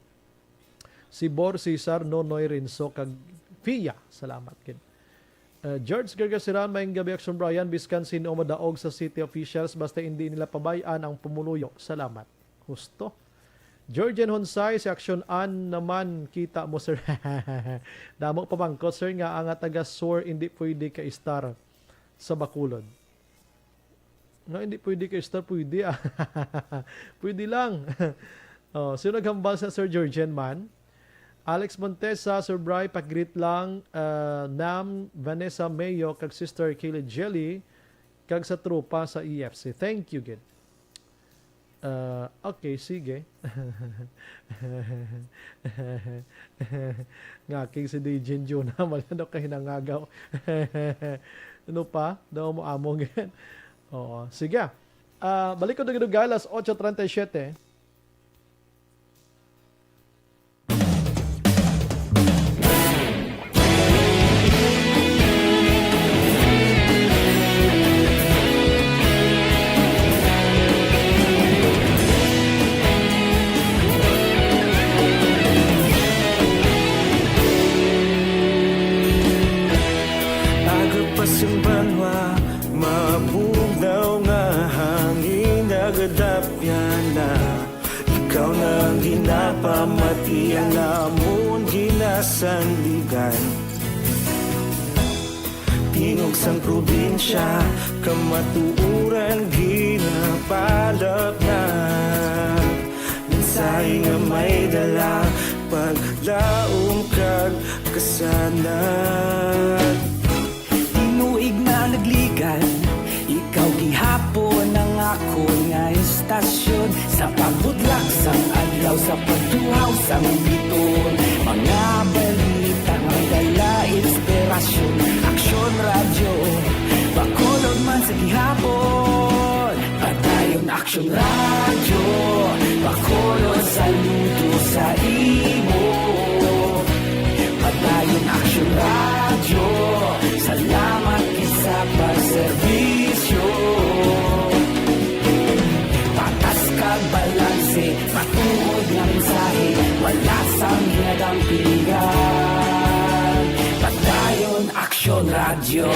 Si Bor Cesar, Nonoy Renzo, kag Fia. Salamat gid. Uh, George Gargasiran, "Maayong gabi, Action Brian. Biskan sin-o madaog sa city officials, basta indi nila pabay-an ang pumuluyo. Salamat." Husto. Georgian Honsay, "Si Action An naman, kita mo, sir." Damo pamangkot, sir, nga ang taga Sur hindi pwede ka-istar sa Bacolod. No, hindi pwede ka-istar, pwede, ah. Pwede lang. Oh, sino naghambal sa Sir Georgian man? Alex Montesa, "Sir Bri, pakigreet lang, ah, Nam Vanessa Mayo kag Sister Kaylee Jelly kag sa tropa sa E F C." Thank you gid. Ah, okay, sige. Nga king si D J Jonah, wala daw kahinangagaw. Ano pa? Daw mo amo gid. Oo, sige. Ah, balik ko dugi-dugi, alas ocho treinta y siete. Banwa, mabugnaw nga hangin nagadapyan na. Ikaw na ang ginapamati, ang amon ginasandigan. Tingog sang probinsya, kamatuoran ginapalapnag. Mensahe nga may dala, paglaom kag kasanag. Tinuig na nagligan, ikaw gihapon ang akon nga istasyon. Sa pagbutlak sang adlaw, sa pagtuhaw sang biton, mga balita nga may dala inspirasyon. Aksyon Radyo, Bacolod man sa gihapon. Padayon Aksyon Radyo, Bacolod, saludo sa imo. Padayon Aksyon Radyo, salamat gid sa pagserbisyo. Patas kag balanse, matuod nga mensahe, wala sang ginadampigan. Padayon Aksyon Radyo.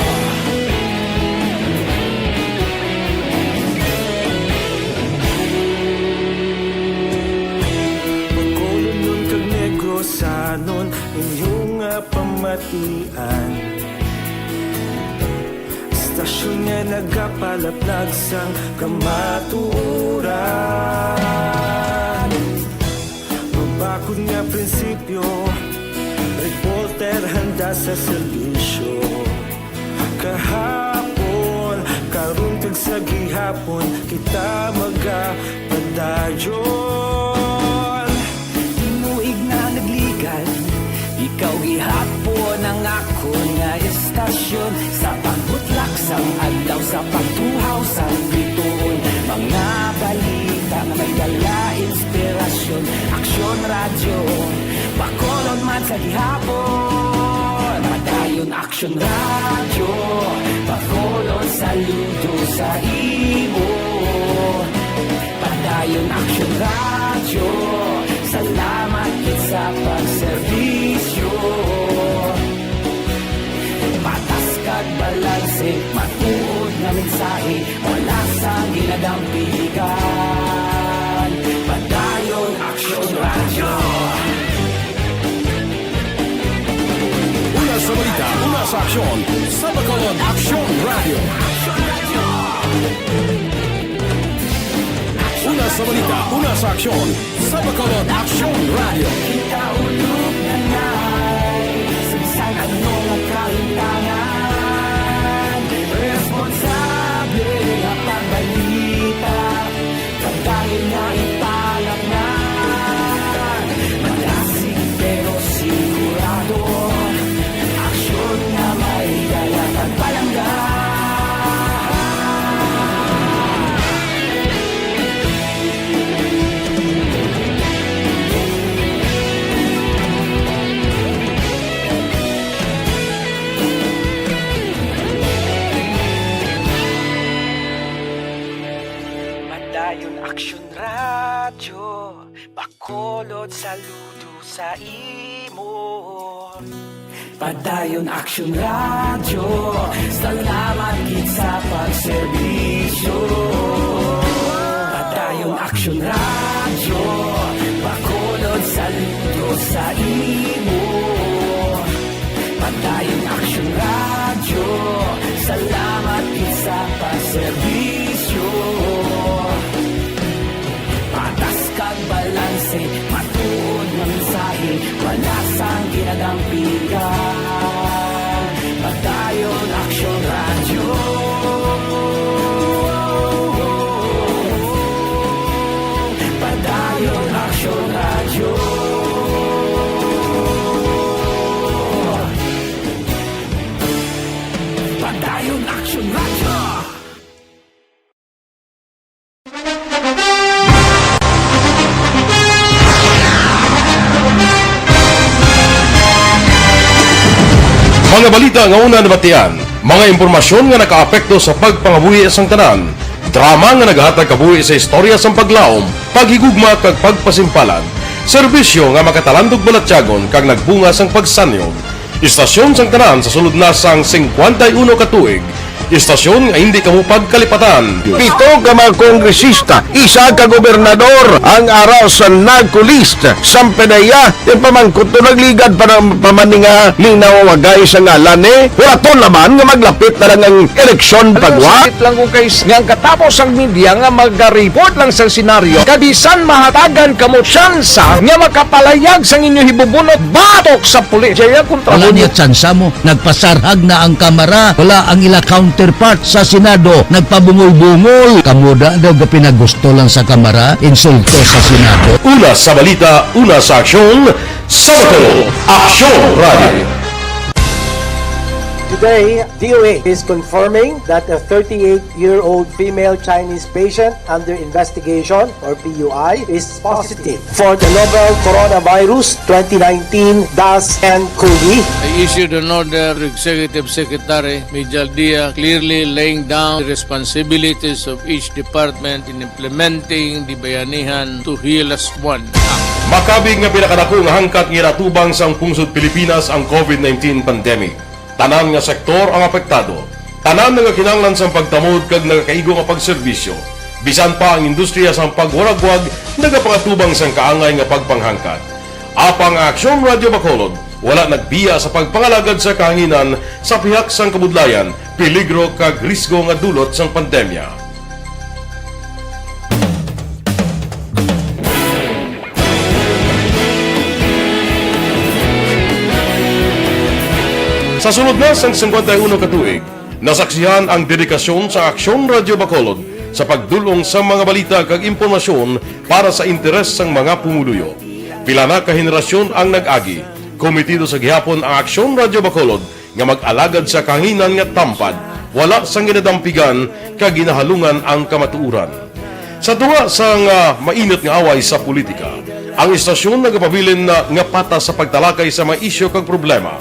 Bacolodnon kag Negrosanon, inyo nga pamatian. Istasyon nga nagapalaplag sang kamatuoran. Mabakod nga prinsipyo, reporter handa sa serbisyo. Kahapon, karon kag sa gihapon, kita magapadayon. Tinuig na nagligan, ikaw gihapon ang akon nga istasyon. Sa pagbutlak sang adlaw, sa pagtuhaw sang bituon, mga balita nga may dala inspirasyon. Aksyon Radyo, Bacolod man sa gihapon. Padayon Aksyon Radyo, Bacolod, saludo sa imo. Padayon Aksyon Radyo, salamat gid sa pagserbisyo. Patas kag balanse, matuod nga mensahe, wala sang ginadampigan. Padayon Aksyon Radyo. Una sa balita, una sa aksyon, sa Bacolod Aksyon Radyo. Una sa balita, una sa aksyon, sa Bacolod Aksyon Radyo. Kita ulog na nay, sa bisan ano nga kahitangan, responsable nga pagbalita. Pagdahil nga ipalaknag, malasig pero sigurado, aksyon nga may dala kag palangga. Padayon Aksyon Radyo, Bacolod, saludo sa imo. Padayon Aksyon Radyo, salamat gid sa pagserbisyo. Padayon Aksyon Radyo, Bacolod, saludo sa imo. Padayon Aksyon Radyo, salamat gid sa pagserbisyo. Patas kag balanse, matuod nga mensahe, wala sang ginadampigan. Padayon Aksyon Radyo. Padayon Aksyon Radyo. Padayon Aksyon Radyo. Mga balita nga una nabatian, mga impormasyon nga nakaapekto sa pagpangabuhi sang tanan, drama nga nagahatag kabuhi sa istorya sang paglaom, paghigugma kag pagpasimpalan, serbisyo nga makatalandog balatyagon kag nagbunga sang pagsanyog. Istasyon sang tanan sa sulod na sang singkwenta y uno ka tuig. Istasyon nga hindi kamo pagkalipatan. Pito ka mga kongresista, isa ka gobernador ang ara sa NAGCO list. Sampanaya, yung pamangkot to nagligad pa ng pamaninga ning nawawagay sa ngalan ni. Wala to naman nga maglapit na lang ang eleksyon pagwa. Sakit lang ko kay nga ang katapos ang media nga magariport lang sa senaryo. Kabisan mahatagan kamo tsansa nga makapalayag sang inyo hibubunot batok sa pulis. Jaya kontra Wala mo niya tsansa mo. Nagpasarhag na ang Kamara. Wala ang ila counterpart sa Senado. Nagpabungol-bungol. Kamo da daw gapinagusto lang sa Kamara. Insulto sa Senado. Una sa balita, una sa aksyon, sa Bacolod, Aksyon Radio. Today, D O A is confirming that a thirty-eight-year-old female Chinese patient under investigation, or P U I, is positive for the novel coronavirus twenty nineteen dash N COVID. I issued an order to Executive Secretary Mijal Dia, clearly laying down the responsibilities of each department in implementing the Bayanihan to Heal As One Act. Makabig nga pinakadako nga hangkat nga ginatubang sang pungsod Pilipinas ang COVID nineteen pandemic. Tanan nga sektor ang apektado. Tanan nga kinahanglan sang pagtamod kag nagakaigo nga pagserbisyo. Bisan pa ang industriya sang pagwaragwag nagapangatubang sang kaangay nga pagpanghangkat. Apang ang Aksyon Radio Bacolod wala nagbiya sa pagpangalagad sa kahanginan sa pihak sang kabudlayan, peligro kag risgo nga dulot sang pandemya. Sa sulod na sang singkwenta y uno ka tuig, nasaksihan ang dedikasyon sa Aksyon Radio Bacolod sa pagdul-ong sa mga balita kag impormasyon para sa interes sang mga pumuluyo. Pila na ka henerasyon ang nag-agi. Kometido sa gihapon ang Aksyon Radio Bacolod nga mag-alagad sa kahanginan nga tampad, wala sang ginadampigan kag ginahalungan ang kamatuoran. Sa tunga sang, ah, mainit nga away sa politika, ang istasyon nagapabilin na nga patas sa pagtalakay sa mga isyu kag problema.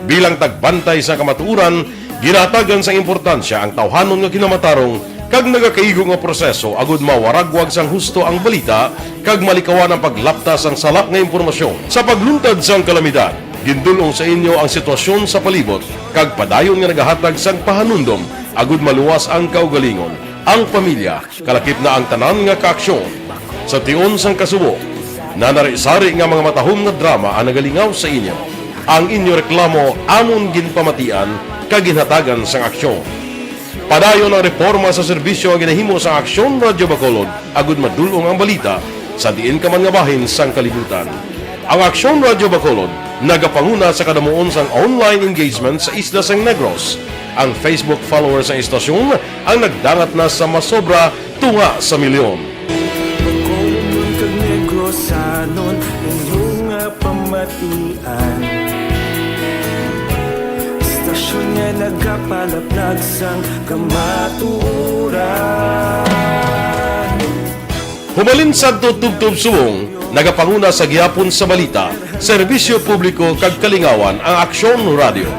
Bilang tagbantay sa kamatuoran, ginahatagan sang importansya ang tawhanon nga kinamatarong kag nagakaigo nga proseso agud mawaragwag sang husto ang balita kag malikawan ang paglapta sang sala nga impormasyon. Sa pagluntad sang kalamidad, gindul-ong sa inyo ang sitwasyon sa palibot kag padayon nga nagahatag sang pahanumdom agud maluwas ang kaugalingon, ang pamilya, kalakip na ang tanan nga kaaksyon. Sa tion sang kasubo, nanari-sari nga mga matahom nga drama ang nagalingaw sa inyo. Ang inyo reklamo amon ginpamatian kag ginhatagan sang aksyon. Padayon ang reporma sa serbisyo nga ginahimo sang Aksyon Radio Bacolod agud madul-ong ang balita sa diin ka man nga bahin sang kalibutan. Ang Aksyon Radio Bacolod nagapanguna sa kadamuon sang online engagement sa isla sang Negros. Ang Facebook followers sang istasyon ang nagdangat na sa masobra tunga sa milyon. Bacolod man kag Negrosanon, inyo nga pamatian. Istasyon nga nagapalaplag sang kamatuoran. Hubalin sadto tubtob subong, nagapanguna sa gihapon sa balita, serbisyo publiko kag kalingawan ang Aksyon Radio.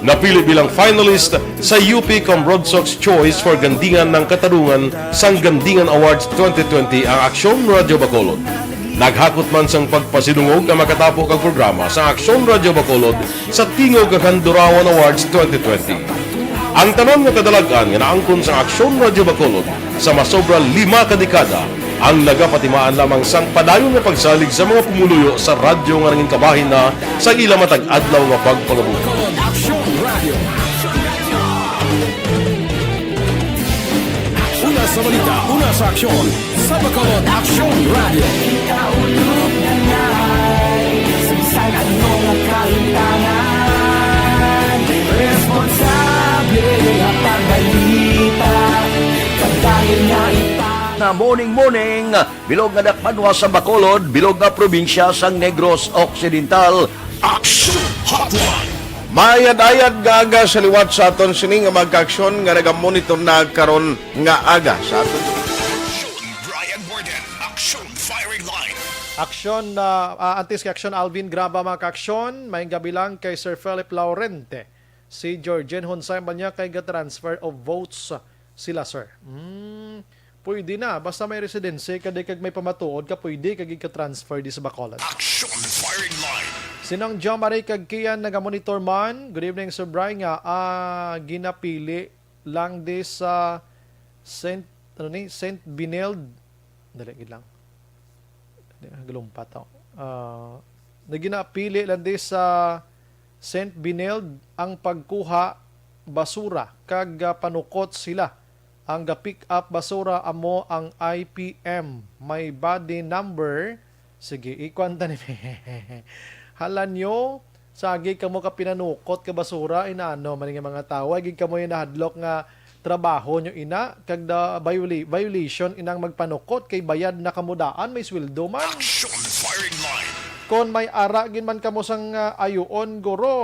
Napili bilang finalist sa U P Cambrodsoc's Choice for Gandingan ng Katarungan sang Gandingan Awards twenty twenty ang Aksyon Radio Bacolod. Naghakot man sang pagpasidungog ang makatapo kag programa sa Aksyon Radio Bacolod sa Tingog kag Handurawan Awards twenty twenty. Ang tanan nga kadalag-an nga naangkon sa Aksyon Radio Bacolod sa masobra lima ka dekada ang nagapatimaan lamang sang padayon nga pagsalig sa mga pumuluyo sa radyo nga nangin kabahin na sa ila matag adlaw nga pagpangabuhi. Bacolod Aksyon Radio. Una sa balita, una sa aksyon, sa Bacolod Aksyon Radio. Ikaulog na nga sa bisan ano nga kahimtangan. Responsable nga pagbalita, kadali nga ipa- Na morning, morning. Bilog nga dakpanwa sa Bacolod, bilog nga probinsya sang Negros Occidental. Action Hotline. Mayad-ayad nga aga sa liwat sa aton sini nga mga kaaksyon nga nagamonitor na karon nga aga sa aton. Action Brian Warden, Action Firing Line. Aksyon, ah, ah, antes kay Aksyon Alvin Graba, mga kaaksyon, maayong gabi lang kay Sir Philip Laurente. Si Georgine Honsay man niya kay ga-transfer of votes sila, sir. Hmm, pwede na. Basta may residency ka di kag may pamatuod ka, pwede ka gid ka-transfer di sa Bacolod. Action Firing Line. Sinang John Marie kag Kian nagamonitor man. Good evening, Sir Bry, nga, ah, ginapili lang di sa Saint, ano ni, Saint Benilde. Dali, gid lang. Di, ah, galumpat ako. Ah, na ginapili lang di sa Saint Benilde ang pagkuha basura kag, ah, panukot sila. Ang ga-pick up basura amo ang I P M. May body number. Sige, ikuan ta ni. Hala nyo, sagi kamo ka pinanukot ka basura, inano man nga mga tawo. Ay, gid kamo yung nahadlok nga trabaho nyo ina, kag da viola-, violation inang magpanukot, kay bayad na kamo daan, may sweldo man. Action firing line. Kon may ara gid man kamo sang, ah, ayuon, guro,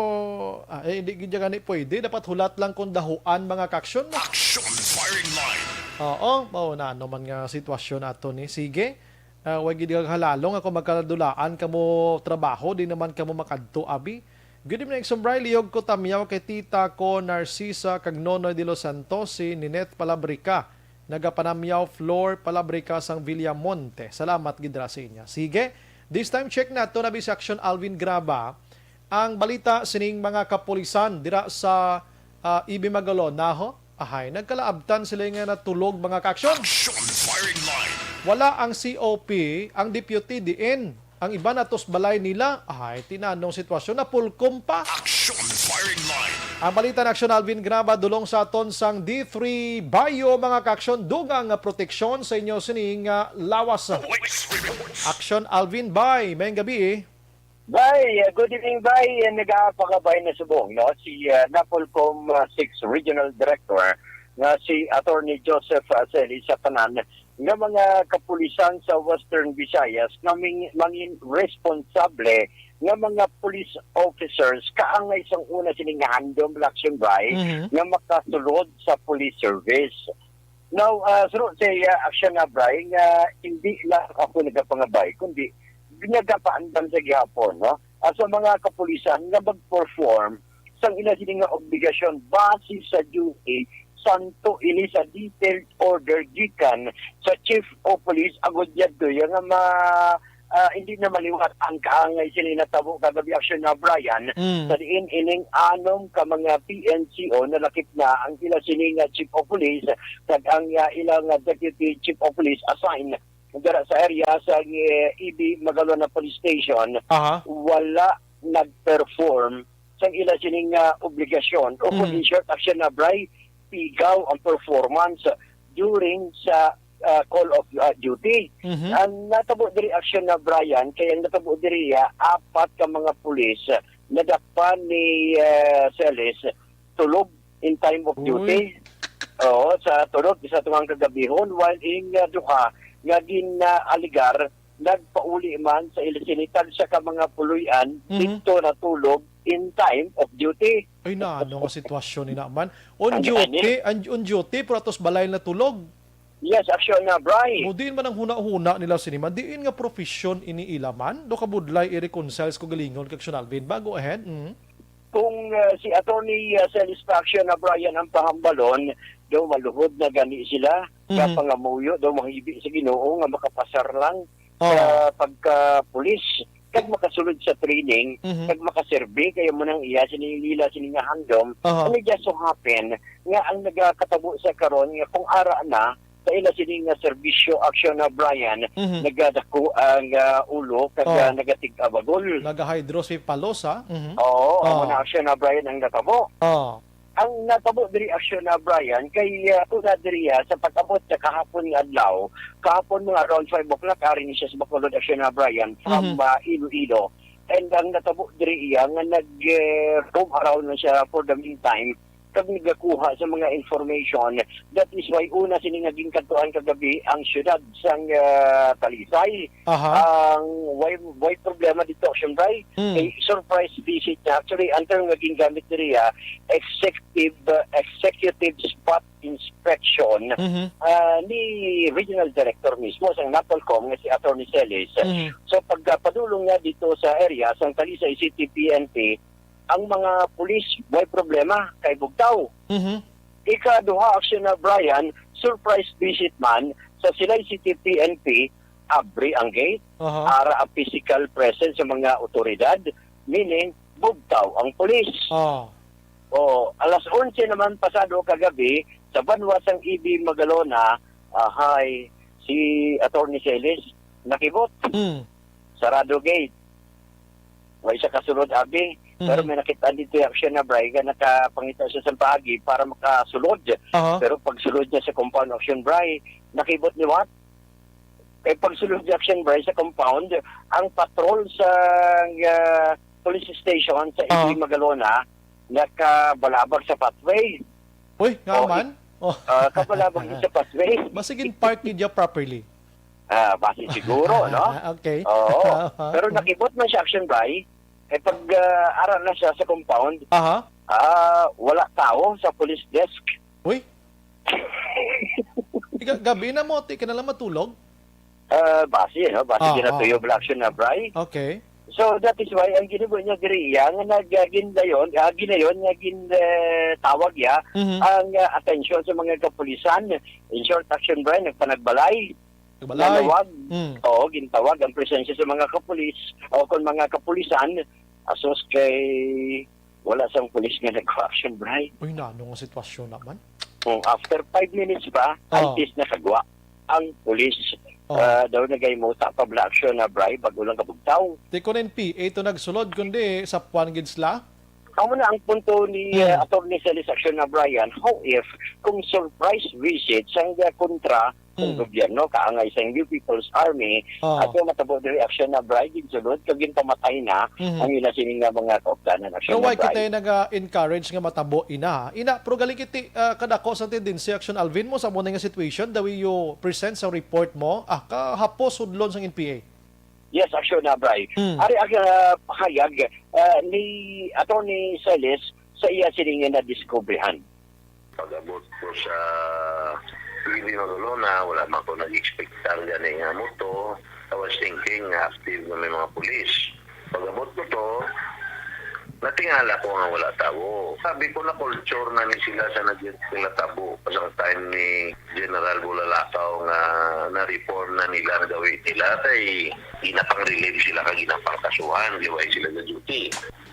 ah, eh, hindi gid gani pwede. Dapat hulat lang kung dahuan mga kaaksyon mo. Action firing line. Oo, mao na ano man nga sitwasyon ato ni. Sige. Ah, wa gid kag halalong ako magkaladulaan kamo trabaho, di naman kamo makadto, abi. Good evening, Sumbray. Liyog ko tamyaw kay tita ko, Narcisa, kag Nonoy de los Santos, si Nineth Palabrica. Nagapanamyaw, Flor Palabrica sang Villamonte. Salamat gid ra sa inyo. Sige, this time check nato na si Action Alvin Graba. Ang balita sining mga kapulisan dira sa, ah, Ibi Magalona, ho? Ahay, nagkalaabtan sila nga natulog, mga kaaksyon. Action firing line. Wala ang C O P, ang deputy diin. Ang iba natos balay nila. Ahay, tinanong sitwasyon, napulkom pa. Action firing line. Ang balita na Action Alvin Graba, dulong sa aton sang D three Bayo, mga kaaksyon, dugang nga proteksyon sa inyo sining, ah, lawas. Police reports. Action Alvin, bye. Mayong gabi, eh. Bay, uh, good evening, Bay. Uh, nagapakabay na subong, no? Si uh, Napolcom uh, six Regional Director nga si Attorney Joseph uh, Celis sa tanan nga mga kapulisan sa Western Visayas nga ming- mangin responsable nga mga police officers kaangay sang una sining handom election, Bay, Mhm. nga makasulod sa police service. Now, uh, suro sa uh, action na, Bray, nga hindi lang ako nagapangabay, kundi nagapaandam sa gihapon, no? As sa mga kapulisan nga mag-perform sang ila sini nga obligasyon base sa duty, santo ini sa detailed order gikan sa Chief of Police agud yadto ya nga ma ah, hindi na maliwat ang kaangay sini natabo kagabi, action na, Brian, Mm. sa diin ining anom ka mga P N C O nalakip na ang ila sini nga chief of police kag ang ah, ilang ah, deputy chief of police assigned dira sa area sa eh, E B Magalona Police Station. Aha. Wala nag-perform sang ila sini nga obligasyon o kung Mm. in short, action na, Bray, pigaw ang performance during sa ah, call of ah, duty. Mhm. Ang natabo diri, action na, Brian, kay ang natabo diri ah, apat ka mga pulis ah, nadakpan ni ah, Celis tulog in time of Uy. duty. Oo, sa tulog sa tungang kagabihon, while ing ah, duha nga gin-aligar nagpauli man sa ila sini tagsa ka mga puloy-an Mhm. didto natulog in time of duty. Ay, na ano nga sitwasyon ni naman? On Ano, duty, ano? an- on duty, pero atos balay na tulog. Yes, action na, Bray. Mo diin man ang huna-huna nila sini man, diin nga profesyon ini ila man? Do kabudlay i-reconcile sa kagalingon kag Sean Alvin ba? Go ahead. Mm. Kung ah, si Attorney ah, Satisfaction na, Brian, ang pahambalon, daw maluhod na gani sila, Mhm. kapangamuyo, daw mahibi sa Ginoo nga makapasar lang Oh. sa pagka-pulis, kag makasulod sa training, Mhm. kag makaserbi, kaya mo nang iya, sini nila, sini nga handom. Aha. And it just so happen nga ang nagakatabo sa karon nga kung ara na, sa ila sini nga serbisyo, action na, Brian, Mhm. nagadako ang ah, ulo, kag Oh. ah, nagatig-abagol. Naga-hydrocephalus, ha? Mhm. Oo, Oh. amo na, action na, Brian, ang natabo. Oh. Ang natabo diri, action na, Brian, kay ah, una diri ah, sa pag-abot sa kahapon nga adlaw, kahapon mga around five o'clock, ari ni siya sa Bacolod, action na, Brian, from Mhm. ah, Iloilo. And ang natabo diri iya nga nag eh, roam around na siya for the meantime, kag nagakuha sa mga information. That is why una sini nga ginkadtuan kagabi ang syudad sang ah, Talisay. Aha. Ang way, way problema dito, siyempre, Mm. kay surprise visit niya. Actually, ang term nga gingamit diri, ah, executive, ah, executive spot inspection Mhm. ah, ni Regional Director mismo sang Napolcom nga si Attorney Celis. Mhm. So, pagpadulong niya dito sa area sang Talisay City P N P, ang mga pulis may problema kay bugtaw. Mhm. Ikaduha, action na, Brian, surprise visit man sa Silay City P N P, abri ang gate, Aha. ara ang physical presence sa mga otoridad, meaning bugtaw ang pulis. Oh. O, alas onse naman pasado kagabi, sa banwa sang E B Magalona, ahay, si Attorney Celis nakibot. Hmm. Sarado gate. Wa siya kasulod, abi. Pero Mhm. may nakita dito yung action na Bray, nga nakapangita siya sa paagi para makasulod. Aha. Pero pagsulod niya sa compound action Bray, nakibot ni what? Kay pagsulod niya action Bray sa compound, ang patrol sa, ah, police station sa Aha. E B Magalona, nakabalabag sa pathway. Uy, nga Oh, man? Oh. Ah, kabalabag sa pathway. Basta gin-park niya properly. Ah, basi siguro, no? Okay. Oo. Pero nakibot man siya action Bray. Eh, pag, ah, ara na siya sa compound, Aha. ah, wala tao sa police desk. Uy. Iga, gabi na mo, ti ka na lang matulog? Ah, basi, no? Basi Ah, ginatuyo ah. bala action na Bray. Okay. So, that is why ang ginabuhat niya diri iya nga nag-, ah, gindayon, ah, ginayon nga gin, eh, tawag iya Mhm. ang, ah, atensyon sa mga kapulisan. In short, action Bray, nagpanagbalay. Nagbalay. Nanawag. Mm. Oo, gintawag ang presensya sa mga kapulis o kung mga kapulisan, asos kay wala sang pulis nga nag-action, Bray. Uy, nano nga sitwasyon naman? Mm, after five minutes pa, Oh. antes nakagwa ang pulis. Oh. Ah, daw nagay mo ta pa bala action na, Bray, bago lang kabugtaw. Di ko rin P A to nagsulod, kundi sa puwan gid sila. Amo na ang punto ni, Hmm. eh, Attorney Celis Action na Brian. How if kung surprise visit sang, uh, kontra kung Hmm. gobyerno kaangay sang New People's Army Oh. at yung matabo diri action na Brian ginsulod kag ginpamatay na Mhm. ang ila sini nga mga kaupdanan action Pero na why Brian? Kita naga-encourage nga matabo ina? Ina, pero gali kiti, ah, kadako sa tendency action Alvin mo sa mo nga situation, the way you present sa report mo, ah, kahapos hudlon sang N P A. Yes, action na, Bray. Hmm. Ari ang, ah, pahayag, ah, ni Attorney Celis sa iya sini nga nadiskubrihan. Pag-abot ko sa P B Magalona, wala man ko nag-expectar gani nga moto. I was thinking nga active na may mga pulis. Pag-abot ko to, natingala ko nga wala tawo. Sabi ko, na-culture na ni sila sa nag-, nila tabo. Sa time ni General Bulalakaw nga na-reform na nila ang gawin nila, kay ginapang-relieve sila kag ginapangkasuhan, di ba, sila sa duty.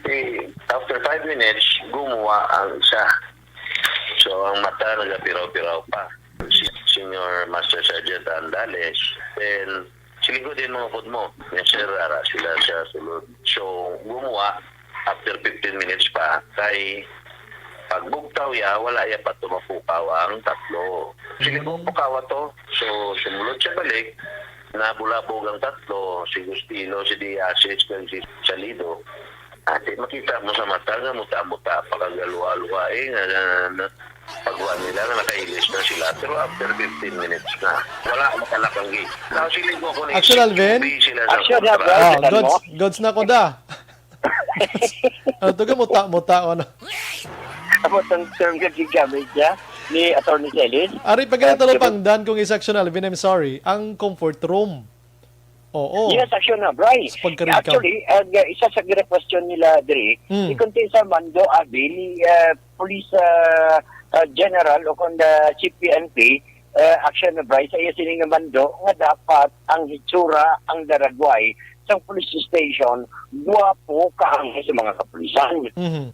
Eh, after five minutes, gumuwa ang isa. So, ang mata nagapiraw-piraw pa. Si Senior Master Sergeant Andales, then, siling ko din mga upod mo. Yes, sir, ara sila sa sulod. So, gumuwa, after fifteen minutes pa, kay pagbugtaw ya, wala ya pa tumapukaw ang tatlo. Sige po, Mm. pukawa to. So, sumulod siya balik, nabulabog ang tatlo, si Gustino, si Diasis, kag si Salido. Ate, makita mo sa mata nga muta-muta, pakagalwa-alwa eh, nga, nga, nga, pagwa nila nga nakailis na sila. Pero after fifteen minutes na, wala, makalak ang gate. Now, siling ko kung Action, Alvin? Busy sila sa Action, kontra. Alvin. Ah, Kita mo? Goods, goods na ko da. Ah, tuga muta-muta, ano? Amo tang term nga gigamit niya ni Attorney Celis. Ari, pag Ah, ganito lang, pero pangdan kung is Action Alvin, I'm sorry. Ang comfort room. Oo. Yes, action na, Bray. Sa pagkarig ka. Actually, uh, isa sa gina-question nila diri, Hmm. ikunti sa mando abi ni, uh, Police, uh, uh, General o kung the Chief P N P, uh, action na, Bray, sa iya sini nga mando nga dapat ang hitsura, ang daragway sang police station, guwapo kaangay sa mga kapulisan. Mhm.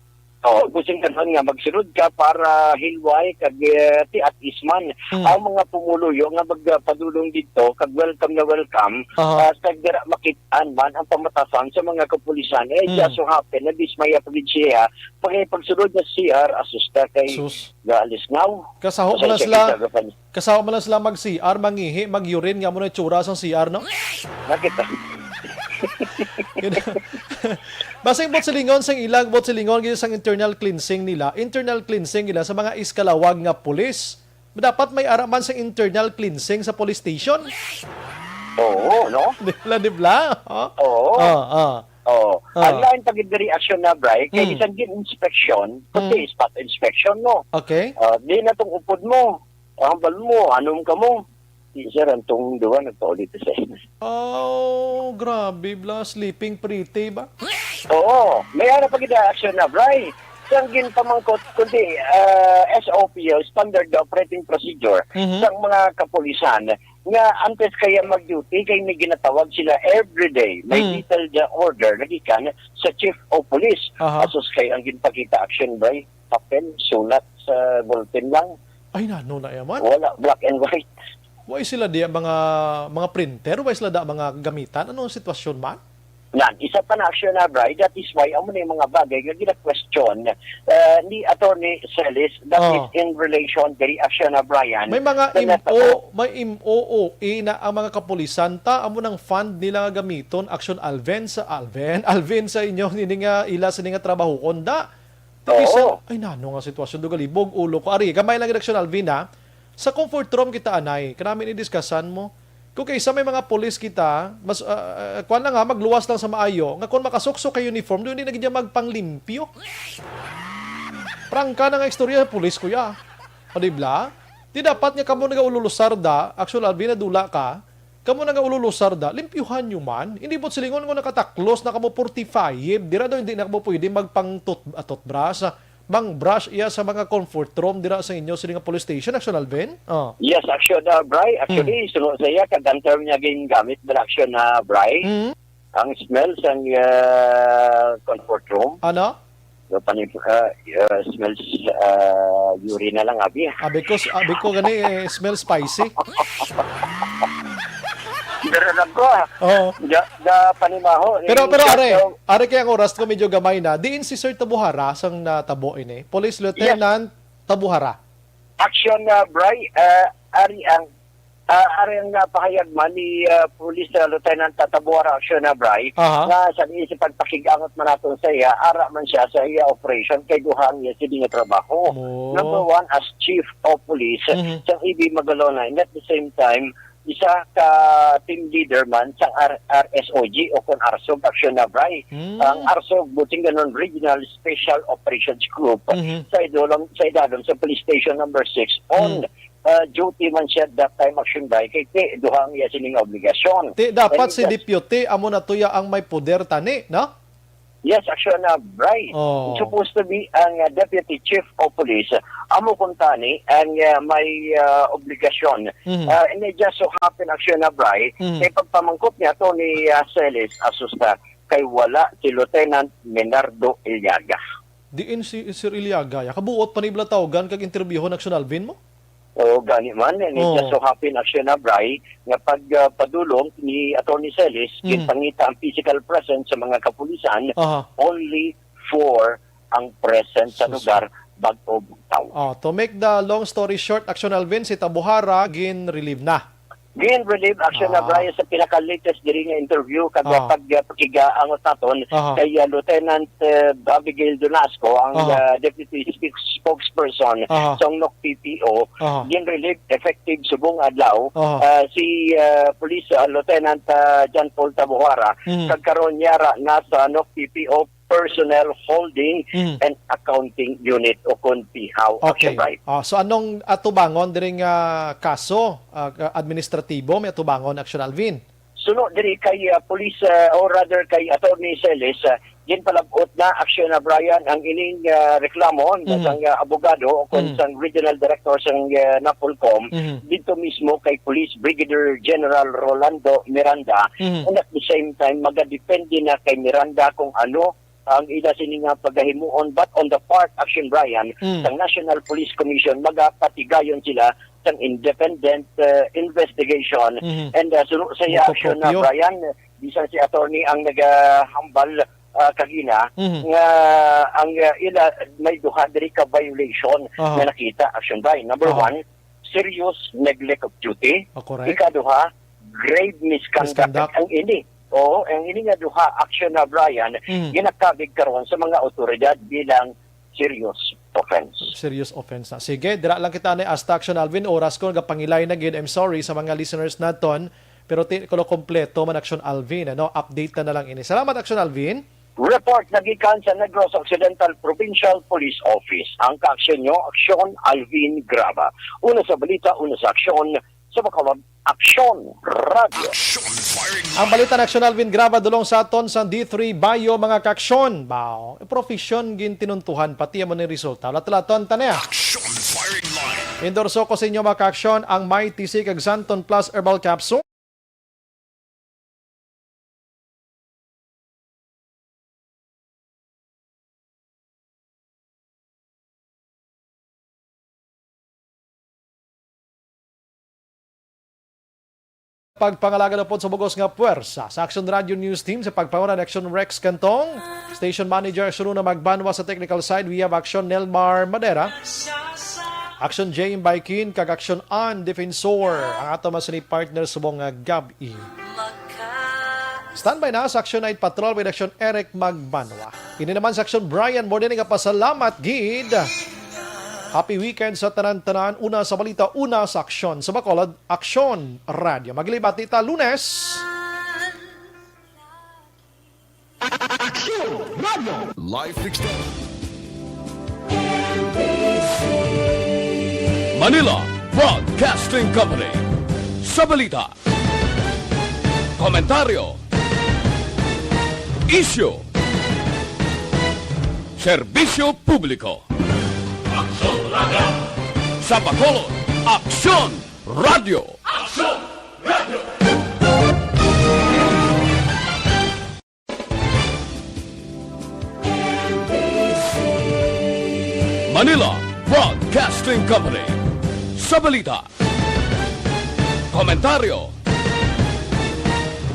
Oh, busing ka nga magsulod ka para hilway kag, eh, ti at isman Hmm. ang mga pumuluyo nga magpadulong didto kag welcome na welcome, Aha. ah, kag dira makit-an man ang pamatasan sa mga kapulisan. Eh, Hmm. just so happen, nadismaya pa gid siya. Pag, pagsulod na C R, asusta kay Sus. Gaalisngaw. Kasaho man Pasensya sila. kita, Gapan. Kasawa man lang sila mag-C R, mangihi, mag-urine, nga mo na itsura sang C R, no? Nakita. Yun. Basing buot silingon sang ilang, buot silingon, gid sang internal cleansing nila. Internal cleansing nila sa mga iskalawag nga pulis. Dapat may ara man sang internal cleansing sa police station. Oo, no? Di bla, di bla? Oh? Oo. Ah, ah. Oo. Ah. Ang lain pa gid diri action na, Bray, kay Hmm. bisan gid inspection, kundi Hmm. spot inspection mo. Okay. Ah, di na tong upod mo. Ang hambal mo, anom ka mo. Di, sir, ang tong duwa nagpaulit sa Oh, grabe, bla. Sleeping pretty ba? Oo. May ara pa gid action na, Bray. Sang ginpamangkot, kundi, ah, S O P o Standard Operating Procedure Mhm. sang mga kapulisan, nga antes kaya mag-duty, kay may ginatawag sila everyday. May Hmm. detailed, uh, order na gikan sa chief of police. Aha. Asus kay ang ginpakita, Action Bray, papel, sulat sa bulletin lang. Ay, nano na yaman? Wala, black and white. Why sila di mga, mga printer? Why sila da mga gamitan? Anong sitwasyon man? Nan, isa pa na, Action Bray, that is why amo na yung mga bagay nga gina-question, uh, ni Attorney Celis, that Oh. is in relation diri, Action Brian. May mga Sa impo, natabo. may im-, O O A na ang mga kapulisan, ta, amo nang fund nila nga gamiton, Action Alvin sa, Alvin, Alvin sa inyo, nini nga ila sa nga trabaho, konda. Ti Oo. bisan, ay, nano nga sitwasyon, dugalibog, ulo ko. Ari, gamay lang gid, Action Alvin, ha? Sa comfort room kita, anay, kanami ni diskasan mo. Kung kaysa may mga pulis kita, mas, ah, ah, kuwan lang ha, magluwas lang sa maayo, nga kung makasuksok kay uniform, doon di na gid magpanglimpyo. Prangka na nga istorya, pulis ko ya. O, di bla? Di dapat nga kamo nagaululusar da, Action Alvin, nadula ka, kamo nagaululusar da, limpyuhan nyo man. Hindi po silingon nga nakataklos na kamo forty-five, dira daw hindi na kamo pwede magpang tooth-, ah, toothbrush, ah, mang brush iya sa mga comfort room dira sa inyo sini nga police station, Action Alvin? Oh. Yes, Action, uh, Bray. Actually, Mm. suno sa iya, kag ang term niya gingamit ba, Action, uh, Bray? Mm. Ang smell sang, uh, comfort room. Ano? Yung pani-, uh, uh, smells, uh, urine na lang, abi. Abi ko, abi ko gani, eh, smell spicy. Pero lang ko, ah. Oo. Da, da panimaho, Pero, eh, pero, are, so, are kay ang oras ko medyo gamay na. Diin si Sir Tabuhara sang natabo ini? Police Lieutenant Yes. Tabuhara. Action, uh, Bray, uh, ari ang, uh, ari ang napahayag man ni, uh, Police, uh, Lieutenant Tabuhara, Action, uh, Bray, Aha. nga sa isip pagpakig-angot man naton sa iya, ara man siya sa iya operation kay duha ang iya sini nga trabaho. Oh. Number one, as Chief of Police Mhm. sa E B Magalona, and at the same time, isa ka team leader man sa R-, R S O G o kon arsog, Action, uh, Bray. Mm. Ang arsog, buting ganon, Regional Special Operations Group, Mhm. sa idolom, sa idalom sa Police Station Number Six on, Mm. uh, duty man siya that time, Action, Bray, kay ti, duha ang iya sining obligasyon. Ti, dapat And si just deputy, amo na tuya ang may poder tani, no? Yes, Action, uh, Bray. Oh. It's supposed to be ang, uh, Deputy Chief of Police. Amo kuntani ang, uh, may, uh, obligasyon. Mhm. Uh, and it just so happen, Action, uh, Bray, Mhm. kay pagpamangkot niya to ni, uh, Celis Asusta, kay wala si Lieutenant Menardo Iliaga. Diin si Sir Iliaga? Ya, kabuot pa ni bala tawgan kag interbyuhon, Action Alvin, mo? Oo, gani man. And it Oh. just so happen, Action, uh, Bray, nga pag, ah, padulong ni Attorney Celis, Mm. ginpangita ang physical presence sa mga kapulisan Aha. only for ang presence sa Sus- lugar, bag-o bugtaw. Oh, to make the long story short, Action Alvin, si Tabuhara gin-relieve na. Gin-relieve, Action, Ah. Bray, sa pinaka-latest diri nga interview, kag Ah. pag, ah, pakigaangot naton Aha. kay, ah, Lieutenant, eh, Abigail Donasco, ang, Aha. ah, Deputy Speak-, Spokesperson Aha. sa NOC P P O, Aha. gin-relieve effective subong adlaw, Aha. ah, si, ah, Police, ah, Lieutenant, ah, John Paul Tabuhara, Mhm. kag karon yara na sa NOC P P O Personnel Holding Mhm. and Accounting Unit o kon pihaw, Okay. Action, Bray. Ah, so anong atubangon diri nga kaso, ah, administratibo may atubangon, Action Alvin? Suno diri kay, ah, police, ah, or rather kay Attorney Celis, ah, ginpalab-ot na, Action, ah, Brian, ang ining, ah, reklamo na Mhm. sang, ah, abogado o kon Mhm. sang regional director sang, ah, NAPOLCOM Mhm. dito mismo kay Police Brigadier General Rolando Miranda. Mhm. And at the same time, magadepende na kay Miranda kung ano ang ila sini nga pagahimuon. But on the part, Action, Brian, Mm. sang National Police Commission, magapatigayon sila sang independent, uh, investigation. Mhm. And, uh, suno sa iya, Action, uh, Mokopropyo. Brian, bisan si attorney ang nagahambal, uh, kagina, Mhm. nga ang, uh, ila may duha diri ka violation Aha. nga nakita, Action, Brian. Number Aha. one, serious neglect of duty. Oh, correct. Ikaduha, grave misconduct. Misconduct. Ang ini, oo, ang ini nga duha, Action, uh, Brian, Mm. ginakabig karon sa mga awtoridad bilang serious offense. Serious offense na. Sige, dira lang kita ni hasta, Action Alvin. Oras ko nagapangilay na gid. I'm sorry sa mga listeners naton, pero ti-, kuno kompleto man, Action Alvin, ano? Update na, na lang ini. Salamat, Action Alvin. Report na gikan sa Negros Occidental Provincial Police Office. Ang kaaksyon nyo, Action Alvin Graba. Una sa balita, una sa aksyon, sa Bacolod, Aksyon Radio. Action Firing Ang balita ni Action Alvin Graba, dulong sa aton sa D three Bio, mga kaaksyon. Bao, profesyon gin tinuntuhan, pati amo ni resulta. Latlaton ta niya. Action Firing Line. Endorso ko sa inyo, mga ka-aksyon, ang Mighty C kag Santon Plus Herbal Capsule. Pagpangalaga na pod sa bugos nga puwersa sa Aksyon Radio News Team sa pagpanguna ni Aksyon Rex Cantong, Station Manager Aksyon Una Magbanwa, sa technical side we have Aksyon Nelmar Madera, Aksyon J M Baikin, kag Aksyon An Defensor, ang ato man sini partner subong nga gab-i. Standby na sa Aksyon Night Patrol with Aksyon Eric Magbanwa. Ini naman sa Aksyon Brian Mordeni nga pasalamat gid. Happy weekend sa tanan-tanan. Una sa balita, una sa aksyon. Sa Bacolod, Aksyon Radio. Maglibati ta Lunes. Aksyon Radio. Live extend. Manila Broadcasting Company. Sa balita, komentaryo, isyu, serbisyo publiko. Aksyon Radio. Sa Bacolod, Aksyon Radio. Aksyon Radio. Manila Broadcasting Company. Sa balita, komentaryo,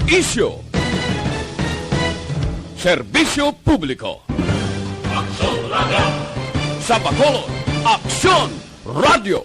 isyu, serbisyo publiko. Aksyon Radio. Sa Bacolod, Aksyon Radio.